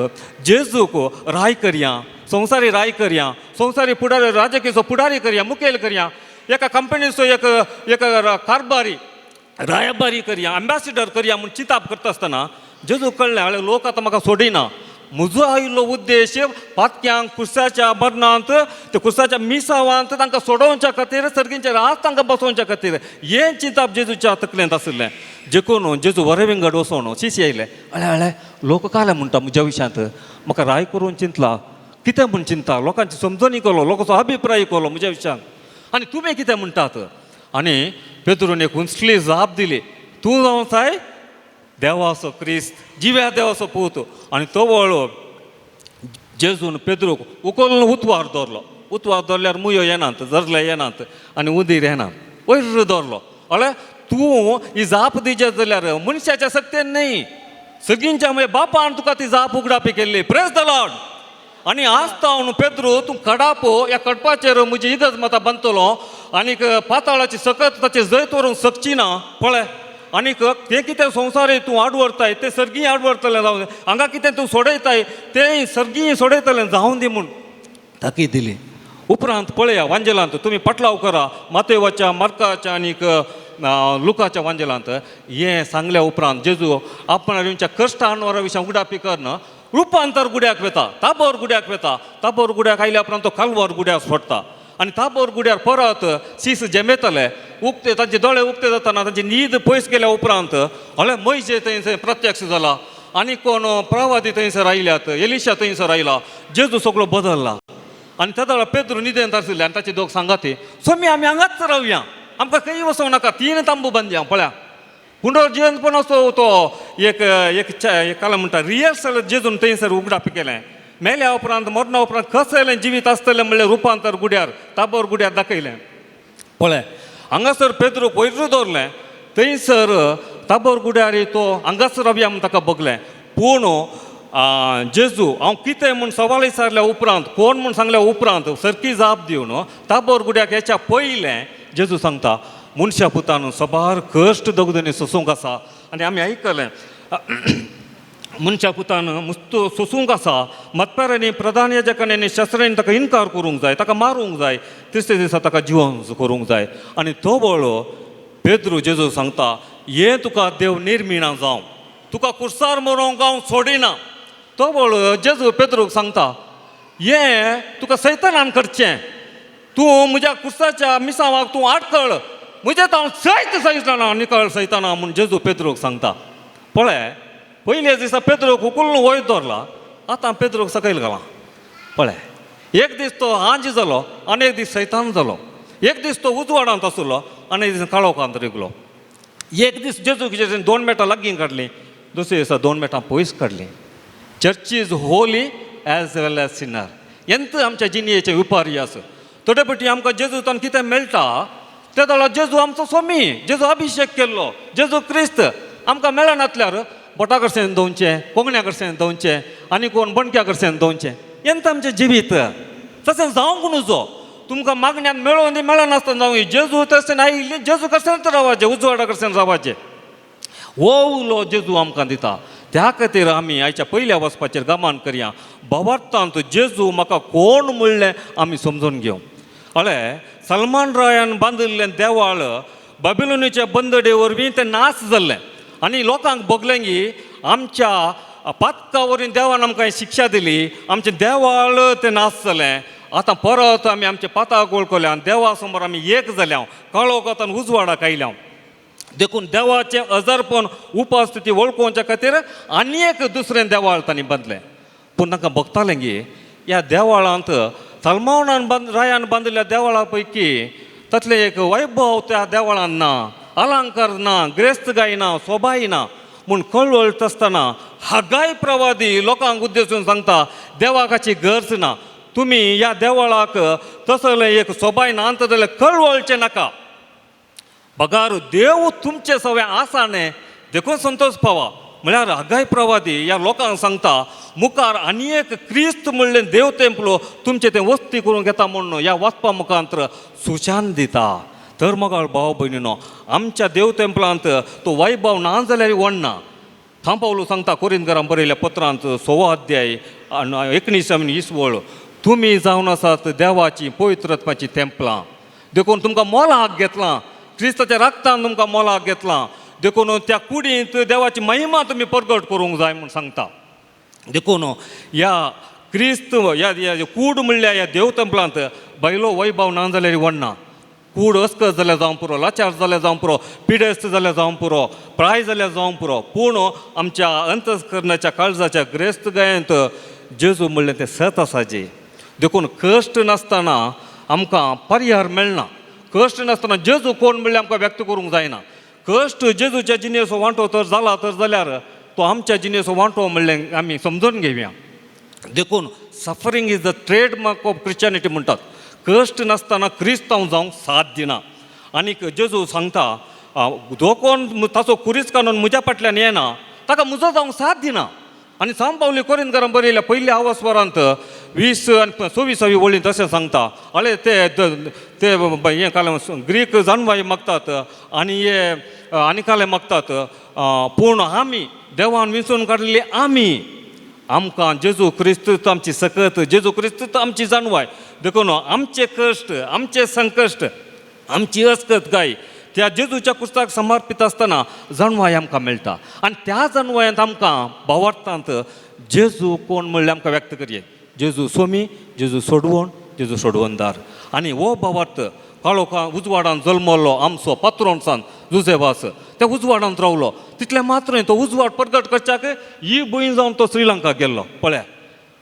जेजूक राय करया, संवसारी राय करया, संवसारी फुडारी राजकीचो फुडारी करया, मुखेल करया, एका कंपनीचो एक एक कारभारी रायबारी करया, एम्बेसिडर करया म्हूण चिंताप करता आसतना जेजूक कळ्ळें, हांवें लोक आतां म्हाका सोडिना. म्हजो आयिल्लो उद्देश पातक्यांक कुर्साच्या मरणांत ते कुर्साच्या मिसावांत तांकां सोडोवच्या खातीर, सर्गींचे रात तांकां बसोवच्या खातीर. हें चिंताप जेजूच्या तकलेंत आशिल्लें. जेकून जेजू वरे विंगड वचोन शिशी आयले, अळे अळे लोक काले म्हणटा म्हज्या विशयांत, म्हाका राय करून चिंतला, कितें म्हूण चिंता, लोकांची समजणी केलो, लोकांचो अभिप्राय केलो म्हज्या विशयांत, आनी तुमी कितें म्हणटात. आनी पेद्रून एक उंचली जाप दिली, तूं जावन साय देवाचो क्रिस्त, जिव्या देवाचो पूत. आनी तो वळो जेजून पेद्रूक उखलून उतवार दवरलो. उतवार दवरल्यार मुयो येनात, जरले येनात आनी उदीर येनात, वयर दवरलो. अळे तूं ही जाप दिजे जाल्यार मनशाच्या सक्तेन न्हय, सगळींच्या म्हळ्यार बापान तुका ती जाप उगडापी केल्ली. Praise the Lord. आनी आज तावन पेद्रू तूं कडापो, ह्या कडपाचेर म्हजी इगर्ज माता बांदतलो आनीक पाताळाची सकत ताचेर जैत व्हरूंक शकची ना पळय. आनीक तें कितें संवसार तूं आडवरताय तें सर्गीय आडवरतलें जावं, हांगा कितें तूं सोडयताय तें सर्गीय सोडयतलें जावं दी म्हूण ताकीद दिली. उपरांत पळया वांजेलांत तुमी पटलाव करा, मातेवाच्या, मार्काच्या आनीक लुकाच्या वांजेलांत हें सांगल्या उपरांत जेजू आपणा कश्ट अणवरा विशय उगडापी करून रुपांतर गुड्याक वता, ताबोर गुड्याक वता. ताबोर गुड्याक आयल्या उपरांत तो कालवार गुड्याक सोडटा आनी ताबोर गुड्यार परत शीस जेमेतले उक्ते, तांचे दोळे उक्ते जाताना तांची न्हीद पयस गेल्या उपरांत हळे मैजे थंयसर प्रत्यक्ष जाला आनी कोण प्रवादी थंयसर आयल्यात, एलिशा थंयसर आयला. जेजू सगळो बदलला आनी त्या वेळार पेद्रू न्हिदेंत आशिल्ले आनी ताचे दोग सांगाती, स्वामी आमी हांगाच रावया, आमकां खंय वचोंक नाका, तीन तांबू बांदया पळया. पुनर्जिवंतपण असो तो एक एक काल म्हणटा रिहर्सल जेजून थंयसर उगडाप केलें. मेल्या उपरांत मरणा उपरांत कसलें जिवीत आसतलें म्हणलें रुपांतर गुड्यार ताबोर गुड्यार दाखयलें पळय. हांगासर पेद्रूक वयर दवरलें, थंयसर ताबोर गुड्यार तो हांगासर रावया म्हूण ताका बगलें. पूण जेजू हांव कितें म्हूण सवाल विचारल्या उपरांत, कोण म्हूण सांगल्या उपरांत सारकी जाप दिवन ताबोर गुड्याक हेच्या पयलें जेजू सांगता, मनशा पुतान सबार कश्ट दगदनी सोसूंक आसा. आनी आमी आयकलें मनशा पुतान मुस्त सोसूंक आसा, मतपेरांनी प्रधान याजकांनी शस्त्रांनी ताका इनकार करूंक जाय, ताका मारूंक जाय, तिसऱ्या दिसा ताका जिवन करूंक जाय. आनी तो बळो पेद्रू जेजू सांगता, हें तुका देव निर्मिणा जावं, तुका कुर्सार मरोंक हांव सोडिना. तो बळो जेजू पेद्रूक सांगता, हें तुका सैतानान करचें, तूं म्हज्या कुर्साच्या मिसावाक तूं आडखळ, म्हजें हांव सैत सैतना निकळ सैताना म्हूण जेजू पेद्रूक सांगता. पळय पयल्या दिसा पेद्रूक उखलून वयर दवरला, आतां पेद्रूक सकयल घाला. पळय एक दीस तो आंज जालो आनी एक दीस सैतान जालो, एक दीस तो उजवाडांत आसलो आनी एक दीस काळोखांत रिगलो. एक दीस जेजूक जेजून 2 मिनटां लागीं काडलीं, दुसरे दिसा 2 मिनटां पयस काडलीं. Church is holy as well as sinner. एंत आमच्या जिणेचें विपारी आसा. थोडे पटी आमकां जेजूतान कितें मेळटा ते जाल्यार जेजू आमचो स्वामी, जेजू अभिशेक केल्लो, जेजू क्रिस्त आमकां मेळनातल्यार बोटा कडच्यान दवचें, कोंगण्या कडच्यान दवचें आनी कोण बणक्या कडच्यान दवचें, एंत आमचें जिवीत तशें जावंक नुजो. तुमकां मागण्यान मेळोवन दी मेळनासतना जावं, जेजू तशें आयिल्लें जेजू कडच्यानच रावाचें, उजवाडा कडच्यान रावाचें. हो उलो जेजू आमकां दिता. त्या खातीर आमी आयच्या पयल्या वचपाचेर गमान करया, भावार्थांत जेजू म्हाका कोण म्हणलें आमी समजून घेवं. अळे सलमान रायान बांदिल्लें देवाळ बाबिलोनीच्या बंदडे वरवीं तें नाश जाल्लें आनी लोकांक भोगलें की आमच्या पातका वरवीं देवान आमकां शिक्षा दिली, आमचें देवाळ तें नाश जालें, आतां परत आमी आमच्या पाताक वळखल्या आनी देवा समोर आमी एक जाल्या, काळोखांत उजवाडाक आयल्या. देखून देवाचें अजारपण उपस्थिती वळखोवच्या खातीर आनी एक दुसरें देवाळ तांणी बांदलें. पूण तांकां भोगतालें की ह्या देवाळांत सलमावणान बांद रायान बांदिल्ल्या देवळा पैकी तातलें एक वैभव त्या देवळान ना, अलंकार ना, ग्रेस्तगाय ना, सोबाय ना. म्हूण कळवळटा आसतना हागाय प्रवादी लोकांक उद्देशून सांगता देवाक हाची गरज ना, तुमी ह्या देवळाक तसलें एक सोबाय ना जाल्यार कळवळचें नाका, बगार देव तुमचे सवे आसा न्ही देखून संतोष पावा. म्हळ्यार हागाय प्रवादी ह्या लोकांक सांगता मुखार आनी एक क्रिस्त म्हणलें देव तेंपलो तुमचें तें वस्ती करूंक येता म्हूण ह्या वाचपा मुखांत सुशान दिता. तर मगाळ भाव भयणीनो आमच्या देव तेंपलांत तो वैभव ना जाल्यार वडना. थांपावलो सांगता कोरिंदकारां बरयल्या पत्रांत 6 अध्याय 19 आनी 20 वळ, तुमी जावन आसात देवाची पवित्रत्वाची तेंपलां, देखून तुमकां मोलाक घेतलां, क्रिस्ताच्या रक्तान तुमकां मोलाक घेतलां, देखून त्या कुडींत देवाची महिमा तुमी परगट करूंक जाय म्हूण सांगता. देखून ह्या क्रिस्त ह्या कूड म्हणल्यार ह्या देव तेंपलांत बायलो वैभव ना जाल्यार वडना. कूड अस्कत जाल्यार जावं पुरो, लाचार जाल्यार जावं पुरो, पिडेस्त जाल्यार जावं पुरो, प्राय जाल्यार जावं पुरो, पूण आमच्या अंतस्करणाच्या काळजाच्या ग्रेस्त गायेंत जेजू म्हणलें तें सत आसा जी. देखून कश्ट नासतना आमकां परिहार मेळना, कश्ट नासतना जेजू कोण म्हणल्यार आमकां व्यक्त करूंक जायना. कश्ट जेजूच्या जिणेचो वांटो तर जाला तर जाल्यार तो आमच्या जिणेचो वांटो म्हणलें आमी समजून घेवया. देखून suffering is the trademark of Christianity म्हणटात. कश्ट नासतना क्रिस्तांव जावंक साथ दिना. आनीक जेजू सांगता जो कोण ताचो कुरीस काडून म्हज्या फाटल्यान येना ताका म्हजो जावंक साथ दिना. आनी सांग पावली कोरिंदकारां बरयल्या पयल्या आवस्वरांत 20 आनी 26 वळींत अशें सांगता, अळे ते ते हें काले ग्रीक जानवाय मागतात आनी हे आनी काले मागतात, पूण आमी देवान विंचून काडलेली आमी आमकां जेजू क्रिस्त आमची सकत, जेजू क्रिस्त आमची जानवाय. देखून आमचे कश्ट, आमचे संकश्ट, आमची अस्कत गाय त्या जेजूच्या कुस्ताक समर्पीत आसतना जानवाय आमकां मेळटा. आनी त्या जानवायांत आमकां भावार्थांत जेजू कोण म्हणल्यार आमकां व्यक्त करये, जेजू सोमी, जेजू सोडवण, जेजू सोडवणदार. आनी हो भावार्थ काळोखा उजवाडान जल्मल्लो आमचो पात्रोणसान जुजेवास त्या उजवाडांत रावलो, तितलें मात्र न्ही तो उजवाड परगट करच्याक ही भूंय जावन तो श्रीलंका गेल्लो. पळया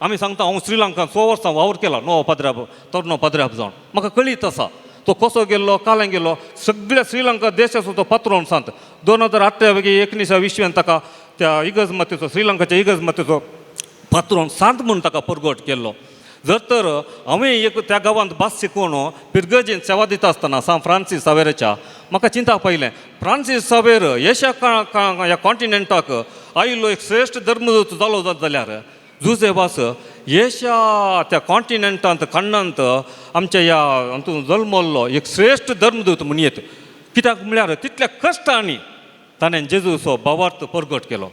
आमी सांगता हांव श्रीलंकान 100 वर्सां वावर केला नवो पाद्राब तरनो पाद्राब जावन म्हाका कळीत आसा तो कसो गेल्लो कालें गेल्लो सगळ्या श्रीलंका देशाचो तो पात्रोण सांत. 2018 19 विश्वान ताका त्या इगर्ज मातेचो श्रीलंकाच्या इगर्ज मातेचो पात्रोण सांत म्हूण ताका परगट केल्लो. जर तर हांवें एक त्या गांवांत भास शिकोवन पिरगर्जेन सेवा दिता आसतना सांत फ्रांसीस सावेराच्या म्हाका चिंता पयलें फ्रांसीस सावेर एशिया ह्या कॉन्टिनेंटाक आयिल्लो एक श्रेश्ठ धर्मदूत जालो जात जाल्यार जुजेवास एशिया त्या कॉन्टिनेंटांत खंडांत आमच्या ह्या हातूंत जल्मल्लो एक श्रेश्ठ धर्मदूत म्हणयेत. कित्याक म्हळ्यार तितल्या कश्टांनी ताणें जेजूचो भावार्थ परगट केलो.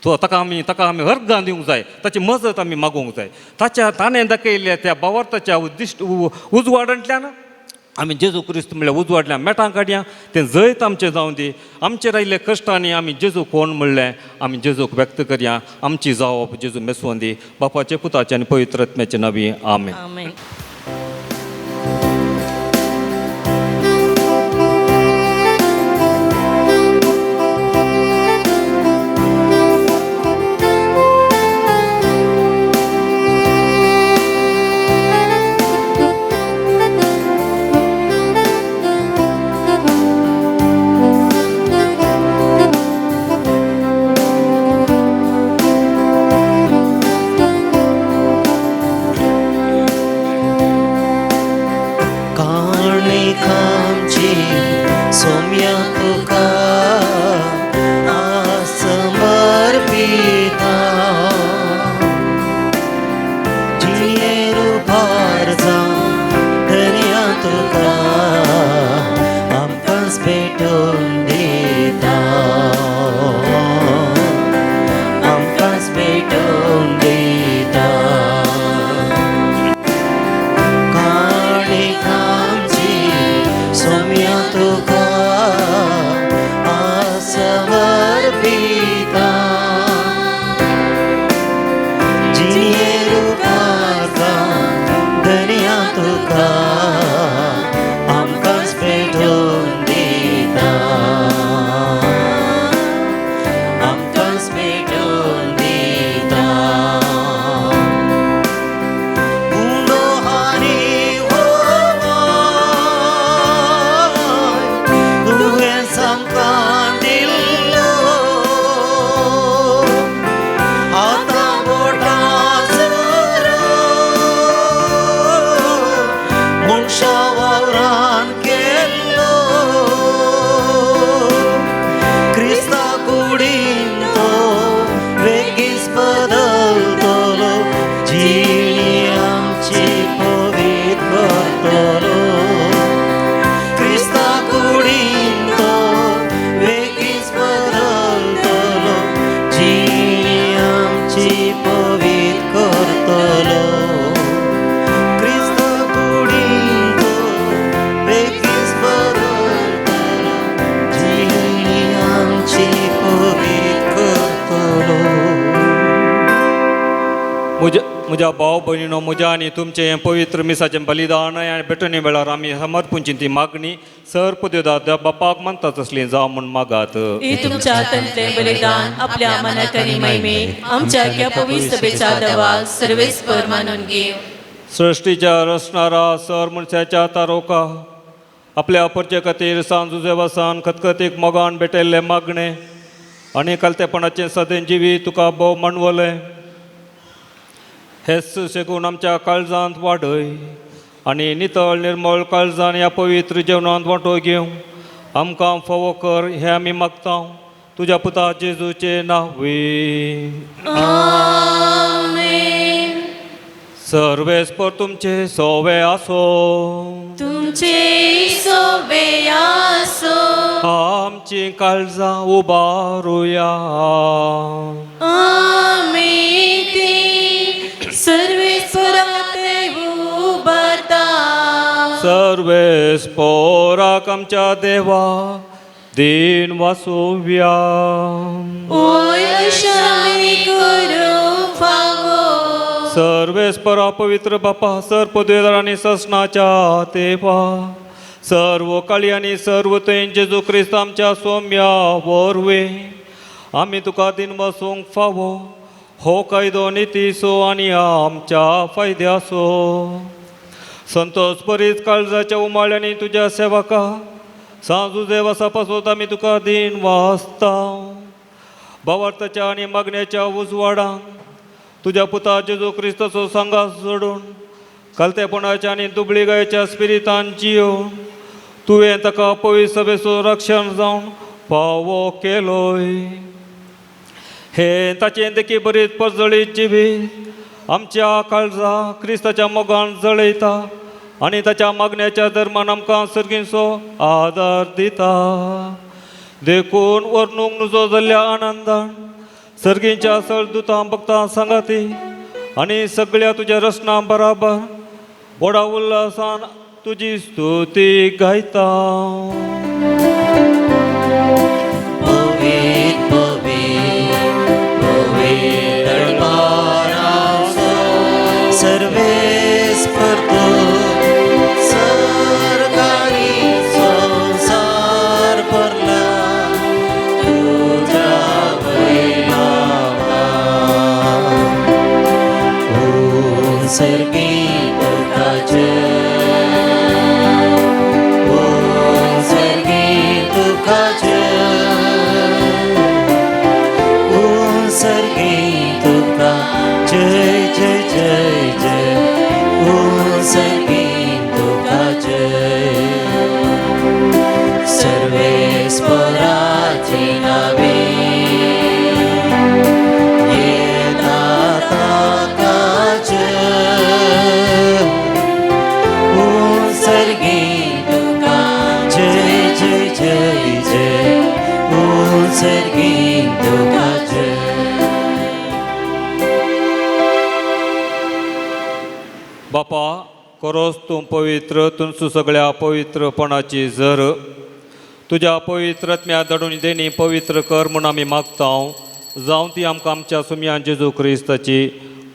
तो ताका आमी अर्गां दिवंक जाय, ताची मजत आमी मागूंक जाय. ताच्या ताणें दाखयल्ल्या त्या भावार्थाच्या उद्दिश्ट उजवाडांतल्यान आमी जेजू क्रिस्त म्हणल्यार उजवाडल्या मेटां काडया, तें जैत आमचें जावं दी. आमचे रायल्ले कश्टांनी आमी जेजू कोण म्हणलें आमी जेजूक व्यक्त करया. आमची जावप जेजू मेसोवन दी. बापाचे पुताचे आनी पवित्र आत्म्याचे नांवी आमेन. आमेन. काणिकांची सोम्या तुका समर्पिता, जियेरू भार जावं धनया तुका आमकांच भेटोवन दिता, आमकांच भेटोवन दिता. काणिकांची सोम्या तुका समर्पिता, जियेरू भार जावं धनया तुका आमकांच भेटोवन दिता, आमकांच भेटोवन दिता. उंडो हारी होवाय मनशा वावरान केल्लो क्रिस्ता कुडीन तो वेगीच बदलतलो जिणी आमची पवित्र करतलो क्रिस्ता कुडीन तो वेगीच बदलतलो जिणी आमची पवित्र करतलो क्रिस्ता कुडीन तो वेगीच बदलतलो जिणी आमची पवित्र करतलो. म्हज्या म्हज्या भाव भयणीनो, म्हज्या आनी तुमचें हें पवित्र मिसाचें बलिदान आनी भेटणी वेळार आमी समर्पूंची ती मागणी सर पुदेदा बापाक मानता तसली जावं म्हूण मागात. ही तुमच्या हातांतलें बलिदान आपल्या मनात आनी महिमे आमच्या ह्या पवित्र सभेच्या देवा सर्वेस्पर मानून घेव. सृश्टीच्या रचणारा सर मनशाच्या तारोका आपल्या परचे खातीर सांज जुजेवासान खतखतीक मोगान भेटयल्लें मागणें आनी कलतेपणाचें सदें जिवीत तुका भोव मानवलें हेच शेगून आमच्या काळजांत वाडय आनी नितळ निर्मळ काळजान ह्या पवित्र जेवणांत वांटो घेवं आमकां फावो कर हें आमी मागता तुज्या पुता जेजूचें नांवे. आमेन. सर्वेस्पर तुमचे सोवे आसो. तुमचे सोबे आसो. आमची काळजां उबारुया. आमी ती सर्वेस्पराक उबारता. सर्वेस्पोराक आमच्या देवा दीन वासुव्या. ओय अशामी करूं फावो. सर्वेस्परा पवित्र बापा सर पदवेदार आनी ससनाच्या देवा सर्व काळी आनी सर्व थंय जेजू क्रिस्त आमच्या सोम्या वरवीं आमी तुका दीन वसूंक फावो हो कायदो नितीसो आनी आमच्या फायद्याचो. संतोष बरीच काळजाच्या उमाळ्यांनी तुज्या सेवका सांजू देवासा पासत आमी तुका दीन वाचता. भावार्थाच्या आनी मागण्याच्या उजवाडान तुज्या पुता जेजू क्रिस्ताचो सांगात जोडून कालतेपणाच्या आनी दुबळी गायच्या स्पिरितान जियोवन तुवें ताका पवित्र सभेचो रक्षण जावन फावो केलोय. हे ताचें देखी बरीच परजळीत जिवीत आमच्या काळजा क्रिस्ताच्या मोगान जळयता आनी ताच्या मागण्याच्या धर्मान आमकां सर्गींचो आदार दिता. देखून वर्णूंक नुजो जाल्ल्या आनंदान सर्गींच्या सळदुतां भक्तां सांगाती आनी सगळ्या तुज्या रचना बराबर व्हडा उल्हासान तुजी स्तुती गायता. पवित्र पवित्र पवित्र दरबाराचो सर्वेस्पर तूं सरकारी संवसार भरला तुज्या वैभवान. ऊन सर्गी तुका जय, ऊन सर्गी तुका जय, ऊन सर्गी तुका जय जय जय जय, ऊन सर्गी तुका जय. सर्वेस्पराचे नावे येता ताका जय, ऊन सर्गी तुका जय जय जय जय, ऊन सर्गी तुका जय. बापा करोस तूं पवित्र तुमचो सगळ्या पवित्रपणाची जर तुज्या पवित्र आत्म्या धाडून देणी पवित्र कर म्हूण आमी मागता जावं ती आमकां आमच्या सुमयान जेजू क्रिस्ताची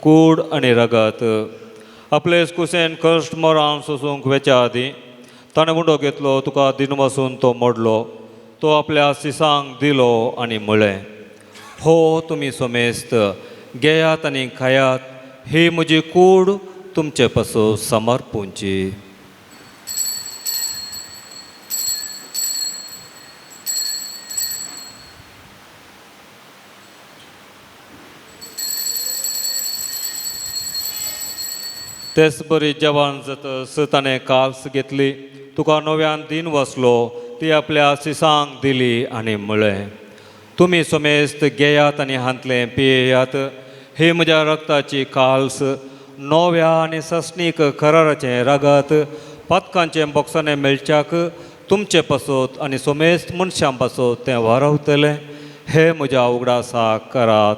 कूड आनी रगत. आपले कुसेन कश्ट मरान सोसूंक वेच्या आदीं ताणें उंडो घेतलो तुका दिन वसून तो मोडलो तो आपल्या सिसांक दिलो आनी म्हळें, हो तुमी सोमेस्त घेयात आनी खायात, ही म्हजी कूड तुमचे पासून समर्पूंची. तेच बरी जेवण जातस ताणें काल्स घेतली, तुका नव्यान दिन वसलो, ती आपल्या सिसांक दिली आनी म्हळें, तुमी समेस्त घेयात आनी हांतलें पियेयात, ही म्हज्या रक्ताची काल्स, नव्या आनी सस्नीक कराराचें रगत, पातकांचें बोक्साणें मेळच्याक तुमचे पासत आनी समेस्त मनशां पासत तें वारवतलें. हे म्हज्या उगडासाक करात.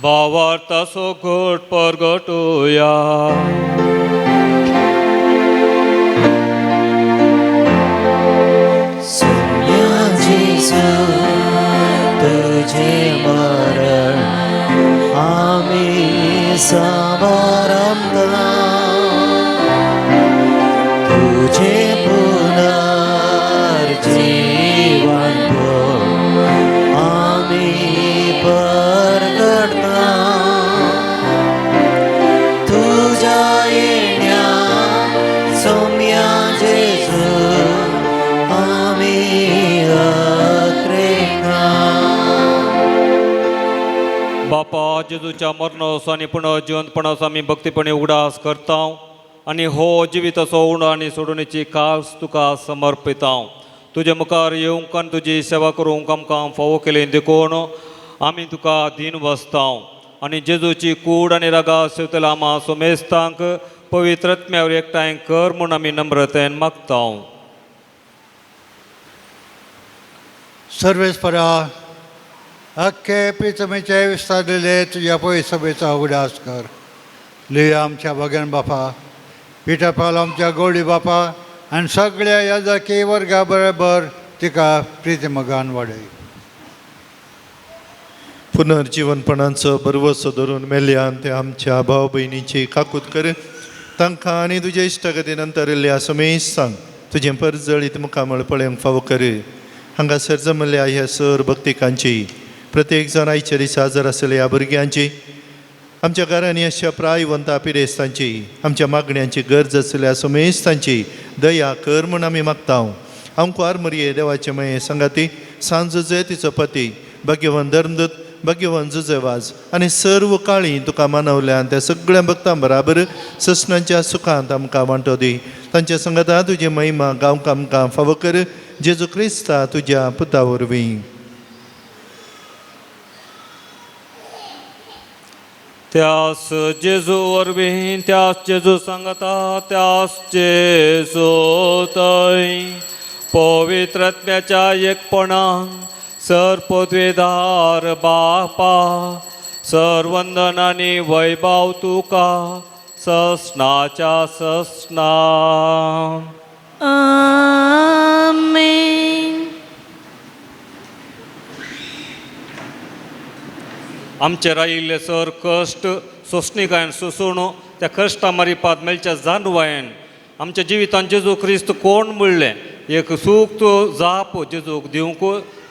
भावार्थाचो घट परगटुया. सोम्या जेजू तुझे मरण आमी साबारांता, तुझे पुनर्जीवन आमी परगटता, तुझ्या येण्या सोम्या जेजू आमी अत्रेता. बापा, जेजूच्या मरणाचो आनी पुनर्जिवंतपणाचो आमी भक्तीपणी उगडास करता आनी हो जिविताचो उणो आनी सोडोवणेची कास तुका समर्पिता. तुजे मुखार येवंक आनी तुजी सेवा करूंक आमकां फावो केली देखून आमी तुका दीन बसता आनी जेजूची कूड आनी रागा सेवतल्या आमा सोमेस्तांक पवित्र आत्म्यावर एकठांय कर म्हूण आमी नम्रतेन मागता. सर्वेस्परा, अख्खे प्रितमेचे विस्तारलेले तुज्या पयसभेचो उगडास कर. लिया आमच्या भगन बापा, पिटर पाल आमच्या गोडी बापा आनी सगळ्या याजकी वर्गा बरोबर तिका प्रिती मगान वाडय. पुनर्जीवनपणाचो बरवसो धरून मेल्यान ते आमच्या भाव भयणीची काकूत कर, तांकां आनी तुज्या इश्टागती नंतर इल्ल्या समेस्तांक तुजें परजळीत मुखामळ पळोवंक फावो कर. हांगासर जमल्या ह्या सर भक्तिकांची, प्रत्येक जाण आयच्या दिसा हजर आसलेल्या ह्या भुरग्यांची, आमच्या घरांनी अशा प्रायवंता पिरेस्तांची, आमच्या मागण्यांची गरज आसल्या समेस्तांची दया कर म्हूण आमी मागता. आमकां आरमरये देवाचे मये संगाती सांज जयतीचो पती भाग्यवन धर्मदूत भाग्यवन जुजेवाज आनी सर्व काळी तुका मानवल्यान त्या सगळ्या भक्तां बराबर ससनांच्या सुखांत आमकां वांटो दी. तांच्या संगाता तुजी महिमा गांवक आमकां फावो कर, जेजू क्रिस्ता तुज्या पुता वरवीं. त्यास जेजू वरवीं, त्यास जेजू सांगता, त्यास जेजू थंय पवित्र आत्म्याच्या एकपणान सर पदवेदार बापा, सर वंदन आनी वैभव तुका ससनाच्या ससना. आमेन. आमचे रायिल्ले सर कश्ट सोंसणीकायेन सोंसून त्या कश्टा मारिपात मेळच्या जाणवायेन आमच्या जिवितान जेजू क्रिस्त कोण म्हणलें एक सूक्त जाप जेजूक दिवंक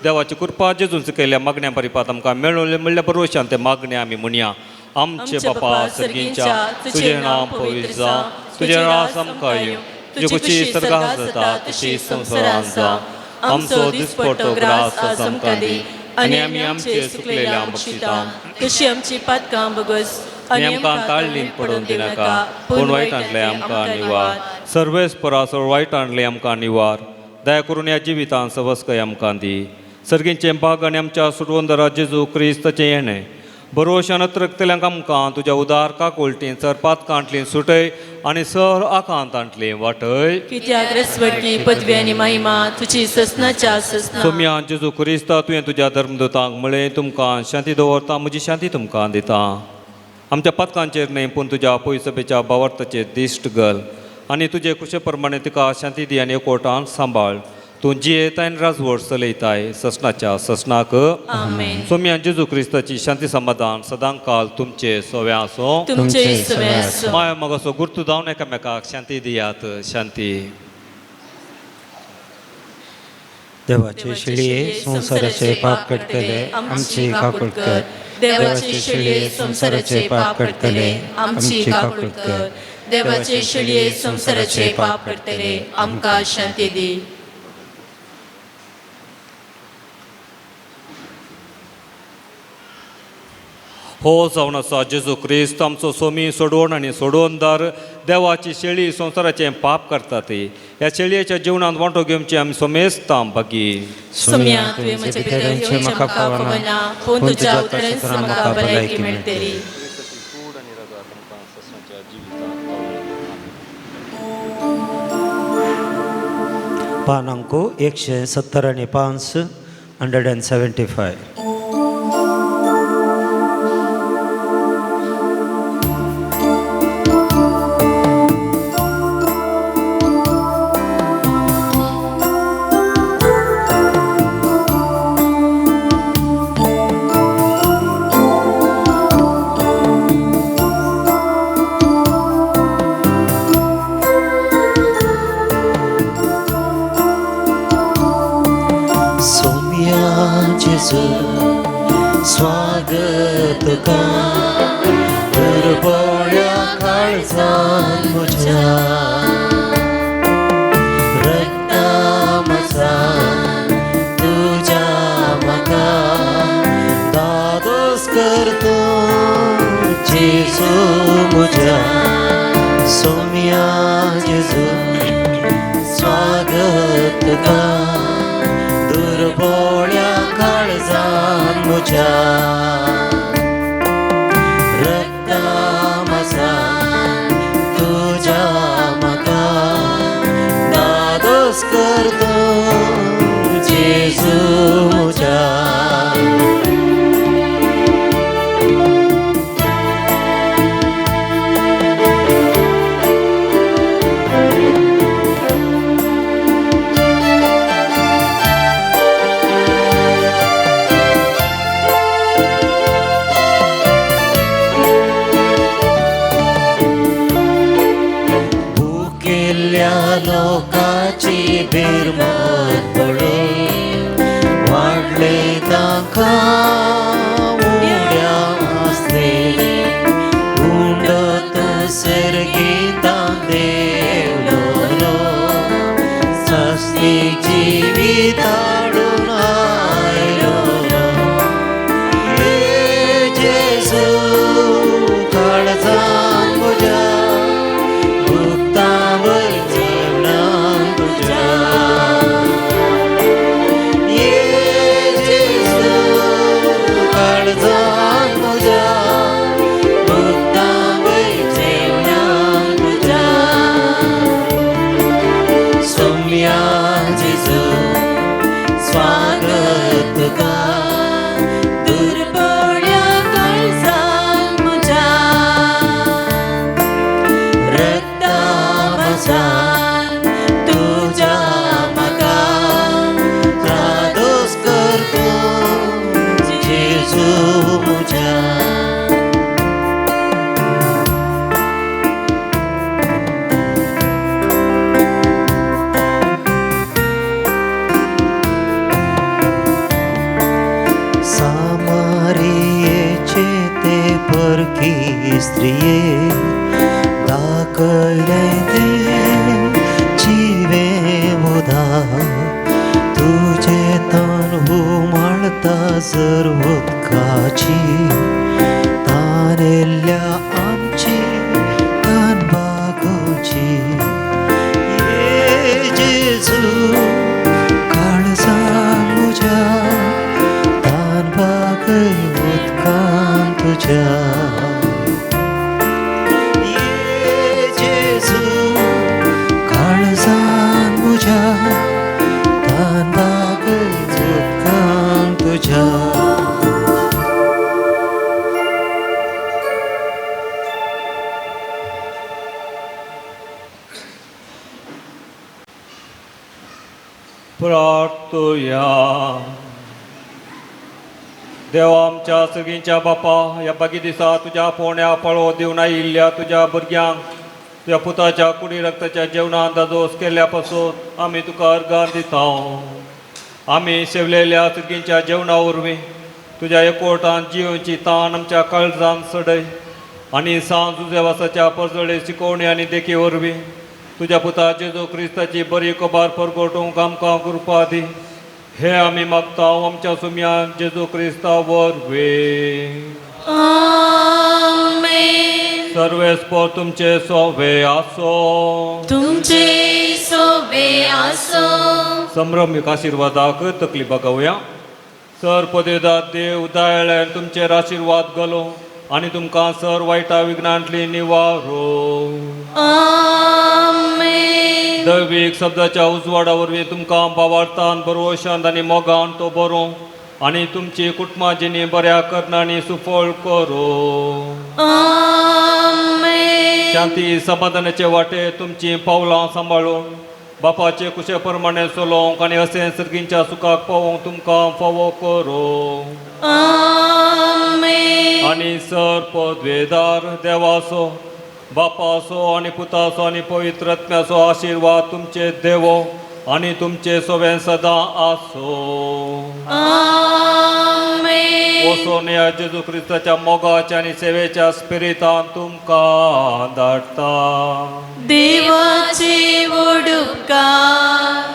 देवाची कृपा जेजून शिकयल्या मागण्या परिपात आमकां मेळोवलें म्हणल्यार बरोवशान ते मागणे आमी म्हणया. आमचे बापा सर्गींच्या, तुजें नांव पवित्र जावं, तुजें रास आमकां येवं, तुजी खुशी सर्गात जाता तशी संवसारांत जावं. आमचो दिसपट्टो ग्रास आज आमकां दी आनी आमी आमचे चुकलेल्या बक्षिता तशी आमची पातकां बगस आनी आमकां ताळणींत पडून दिनाका, पूण वायटांतलें आमकां निवार. सर्वेस्परा सर्व वायटांतलें आमकां निवार, दया करून ह्या जिवितांत सवस्कय आमकां दी. सर्गींचें भाग आनी आमच्या सुटवंदरा जेजू क्रिस्ताचें येणें बरोवशान अत्रकतल्यांक आमकां तुज्या उदार काकुळटीन सर पातकांतली सुटय आनी सर आकांतांतली वाटय. कित्याक रसवटकी पदवी आनी महिमा तुजी ससनाच्या ससना. सोम्या जेजू क्रिस्ता, तुवें तुज्या धर्मदूतांक म्हळें, तुमकां शांती दवरता, म्हजी शांती तुमकां दिता. आमच्या पातकांचेर न्हय पूण तुज्या पयसभेच्या भावार्थाचेर दिश्ट घाल आनी तुजे खुशे प्रमाणे तुका शांती दी आनी एकवटान सांबाळ. तूं जियेताय आनी राजवट चलयताय ससनाच्या ससनाक. आमेन. सोम्या जेजू क्रिस्ताची शांती समाधान सदां काल तुमचे सोव्या आसूं. तुमचे सवे आसूं. माया मगाचो गुर्तू जावन एकामेकाक शांती दियात. शांती. देवाचे शिळये संवसाराचे पाप काडटले, आमची काकूट कर. देवाचे शिळये संवसाराचे पाप काडटले, आमची काकूट कर. देवाचे शेळये संवसाराचे पाप करतले आमकां शांती दी. हो जावन आसा जेजू क्रिस्त आमचो सोमी सोडवण आनी सोडवणदार. देवाची शेळी संवसाराचें पाप करता ती ह्या शेळयेच्या जिवनांत वांटो घेवची आमी सोमेस्तां बागी. सोम्या, तुवें म्हज्या भितर येवचें म्हाका फावना, पूण तुज्या उतरांच म्हाका भलायकी मेळटली. पान अंक 175, 175. सोम्या जेजू स्वागत का दुर्बोळ्या काळजान म्हज्या रक्ता म्हजा तुज्या म्हाका दादोस करतो जेजू म्हज्या. सोम्या जेजू स्वागत का दुर्बोळ्या काळजान म्हज्या रक्ता म्हजा तुज्या म्हाका दादोस करतो जेजू म्हज्या. भुकेल्ल्या लोकाची बिरमत पळोवन वाडले तांकां उड्या आसले उंडत सर्गीतां देवलो सस्ती जिविताडून आयलो. ये जेजू काळजान म्हज्या भुगतावय जेवणान तुज्या. ये जेजू काळजान म्हज्या भुगतावय जेवणान तुज्या. सोम्या जेजू स्वागत का दुर्बोळ्या काळजान म्हज्या रक्ता म्हजा तुज्या म्हाका दादोस करतो जेजू म्हज्या. सामारियेचे ते परकी स्त्रिये दाखयलें ते जिवें उदक तुजें तान उमाळता जर उदकाची तानेल्ल्या आमची तान बागोवची. ये जेजू काळजान म्हज्या तान बागय उदकान तुज्या. ये जेजू काळजान म्हज्या तान बागय उदकान तुज्या. प्रार्थुया. देवा आमच्या सगळींच्या बापा, ह्या बागी दिसा तुज्या पोण्या पळो दिवन आयिल्ल्या तुज्या भुरग्यांक तुज्या पुताच्या कुडी रक्ताच्या जेवणान दादोस केल्ल्या पासून आमी तुका अर्गां दिता. आमी सेवलेल्या सगळींच्या जेवणा वरवीं तुज्या एकवटान जियोवची तान आमच्या काळजान सडय. आनी सांज जुजेवासाच्या परजळे शिकोवणी आनी देखी वरवीं तुज्या पुता जेजू क्रिस्ताची बरी कबार परगटूंक आमकां कृपा दी. हे आमी मागता आमच्या सुम्या जेजू क्रिस्ता वरवीं. आमेन. सर्वेस्पर तुमचे सोवे आसो. तुमचे सोबे आसो. संभ्रमीक आशिर्वादाक तकली बगोवया. सर पदेदार देव दयाळ्यान तुमचेर आशिर्वाद घालो आनी तुमकां सर वायटा विघ्नांतली निवारो. आमेन. दैवीक शब्दाच्या उजवाडा वरवीं तुमकां बावार्थान बरोशांत आनी मोगान तो बरो आनी तुमची कुटुंबा जिणी बऱ्या करणांनी सुफळ करूं. आमेन. शांती समाधानाचे वाटे तुमची पावलां सांबाळून बापाचे कुशे प्रमाणे चलोवंक आनी अशें सर्गींच्या सुखाक पावोवंक तुमकां फावो करूं. आमेन. आनी सर पदवेदार देवाचो बापाचो आनी पुताचो आनी पवित्र आत्म्याचो आशिर्वाद तुमचे देवो आनी तुमचे सोवें सदां आसो. आमेन. वचोन ह्या जेजू क्रिस्ताच्या मोगाच्या आनी सेवेच्या स्पिरितान तुमकां धाडटा. देवाचे वडुकार.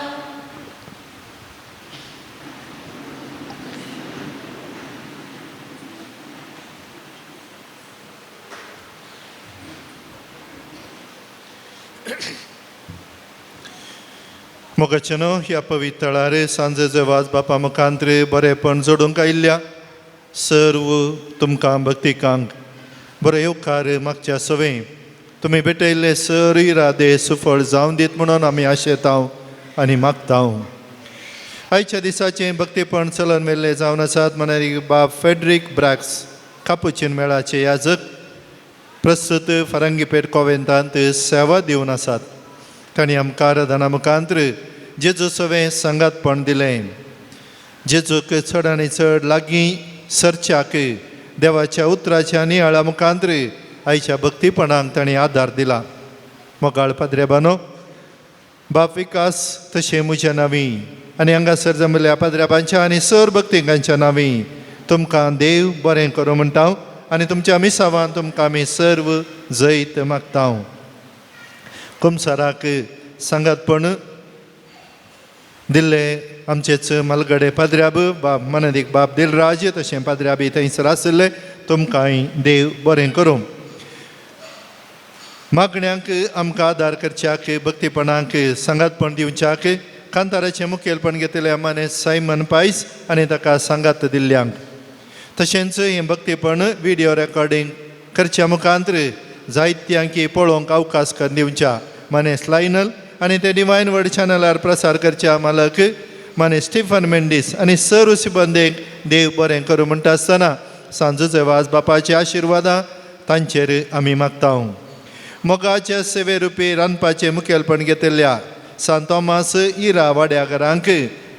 मोगाचेनो ह्या पवित्र सांजेचे वाज बापा मुखांत्रे बरेपण जोडूंक आयिल्ल्या सर्व तुमकां भक्तिकांक बरो येवकार मागच्या सवय तुमी भेटयल्ले सर इरादे सुफळ जावन दीत म्हणून आमी आशेताव आनी मागताव. आयच्या दिसाचें भक्तीपण चलन मेल्ले जावन आसात मनारी बाब फेड्रीक ब्राक्स कापुचीन मेळाचे याजक प्रस्तुत फारंगीपेठ कोवेंतांत सेवा दिवन आसात. तांणी आमकां आराधना मुखांत्र जेजू सवें सांगातपण दिलें. जेजूक चड आनी चड लागीं सरच्याक देवाच्या उतराच्या नियाळा मुखांत्र आयच्या भक्तीपणाक तांणी आदार दिला. मोगाळ पाद्रेबानो बाप विकास तशें म्हज्या नांवी आनी हांगासर जमिल्ल्या पाद्र्याबांच्या आनी सर भक्तिकांच्या नांवी तुमकां देव बरें करूं म्हणटा आनी तुमच्या मिसावान तुमकां आमी सर्व जैत मागता. कुमसाराक सांगातपण दिल्ले आमचेच मालगडे पाद्र्याब बाब मनदीक बाब दिलराज तशें पाद्र्याबी थंयसर आशिल्ले तुमकांय देव बरें करूं. मागण्यांक आमकां आदार करच्याक भक्तीपणाक सांगातपण दिवच्याक कांताराचें मुखेलपण घेतलें माने सायमन पायस आनी ताका सांगात दिल्ल्यांक तशेंच हें भक्तीपण विडियो रेकॉर्डींग करच्या मुखांत्र जायत्यांकी पळोवंक अवकाश करून दिवच्या माने लायनल आनी ते डिवायन वर्ड चॅनलार प्रसार करच्या मालक माने स्टिफन मेंडीस आनी सर्व सिबंदेक देव बरें करूं म्हणटा आसतना सांजूचे वाज बापाचे आशिर्वादां तांचेर आमी मागता. मोगाच्या सेवे रुपी रांदपाचें मुखेलपण घेतिल्ल्या सांत तोमास इरा वाड्याघरांक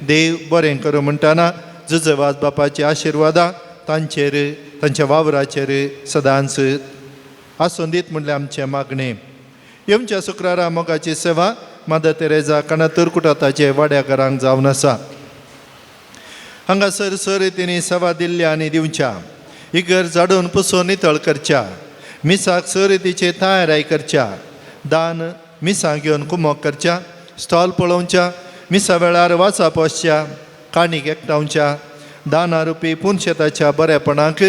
देव बरें करूं म्हणटना जुजवाज बापाचे आशिर्वादां तांचेर तांच्या वावराचेर सदांच आसून दीत म्हणल्यार आमचें मागणें. येवच्या शुक्रारा मोगाची सेवा मदर तेरेजा कणातूर कुटाताचे वाड्याघरांक जावन आसा. हांगासर सर तिणी सेवा दिल्ल्या आनी दिवच्या इगर झाडून पुसून नितळ करच्या मिसाक सरितीचे तयाराय करच्या दान मिसां घेवन कुमोक करच्या स्टॉल पळोवच्या मिसा वेळार वाचाप वचच्या काणीक एकठावच्या दाना रुपी पुनशेताच्या बरेपणाक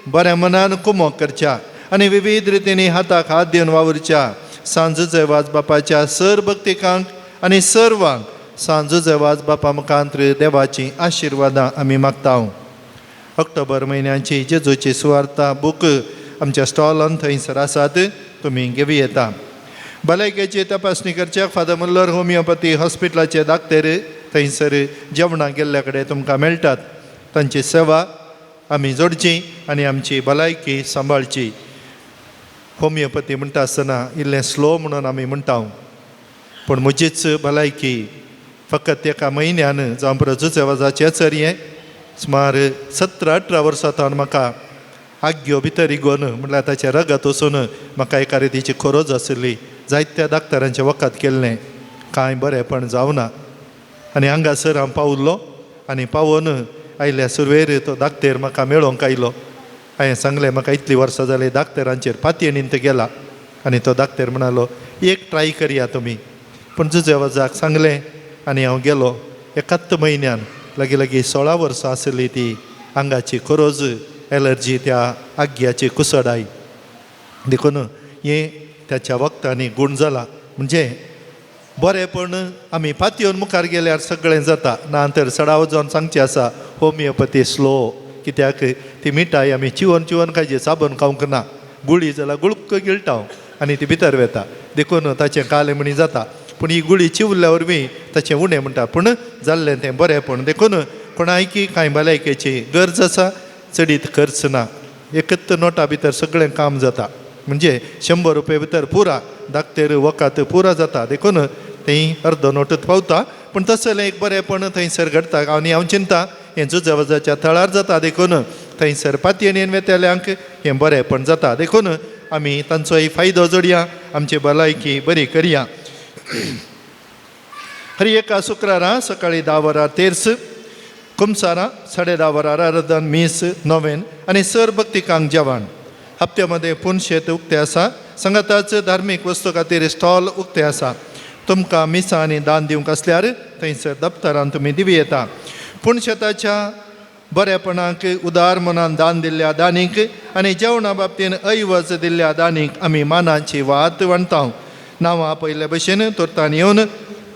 बऱ्या मनान कुमोक करच्या आनी विविध रितींनी हाताक हात दिवन वावुरच्या सांजूचे वाज बापाच्या सर भक्तिकांक आनी सर्वांक सांजूचे वाज बापा मुखांत्र देवाचीं आशिर्वादां आमी मागता. ऑक्टोबर म्हयन्याची जेजूची सुवार्ता बूक आमच्या स्टॉलान थंयसर आसात तुमी घेवं येता. भलायकेची तपासणी करच्याक फादर मुल्लर होमिओपॅथी हॉस्पिटलाचे दाक्तेर थंयसर जेवणाक गेल्ल्या कडेन तुमकां मेळटात. तांची सेवा आमी जोडची आनी आमची भलायकी सांबाळची. होमिओपॅथी म्हणटा आसतना इल्लें स्लो म्हणून आमी म्हणटा पूण म्हजीच भलायकी फकत एका म्हयन्यान जावं पुरो जुजेवाजाचें चरयें सुमार 17-18 वर्सां तावन म्हाका आग्यो भितर रिगोन म्हटल्यार ताचें रगत वचून म्हाका एका रितीची खोरोज आशिल्ली. जायत्या डाक्टरांचें वखद केल्लें कांय बरेंपण जावना आनी हांगासर हांव पावल्लो आनी पावोन आयल्या सुरवेर तो दाक्तेर म्हाका मेळोंक आयलो. हांवें सांगलें म्हाका इतलीं वर्सां जालीं दाक्तरांचेर पातयेणीन गेला आनी तो दाक्तर म्हणालो एक ट्राय करया तुमी. पूण जुजे वजाक सांगलें आनी हांव गेलो. एकाच म्हयन्यान लागीं लागीं 16 वर्सां आसली ती आंगाची खोरोज एलर्जी त्या आग्याची कुसडाय. देखून हें त्याच्या वखदांनी गूण जाला. म्हणजे बरेंपण आमी पातयेवन मुखार गेल्यार सगळें जाता. ना तर सडाव जावन सांगचें आसा होमियोपथी स्लो, कित्याक ती मिठाय आमी चिवन चिवन खायची, साबण खावंक ना. गुळी जाल्यार गुळक गिळटा हांव आनी ती भितर वता, देखून ताचें कालें म्हणी जाता. पूण ही गुळी चिवल्या वरवीं ताचें उणें म्हणटा, पूण जाल्लें तें बरेंपण. देखून कोणायकी कांय भलायकेची गरज आसा, चडीत खर्च ना, एकच नोटा भितर सगळें काम जाता. म्हणजे 100 रुपये भितर पुरा दाक्तेर वखद पुरा जाता. देखून थंय अर्दो नोटूच पावता. पूण तसलें एक बरेंपण थंयसर घडटा. आनी हांव चिंता हें जुजवजाच्या थळार जाता, देखून थंयसर पातयेन वेतल्यांक हें बरेंपण जाता. देखून आमी तांचोय फायदो जोडया, आमची भलायकी बरी करया. हर एका शुक्रारा सकाळीं 10 वरां तेर्स, कुमसारां 10:30 वरां आराधन, मीस, नोवेन आनी सर भक्तिकांक जेवण. हप्त्यामध्ये पुनशेत उक्तें आसा. सांगाताच धार्मीक वस्तू खातीर स्टॉल उक्तें आसा. तुमकां मिसां आनी दान दिवंक आसल्यार थंयसर दप्तरान तुमी दिवं येता. पूण शेताच्या बरेपणाक उदार मनान दान दिल्ल्या दानीक आनी जेवणा बाबतीन ऐवज दिल्ल्या दानीक आमी मानाची वात वणता. नांवां पयले भशेन तुर्तान येवन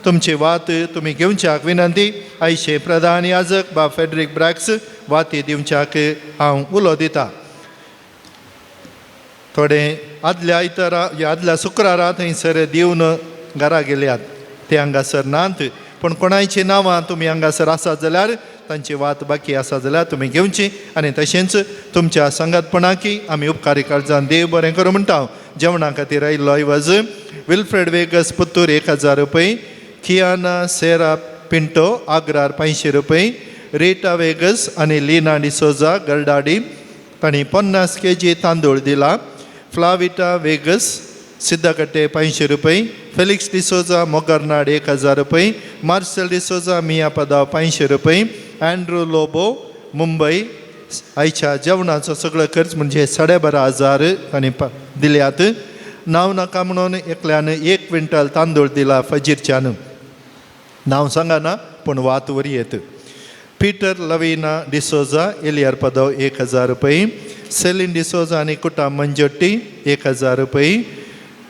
तुमची वात तुमी घेवच्याक विनंती. आयचे प्रधान याजक बा फेड्रीक ब्रॅक्स वाती दिवच्याक हांव उलो दिता. थोडे आदल्या आयतारा आदल्या शुक्रारा थंयसर दिवन घरा गेल्यात, ते हांगासर नात. पूण कोणायची नांवां तुमी हांगासर आसात जाल्यार तांची वात बाकी आसा जाल्यार तुमी घेवची. आनी तशेंच तुमच्या सांगातपणाकी आमी उपकारी काळजान देव बरें करूं म्हणटा. जेवणा खातीर आयिल्लो ऐवज विल्फ्रेड वेगस पुत्तूर 1000 रुपये, कियाना सेरा पिंटो आग्रार 500 रुपये, रिटा वेगस आनी लिना डिसोजा गरडाडी तांणी 50 केजी तांदूळ दिला. फ्लाविटा वेगस सिद्धकट्टे 500 रुपये, फेलिक्स डिसोजा मोगरनाड 1000 रुपये, मार्सेल डिसोजा मिया पदाव 500 रुपये, अँड्रू लोबो मुंबई आयच्या जेवणाचो सगळो खर्च म्हणजे 12,500 तांणी दिल्यात. नांव नाका म्हणून एकल्यान 1 क्विंटल तांदूळ दिला फजीरच्यान. नांव सांगना पूण वात वरी येत. पीटर लवीना डिसोजा एलियर पदव 1000 रुपये, सेलीन डिसोजा आनी कुटा मंजोट्टी 1000 रुपये,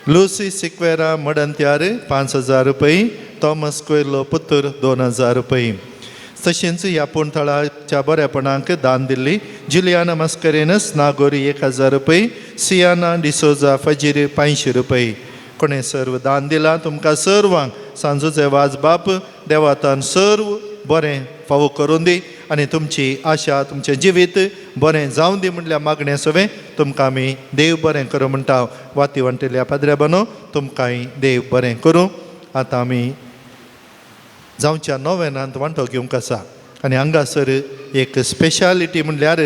लुसी सिक्वेरा मडंत्यार 5000 रुपये, थॉमस कोयलो पुत्तूर 2000 रुपये. तशेंच ह्या पूण थळाच्या बऱ्यापणाक दान दिल्ली जुलियाना मस्करेनस नागोरी 1000 रुपये, सियाना डिसोजा फजीर 500 रुपये. कोणें सर्व दान दिलां तुमकां सर्वांक सांजूचे वाज बाप देवातान सर्व बरें फावो करून दी आनी तुमची आशा तुमचें जिवीत बरें जावं दी म्हणल्यार मागणें सवें तुमकां आमी देव बरें करूं म्हणटा. वाती वांटिल्ल्या पाद्र्या बानो तुमकांय देव बरें करूं. आतां आमी जावच्या नोवेनांत वांटो घेवंक आसा आनी हांगासर एक स्पेशालिटी म्हणल्यार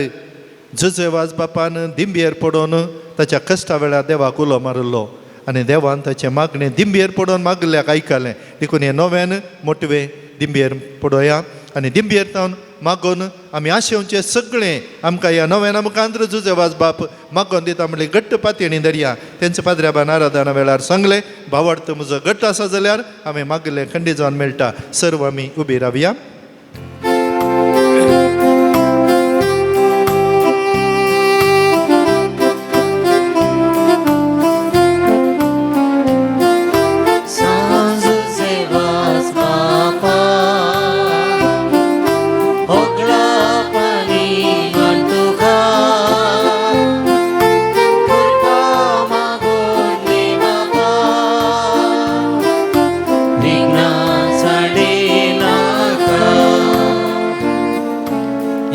जुजे वाज बापान दिंबेर पडोवन ताच्या कश्टा वेळार देवाक उलो मारिल्लो आनी देवान ताचें मागणें दिंबेर पडोवन मागल्याक आयकलें. देखून हें नोवेन मोटवें दिंबेर पडोया आनी दिंबेर तावन मागून आमी आशेवचें सगळें आमकां ह्या नोवेना मुखांत जुजे वाज बाप मागोन दिता म्हणलें घट्ट पातयेणी दर्या. तेंचे पाद्र्याबान आराधना वेळार सांगलें भावार्थ म्हजो घट्ट आसा जाल्यार हांवें मागलें खंडीत जावन मेळटा. सर्व आमी उबी रावया.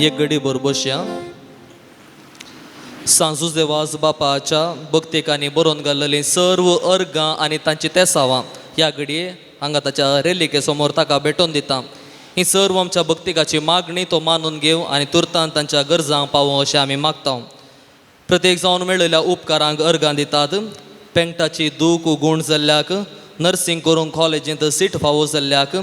एक घडी बरबसया. सांजुजे वाज बापाच्या भक्तिकांनी बरोवन घाल्लेलीं सर्व अर्गां आनी तांची तेसावां ह्या घडये हांगा ताच्या रेलिके समोर ताका भेटोवन दिता. ही सर्व आमच्या भक्तिकाची मागणी तो मानून घेवं आनी तुर्तान तांच्या गरजांक पावों अशें आमी मागता. प्रत्येक जावन मेळिल्ल्या उपकारांक अर्गां दितात. पेंगटाची दूख गूण जाल्ल्याक, नर्सिंग करूंक कॉलेजींत सीट फावो जाल्ल्याक,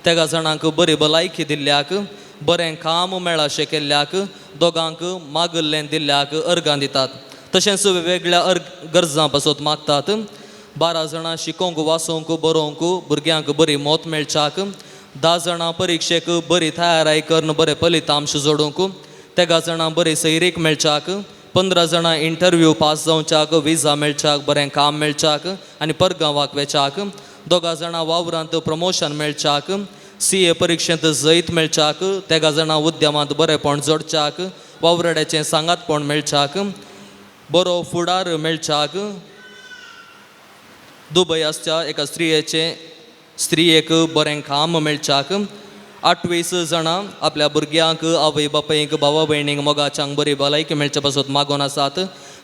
तेगा जाणांक बरी भलायकी दिल्ल्याक, बरें काम मेळाशें केल्ल्याक, दोगांक मागल्लें दिल्ल्याक अर्गां दितात. तशेंच वेगवेगळ्या अर्ग गरजां पासत मागतात. 12 जाणां शिकोवंक वाचोवंक बरोवंक भुरग्यांक बरी मौत मेळच्याक, 10 जाणां परिक्षेक बरी तयाराय करून बरें फलितांश जोडूंक, 13 जाणां बरी सैरीक मेळच्याक, 15 जाणां इंटरव्यू पास जावच्याक, विजा मेळच्याक, बरें काम मेळच्याक आनी परगांवाक वेच्याक, 2 जाणां वावरांत प्रमोशन मेळच्याक, CA परिक्षेंत जैत मेळच्याक, 13 जाणां उद्यमांत बरेंपण जोडच्याक, वावराड्याचें सांगातपण मेळच्याक, बरो फुडार मेळच्याक, दुबय आसच्या एका स्त्रियेक बरें काम मेळच्याक, 28 जाणां आपल्या भुरग्यांक आवय बापायक भावा भयणींक मोगाच्यांक बरी भलायकी मेळचे पासत मागोन आसात.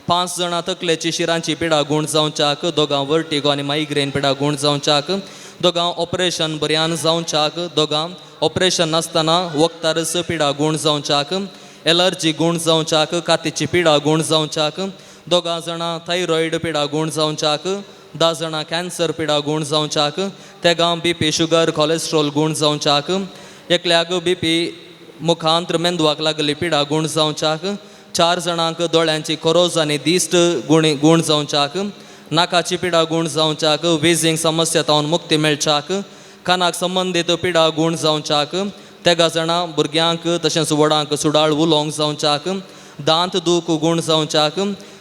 5 जाणां तकलेची शिरांची पिडा गूण जावच्याक, 2 वर्टिगो आनी मायग्रेन पिडा गूण जावच्याक, 2 ऑपरेशन बऱ्यान जावच्याक, 2 ऑपरेशन नासतना वखदारच पिडा गूण जावच्याक, एलर्जी गूण जावच्याक, कातीची पिडा गूण जावच्याक, 2 जाणां थायरॉयड पिडा गूण जावच्याक, 10 जाणां कॅन्सर पिडा गूण जावच्याक, 13 BP sugar cholesterol गूण जावच्याक, एकल्याक BP मुखांत मेंदवाक लागली पिडा गूण जावच्याक, 4 जाणांक दोळ्यांची खोरोज आनी दिश्ट गूण जावच्याक, नाकाची पिडा गूण जावच्याक, विजींग समस्या तावन मुक्ती मेळच्याक, कानाक संबंदीत पिडा गूण जावच्याक, 13 जाणां भुरग्यांक तशेंच व्हडांक सुडाळ उलोवंक जावच्याक, दांत दूख गूण जावच्याक,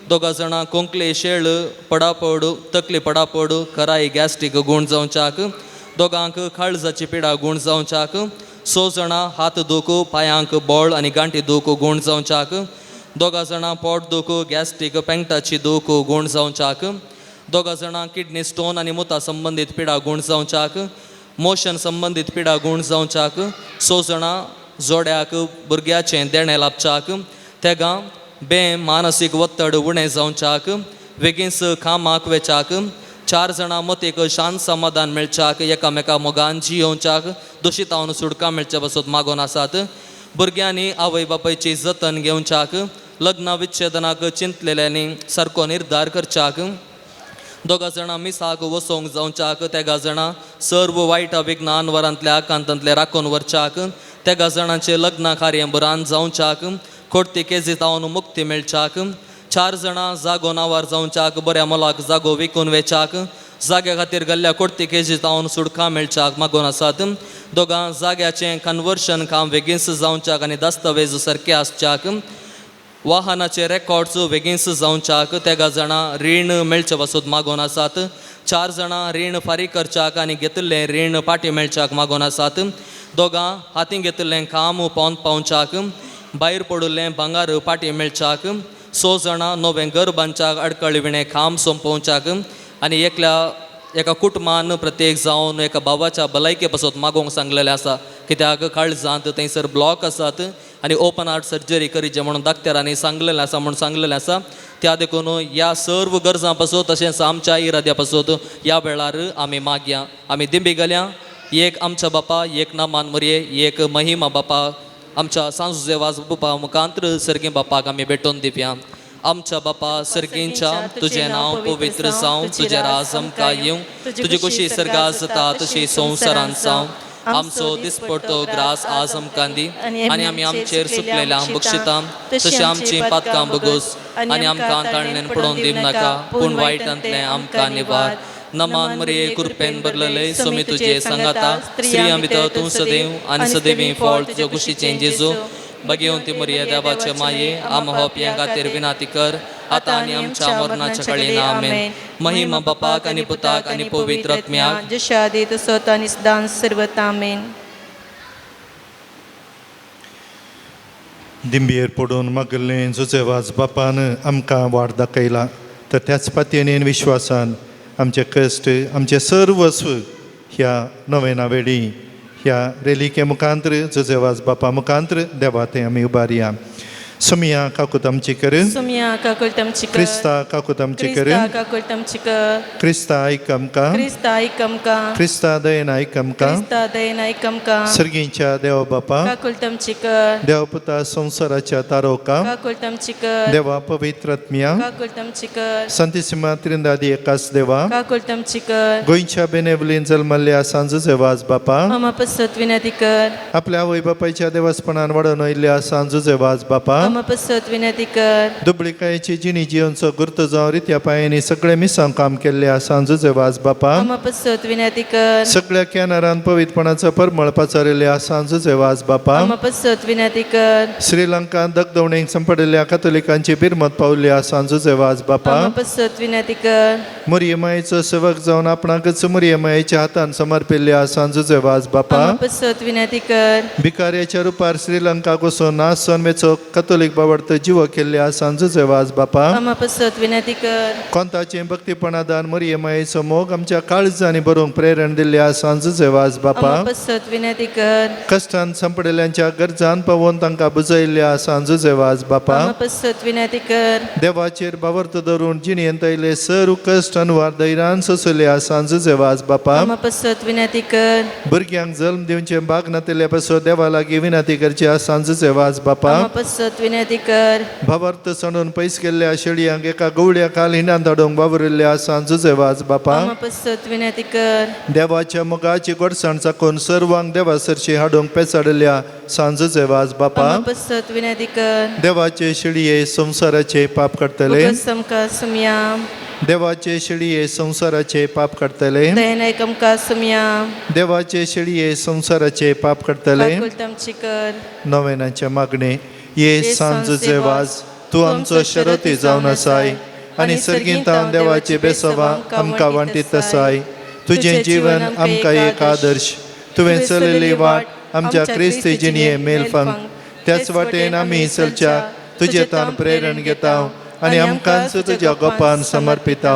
2 जाणां कोंकले शेळ पडापड तकली पडापड कराय गॅस्ट्रीक गूण जावच्याक, 2 काळजाची पिडा गूण जावच्याक, 6 जाणां हात दूख पांयांक बळ आनी गांठी दूख गूण जावच्याक, 2 जाणां पोट दूख गॅस्ट्रीक पेंगटाची दूख गूण जावच्याक, 2 जाणां किडनी स्टोन आनी मुता संबंदीत पिडा गूण जावच्याक, मोशन संबंदीत पिडा गूण जावच्याक, 6 जाणां जोड्याक भुरग्याचें देणें लाबच्याक, 13 बे मानसीक वत्तड उणें जावच्याक, बेगीनच कामाक वेच्याक, 4 जाणां मतीक शांत समाधान मेळच्याक, एकामेका मोगान जियोवच्याक, दोशितावन सुटका मेळचे पासत मागोन आसात. भुरग्यांनी आवय बापायची जतन घेवच्याक, लग्न विच्छेदनाक चिंतलेल्यांनी सारको निर्धार करच्याक, 2 जाणां मिसाक वसोंक जावच्याक, 13 जाणां सर्व वायट विज्ञान वरांतल्या आकांतांतले राखून व्हरच्याक, 13 जाणांचें लग्न कार्य बरान जावच्याक, खोडती केजी तावन मुक्ती मेळच्याक, 4 जाणां जागो नांवार जावच्याक, बऱ्या मोलाक जागो विकून वेच्याक, जाग्या खातीर घाल्ल्या कोडती केजी तावन सुटका मेळच्याक मागून आसात. 2 जाग्याचें कन्वर्शन काम बेगीनच जावच्याक आनी दस्तावेज सारके आसच्याक, वाहनाचे रेकॉर्ड्स बेगीनच जावच्याक, 13 जाणां रीण मेळचे पासत मागून आसात. 4 जाणां रीण फारीक करच्याक आनी घेतिल्लें रीण फाटीं मेळच्याक मागून आसात. 2 हातीं घेतिल्लें काम पोंत पावच्याक, भायर पडिल्लें भांगार फाटीं मेळच्याक, 6 जाणां नवें घर बांदच्याक अडकळी विणें काम सोंपोवच्याक आनी एका कुटुंबान प्रत्येक जावन एका भावाच्या भलायके पासत मागोवंक सांगलेलें आसा. कित्याक काळजांत थंयसर ब्लॉक आसात आनी ओपन हार्ट सर्जरी करीचे म्हणून डाक्टरांनी सांगलेलें आसा म्हणून सांगलेलें आसा. त्या देखून ह्या सर्व गरजां पासत तशेंच आमच्या इराद्या पासत ह्या वेळार आमी मागया. आमी दिंबी घालया. एक आमच्या बापा, एक नामान मरये, एक महिमा बापा, आमच्या सांजुजेवाज बापा मुखांत्र सर्गी बापाक आमी भेटोवन दिवया. आमच्या बापा सर्गींच्या, तुजें नांव पवित्र जावं, तुजें राज आमकां येवं, तुजी खुशी सर्गां जाता तशी संवसारांत जावं. आमचो दिसपडतो ग्रास आज आमकां दी आनी आमी आमचेर सुकलेल्या बक्षिता तशी आमची पातकां बगोस आनी आमकां ताळणेन पडोवन दिवं नाका, पूण वायटांतलें आमकां निवार. नमान मरिये, कृपेन भरलेले, स्वामी तुजे सांगाता, स्त्रियां भितर तूं सदैव आनी सदैवी फळ तुज्या कुशीचें जेजू. भगेवंती मरिये, देवाचे माये, आमकां पापयां खातीर विनंती कर, आतां आनी आमच्या मरणाच्या काळीन. आमेन. महिमा बापाक आनी पुताक आनी पवित्र आत्म्याक, जशा आदी तसो आनी सदांच सर्वता. आमेन. दिंबयेर पडून मागल्लें जुजेवाज बापान आमकां वाट दाखयला, तर त्याच पातयेन विश्वासान आमचे कश्ट आमचें सर्वस्व ह्या नवेना वेळी ह्या रेलिके मुखांत्र जुजेवाज बापा मुखांत्र देवा थंय आमी उबारया. सोमिया काकूत आमची कर, सुमिया काकुळट आमची कर, क्रिस्ता काकूत आमची कर, क्रिस्ता काकुळट आमची कर, क्रिस्ता आयक आमकां, क्रिस्ता आयक आमकां, क्रिस्ता दयेन आयक आमकां, क्रिस्ता दयेन आयक आमकां, सर्गींच्या देवा बापा, काकुळट आमची कर, देवा पुता संवसाराच्या तारोका, काकुळट आमची कर, देवा पवित्र आत्म्या, काकुळट आमची कर, संतीसिमा त्रिंदादी एकाच देवा, काकुळट आमची कर, गोंयच्या बेनेवलीन जल्मल्ल्या सांजुजेवाज बापा, आमा पसत विनंती कर, आपल्या आवय बापायच्या देवासपणान वाडोवन आयिल्ल्या सांजुजेवाज बापा, आमा पसत विनंती कर. दुबळिकायेची जिणी जिवनचो गुर्त जावन रित्या पांयांनी सगळे मिसांव काम केल्ले सांजुजे वाज बापा. आमा पसत विनंती कर. सगळ्या कॅनरान पवित्रपणाचो परमळ पाचारिल्ल्या सांजुजे वाज बापा. आमा पसत विनंती कर. श्रीलंकान दगदवणेक संपडिल्ल्या कथोलिकांची बिरमत पावल्या सांजुजे वाज बापा. आमा पसत विनंती कर. मुरियमायेचो सेवक जावन आपणाकच मुरियमायेच्या हातान समर्पिल्ल्या सांजुजे वाज बापा. आमा पसत विनंती कर. भिकाऱ्याच्या रुपार श्रीलंकाक वचून नासोन वेचो कथोलीक बावडतो जिवो केल्ल्या सांजुजे वाज बापा. आमा पसत विनंती कर. कोंताचें भक्तीपणादान मुरियमायेचो मोग आमच्या काळजांनी बरोवंक प्रेरण दिल्ल्या सांजुजे वाज बापा. आमा पसत विनंती कर. कश्टान संपडिल्ल्यांच्या गरजान पावोवन तांकां बुजयल्ल्या सांजुजे वाज बापा. आमा पसत विनंती कर. देवाचेर भावार्थ धरून जिणेंत आयले सर्व कश्ट अनवार धैर्यान सोंसले सांजुजे वाज बापा. आमा पसत विनंती कर. भुरग्यांक जल्म दिवचे भाग नातिल्ले पासून देवा लागीं विनंती करची सांजुजे वाज बापा. आमा पसत विनंती कर. भावार्थ सांडून पयस गेल्ल्या शेळयांक एका गवळ्या खाल हिंडान धाडूंक वावरिल्ल्या सांजुजे वाज बापा. आमा पसत विनंती कर. देवाच्या मोगाची गोडसाण चाकून सर्वांक देवा सरशी हाडूंक पेचाडिल्ल्या सांजुजे वाज बापा. आमा पसत विनंती कर. देवाचे शेळये संवसाराचे पाप काडटले. उगस आमकां सुमया. देवाचे शेळये संवसाराचे पाप काडटले. दयनायक आमकां सुमया. देवाचे शेळये संवसाराचे पाप काडटले. काकुळट आमची कर. नोवेनाचे मागणे. ये सांजुजे वाज, तूं आमचो शरती जावन आसाय आनी सर्गींतावन देवाचे बेसवा आमकां वांटीत आसाय. तुजें जीवन आमकां एक आदर्श, तुवें चलयल्ली वाट आमच्या क्रिस्ती जिणये मेलफांक, त्याच वाटेन आमी चलच्या तुजें तान प्रेरण घेता आनी आमकांच तुज्या गोपान समर्पिता.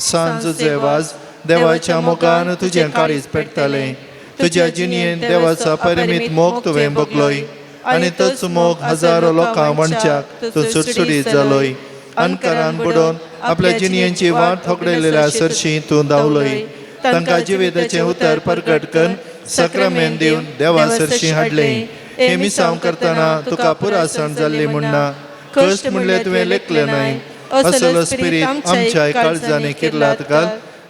सांजुजे वाज, देवाच्या मोगान तुजें काळीज पेटतालें. तुज्या जिणयेन देवाचो परिमीत मोग तुवें भोगलोय आनी तोच मोग हजारो लोकां वणच्याक तूं सुटसुटीत जालोय. अनकरान बुडोवन आपल्या जिणयेची वाट होगडयलेल्या सरशी तूं धांवलोय. तांकां जिविताचें उतर परगट करून सक्रामेन दिवन देवा सरशी हाडलें. हें मिसांव करतना तुका पुरासण जाल्ली म्हणना कश्ट म्हणलें तुवें लेखलें न्हय. असलो स्पिरीत आमच्या काळजांनी किर्लात घाल.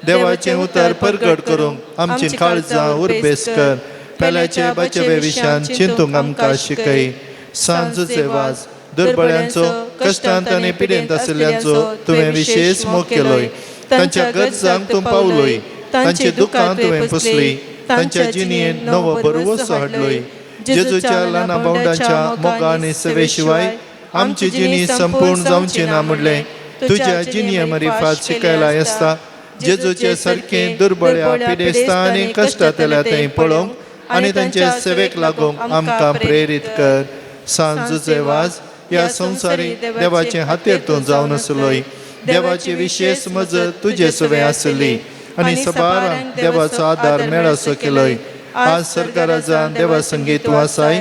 देवाचें उतर परगट करूंक आमची काळजां उर्बेस कर. पेल्याचे बचवे विशयान चिंतूंक आमकां शिकय. सांजुचे वाज, दुर्बळ्यांचो, कश्टांत आनी पिडेंत आशिल्ल्यांचो तुवें विशेश मोग केलोय. तांच्या गरजांक तूं पावलोय, तांची दुकां तुवें पुसली, तांच्या जिणेंत नवो बरवसो हाडलोय. जेजूच्या ल्हान भावंडांच्या मोगा आनी सेवे शिवाय आमची जिणी संपूर्ण जावची ना म्हणलें तुज्या जिणये मरिफात शिकयला आसता. जेजूचे सारकें दुर्बळ्या पिडेस्तां आनी कश्टांतल्या थंय पळोवंक आनी तांचे सेवेक लागूंक आमकां प्रेरीत कर. सांजुचे वाज, ह्या संवसारी देवाचे हातेर तूं जावन आसलोय. देवाची विशेश मजत तुजे सवें आसली आनी सबारांक देवाचो आदार मेळसो केलोय. आज सरकाराजान देवा संगीत तूं आसाय,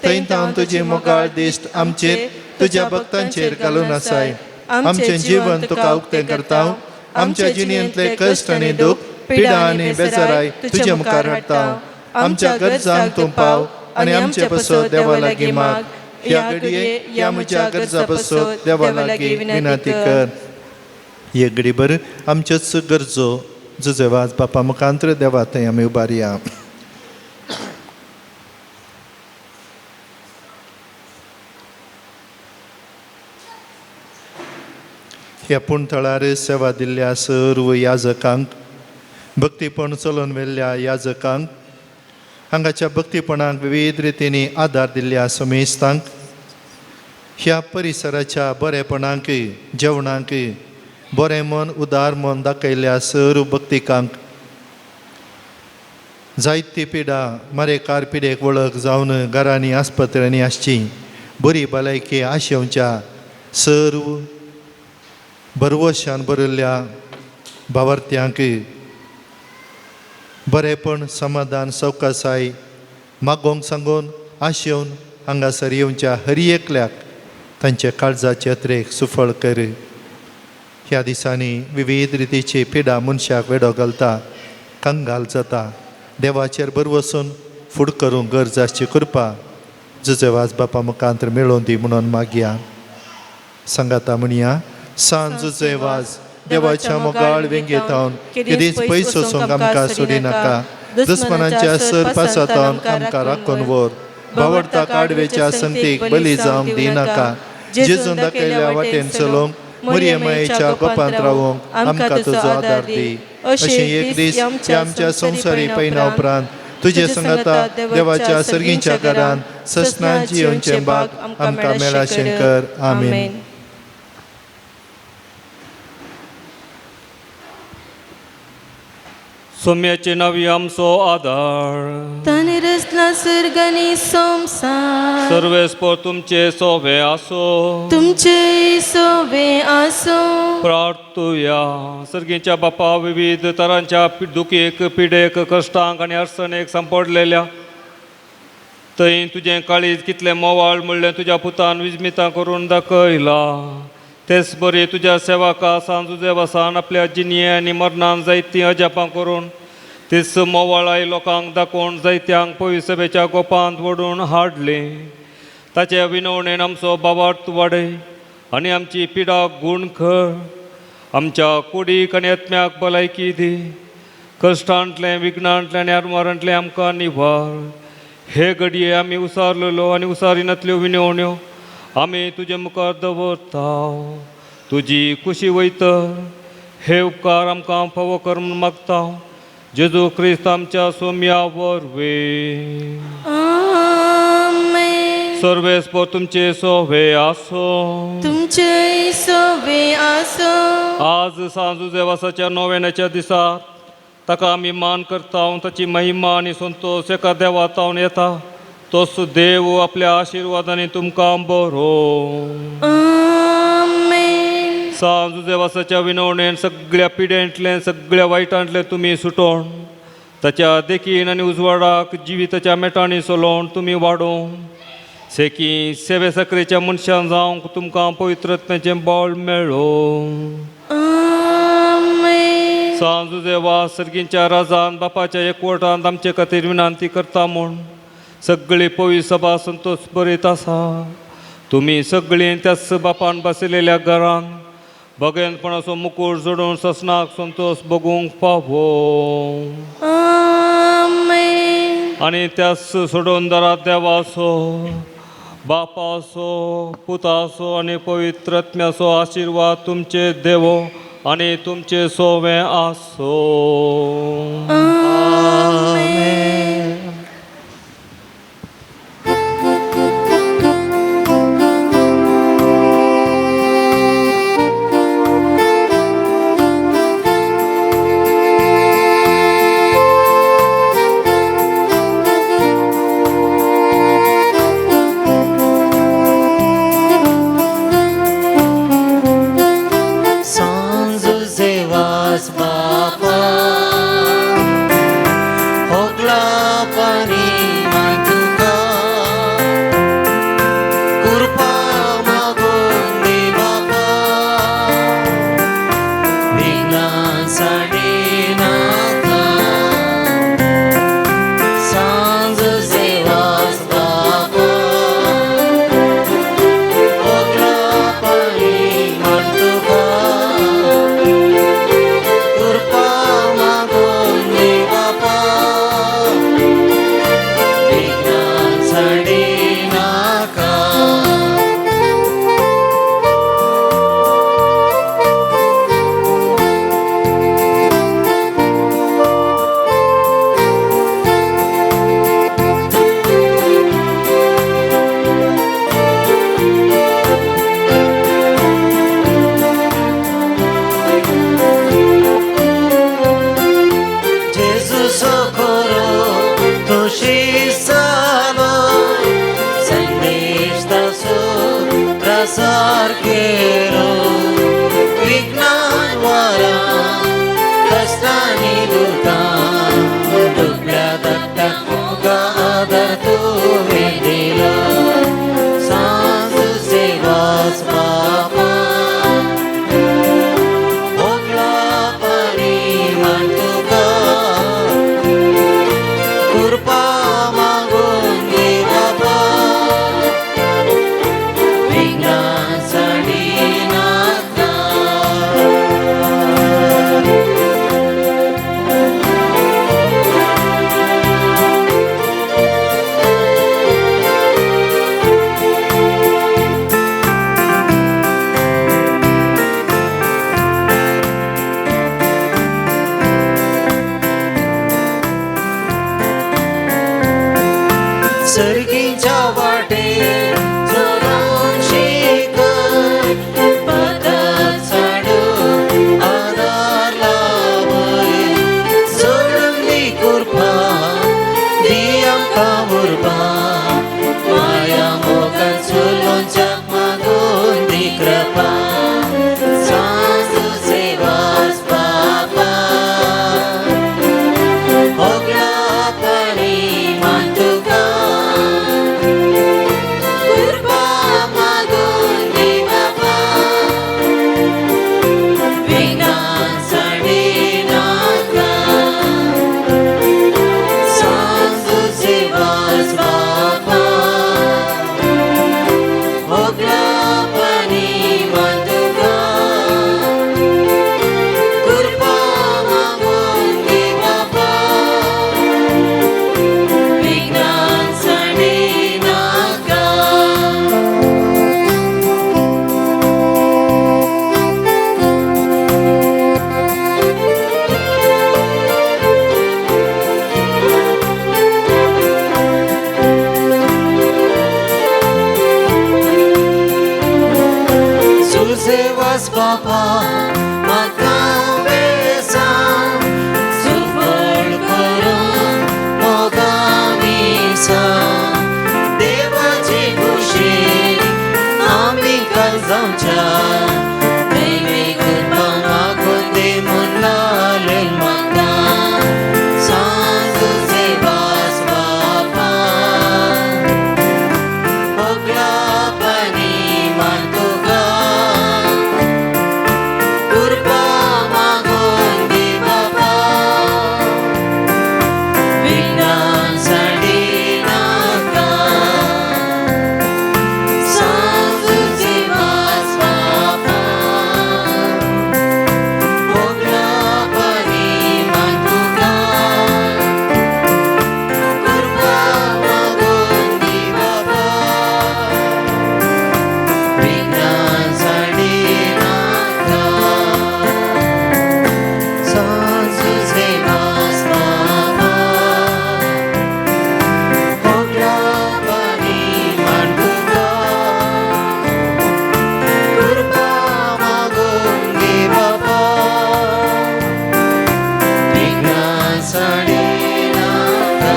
थंय तावन तुजी मोगाळ दिश्ट आमचेर तुज्या भक्तांचेर घालून आसाय. आमचें जीवन तुका उक्तें करता. आमच्या जिणेंतले कश्ट आनी दूख, पिडा आनी बेजाराय तुजे मुखार हाडटा. आमच्या गरजांक तूं पाव आनी आमचे पासत देवा लागीं माग. ह्या घडये ह्या म्हज्या गरजा पासत देवा लागीं विनंती कर. हे घडीभर आमच्योच गरजो जुजे वाज बापा मुखांत्र देवा थंय आमी उबारया. ह्या पूण थळार सेवा दिल्ल्या सर्व याजकांक, भक्तीपण चलोवन व्हेल्ल्या याजकांक, हांगाच्या भक्तीपणाक विविध रितींनी आदार दिल्ल्या समेस्तांक, ह्या परिसराच्या बरेपणाक, जेवणाक बरें मन उदार मन दाखयल्ल्या सर्व भक्तिकांक, जायती पिडा मारेकार पिडेक वळख जावन घरांनी आस्पत्र्यांनी आसची बरी भलायकी आशेवच्या सर्व भरवशान भरिल्ल्या भावार्थ्यांक बरेपण, समाधान, सवकासाय मागोवंक सांगून आशेवन हांगासर येवच्या हर एकल्याक तांच्या काळजाचे अत्रेक सुफळ कर. ह्या दिसांनी विविध रितीची पिडा मनशाक वेडो घालता, कंगाल जाता. देवाचेर भरवसून फुड करूंक गरज आसची कृपा जुजे वाज बापा मुखांत मेळोवन दी म्हणून मागया. सांगाता म्हणया. सांजुचे वाज, देवाच्या मोगाळ वेंगेतावन केदीच पयस वचूंक आमकां सोडिनाका. दुस्मनाच्या सर पासातावन आमकां राखून व्हर. भावार्थाक आडवेच्या संगतीक बली जावंक दिनाका। जेजून दाखयल्या वाटेन चलोवंक मरियमायेच्या गोपांत रावोंक आमकां तुजो आदार दी। अशें एक दीस ह्या आमच्या संवसारी पयना उपरांत तुजे संगता देवाच्या सर्गींच्या घरांत ससनां जियोवचें भाग आमकां मेळाशें कर। आमेन। सोम्याचे नवी आमचो आदार ताणें रचला सर्ग आनी संवसार। सर्वेस्पर तुमचे सोवे आसो। तुमचे सोवे आसो। प्रार्थुया। सर्गीच्या बापा विविध तरांच्या दुखीक पिडेक कश्टांक आनी अडचणेक सांपडलेल्या थंय तुजें काळीज कितलें मोवाळ म्हणलें तुज्या पुतान विजमितां करून दाखयला। तेच बरी तुज्या सेवका सांजुजेवासान आपल्या जिणये आनी मरणान जायतीं अजापां करून तीच मोवाळाय लोकांक दाखोवन जायत्यांक पविसभेच्या गोपांत वडून हाडलें। ताचे विनवणेन आमचो बाबार्थ वाडय आनी आमची पिडा गूण खर आमच्या कुडीक आनी आत्म्याक भलायकी दी। कश्टांतलें विघ्नांतलें आनी आरमारांतलें आमकां निवार। हे घडये आमी उसारलेलो आनी उसारिनातल्यो विनवण्यो आमी तुजे मुखार दवरता। तुजी कुशी वयतर हे उपकार आमकां फावो कर म्हूण मागता। जेजू क्रिस्त आमच्या सोम्या वरवीं। आमेन। सर्वेस्पर तुमचे सोवे आसो। तुमचे सोवे आसो। आज सांजुजेवासाच्या नोवेनाच्या दिसा ताका आमी मान करता। ताची महिमा आनी संतोश एका देवा तावन येता। तोच देव आपल्या आशिर्वादांनी तुमकां बरो। आमेन। सांजुजेवासाच्या विनवणेन सगळ्या पिडेंतलें सगळ्या वायटांतलें तुमी सुटोवन ताच्या देखीन आनी उजवाडाक जिविताच्या मेटांनी चलोवन तुमी वाडोवन सेकी सेवे सकरेच्या मनशान जावंक तुमकां पवित्रत्म्याचें बळ मेळो। आमेन। सांजुजेवा सर्गींच्या राजान बापाच्या एकवटांत आमचे खातीर विनंती करता म्हूण सगळी पवी सभा संतोष बरीत आसा। तुमी सगळीं त्याच बापान बसलेल्या घरान भगेनपणाचो मुकूट जोडून ससनाक संतोष बगूंक पावो। आमेन। आनी त्याच सोडून दरात देवाचो बापाचो पुताचो आनी पवित्रत्म्याचो आशिर्वाद तुमचे देवो आनी तुमचे सोवे आसो। आमेन। बापा म्हाका बेसांव सुफळ करून मोगा मिसां देवाचे खुशी आमी काल जावच्या देवी कृपा मागून दे म्हूण लालेल म्हाका सांजुचे वास बापा होगलापनी मान तुका कृपा मागून दे बापा विघ्नां सांडी नाका सांजुचे वास बापा होगलापनी मान तुका कृपा मागून दे बापा विघ्नां सांडी नाका सांजुचे वास बापा होगलापनी मान तुका कृपा मागून दे बापा विघ्नां सांडी नाका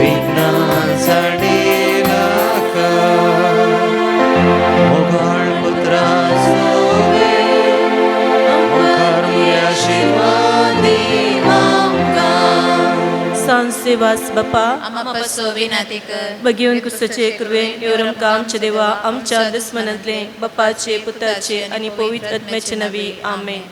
विघ्नां सांडी नाका मोगाळ पुत्रा सोवे मुखार आशिर्वाद सांसे वास बापा आमा पासो विनाती कर बगेवन कुसचे कृपेन येवरमका आमच्या देवा आमच्या दुस्मनांतले बापाचे पुताचे आणि पवित्र आत्म्याचे नवी. आमेन.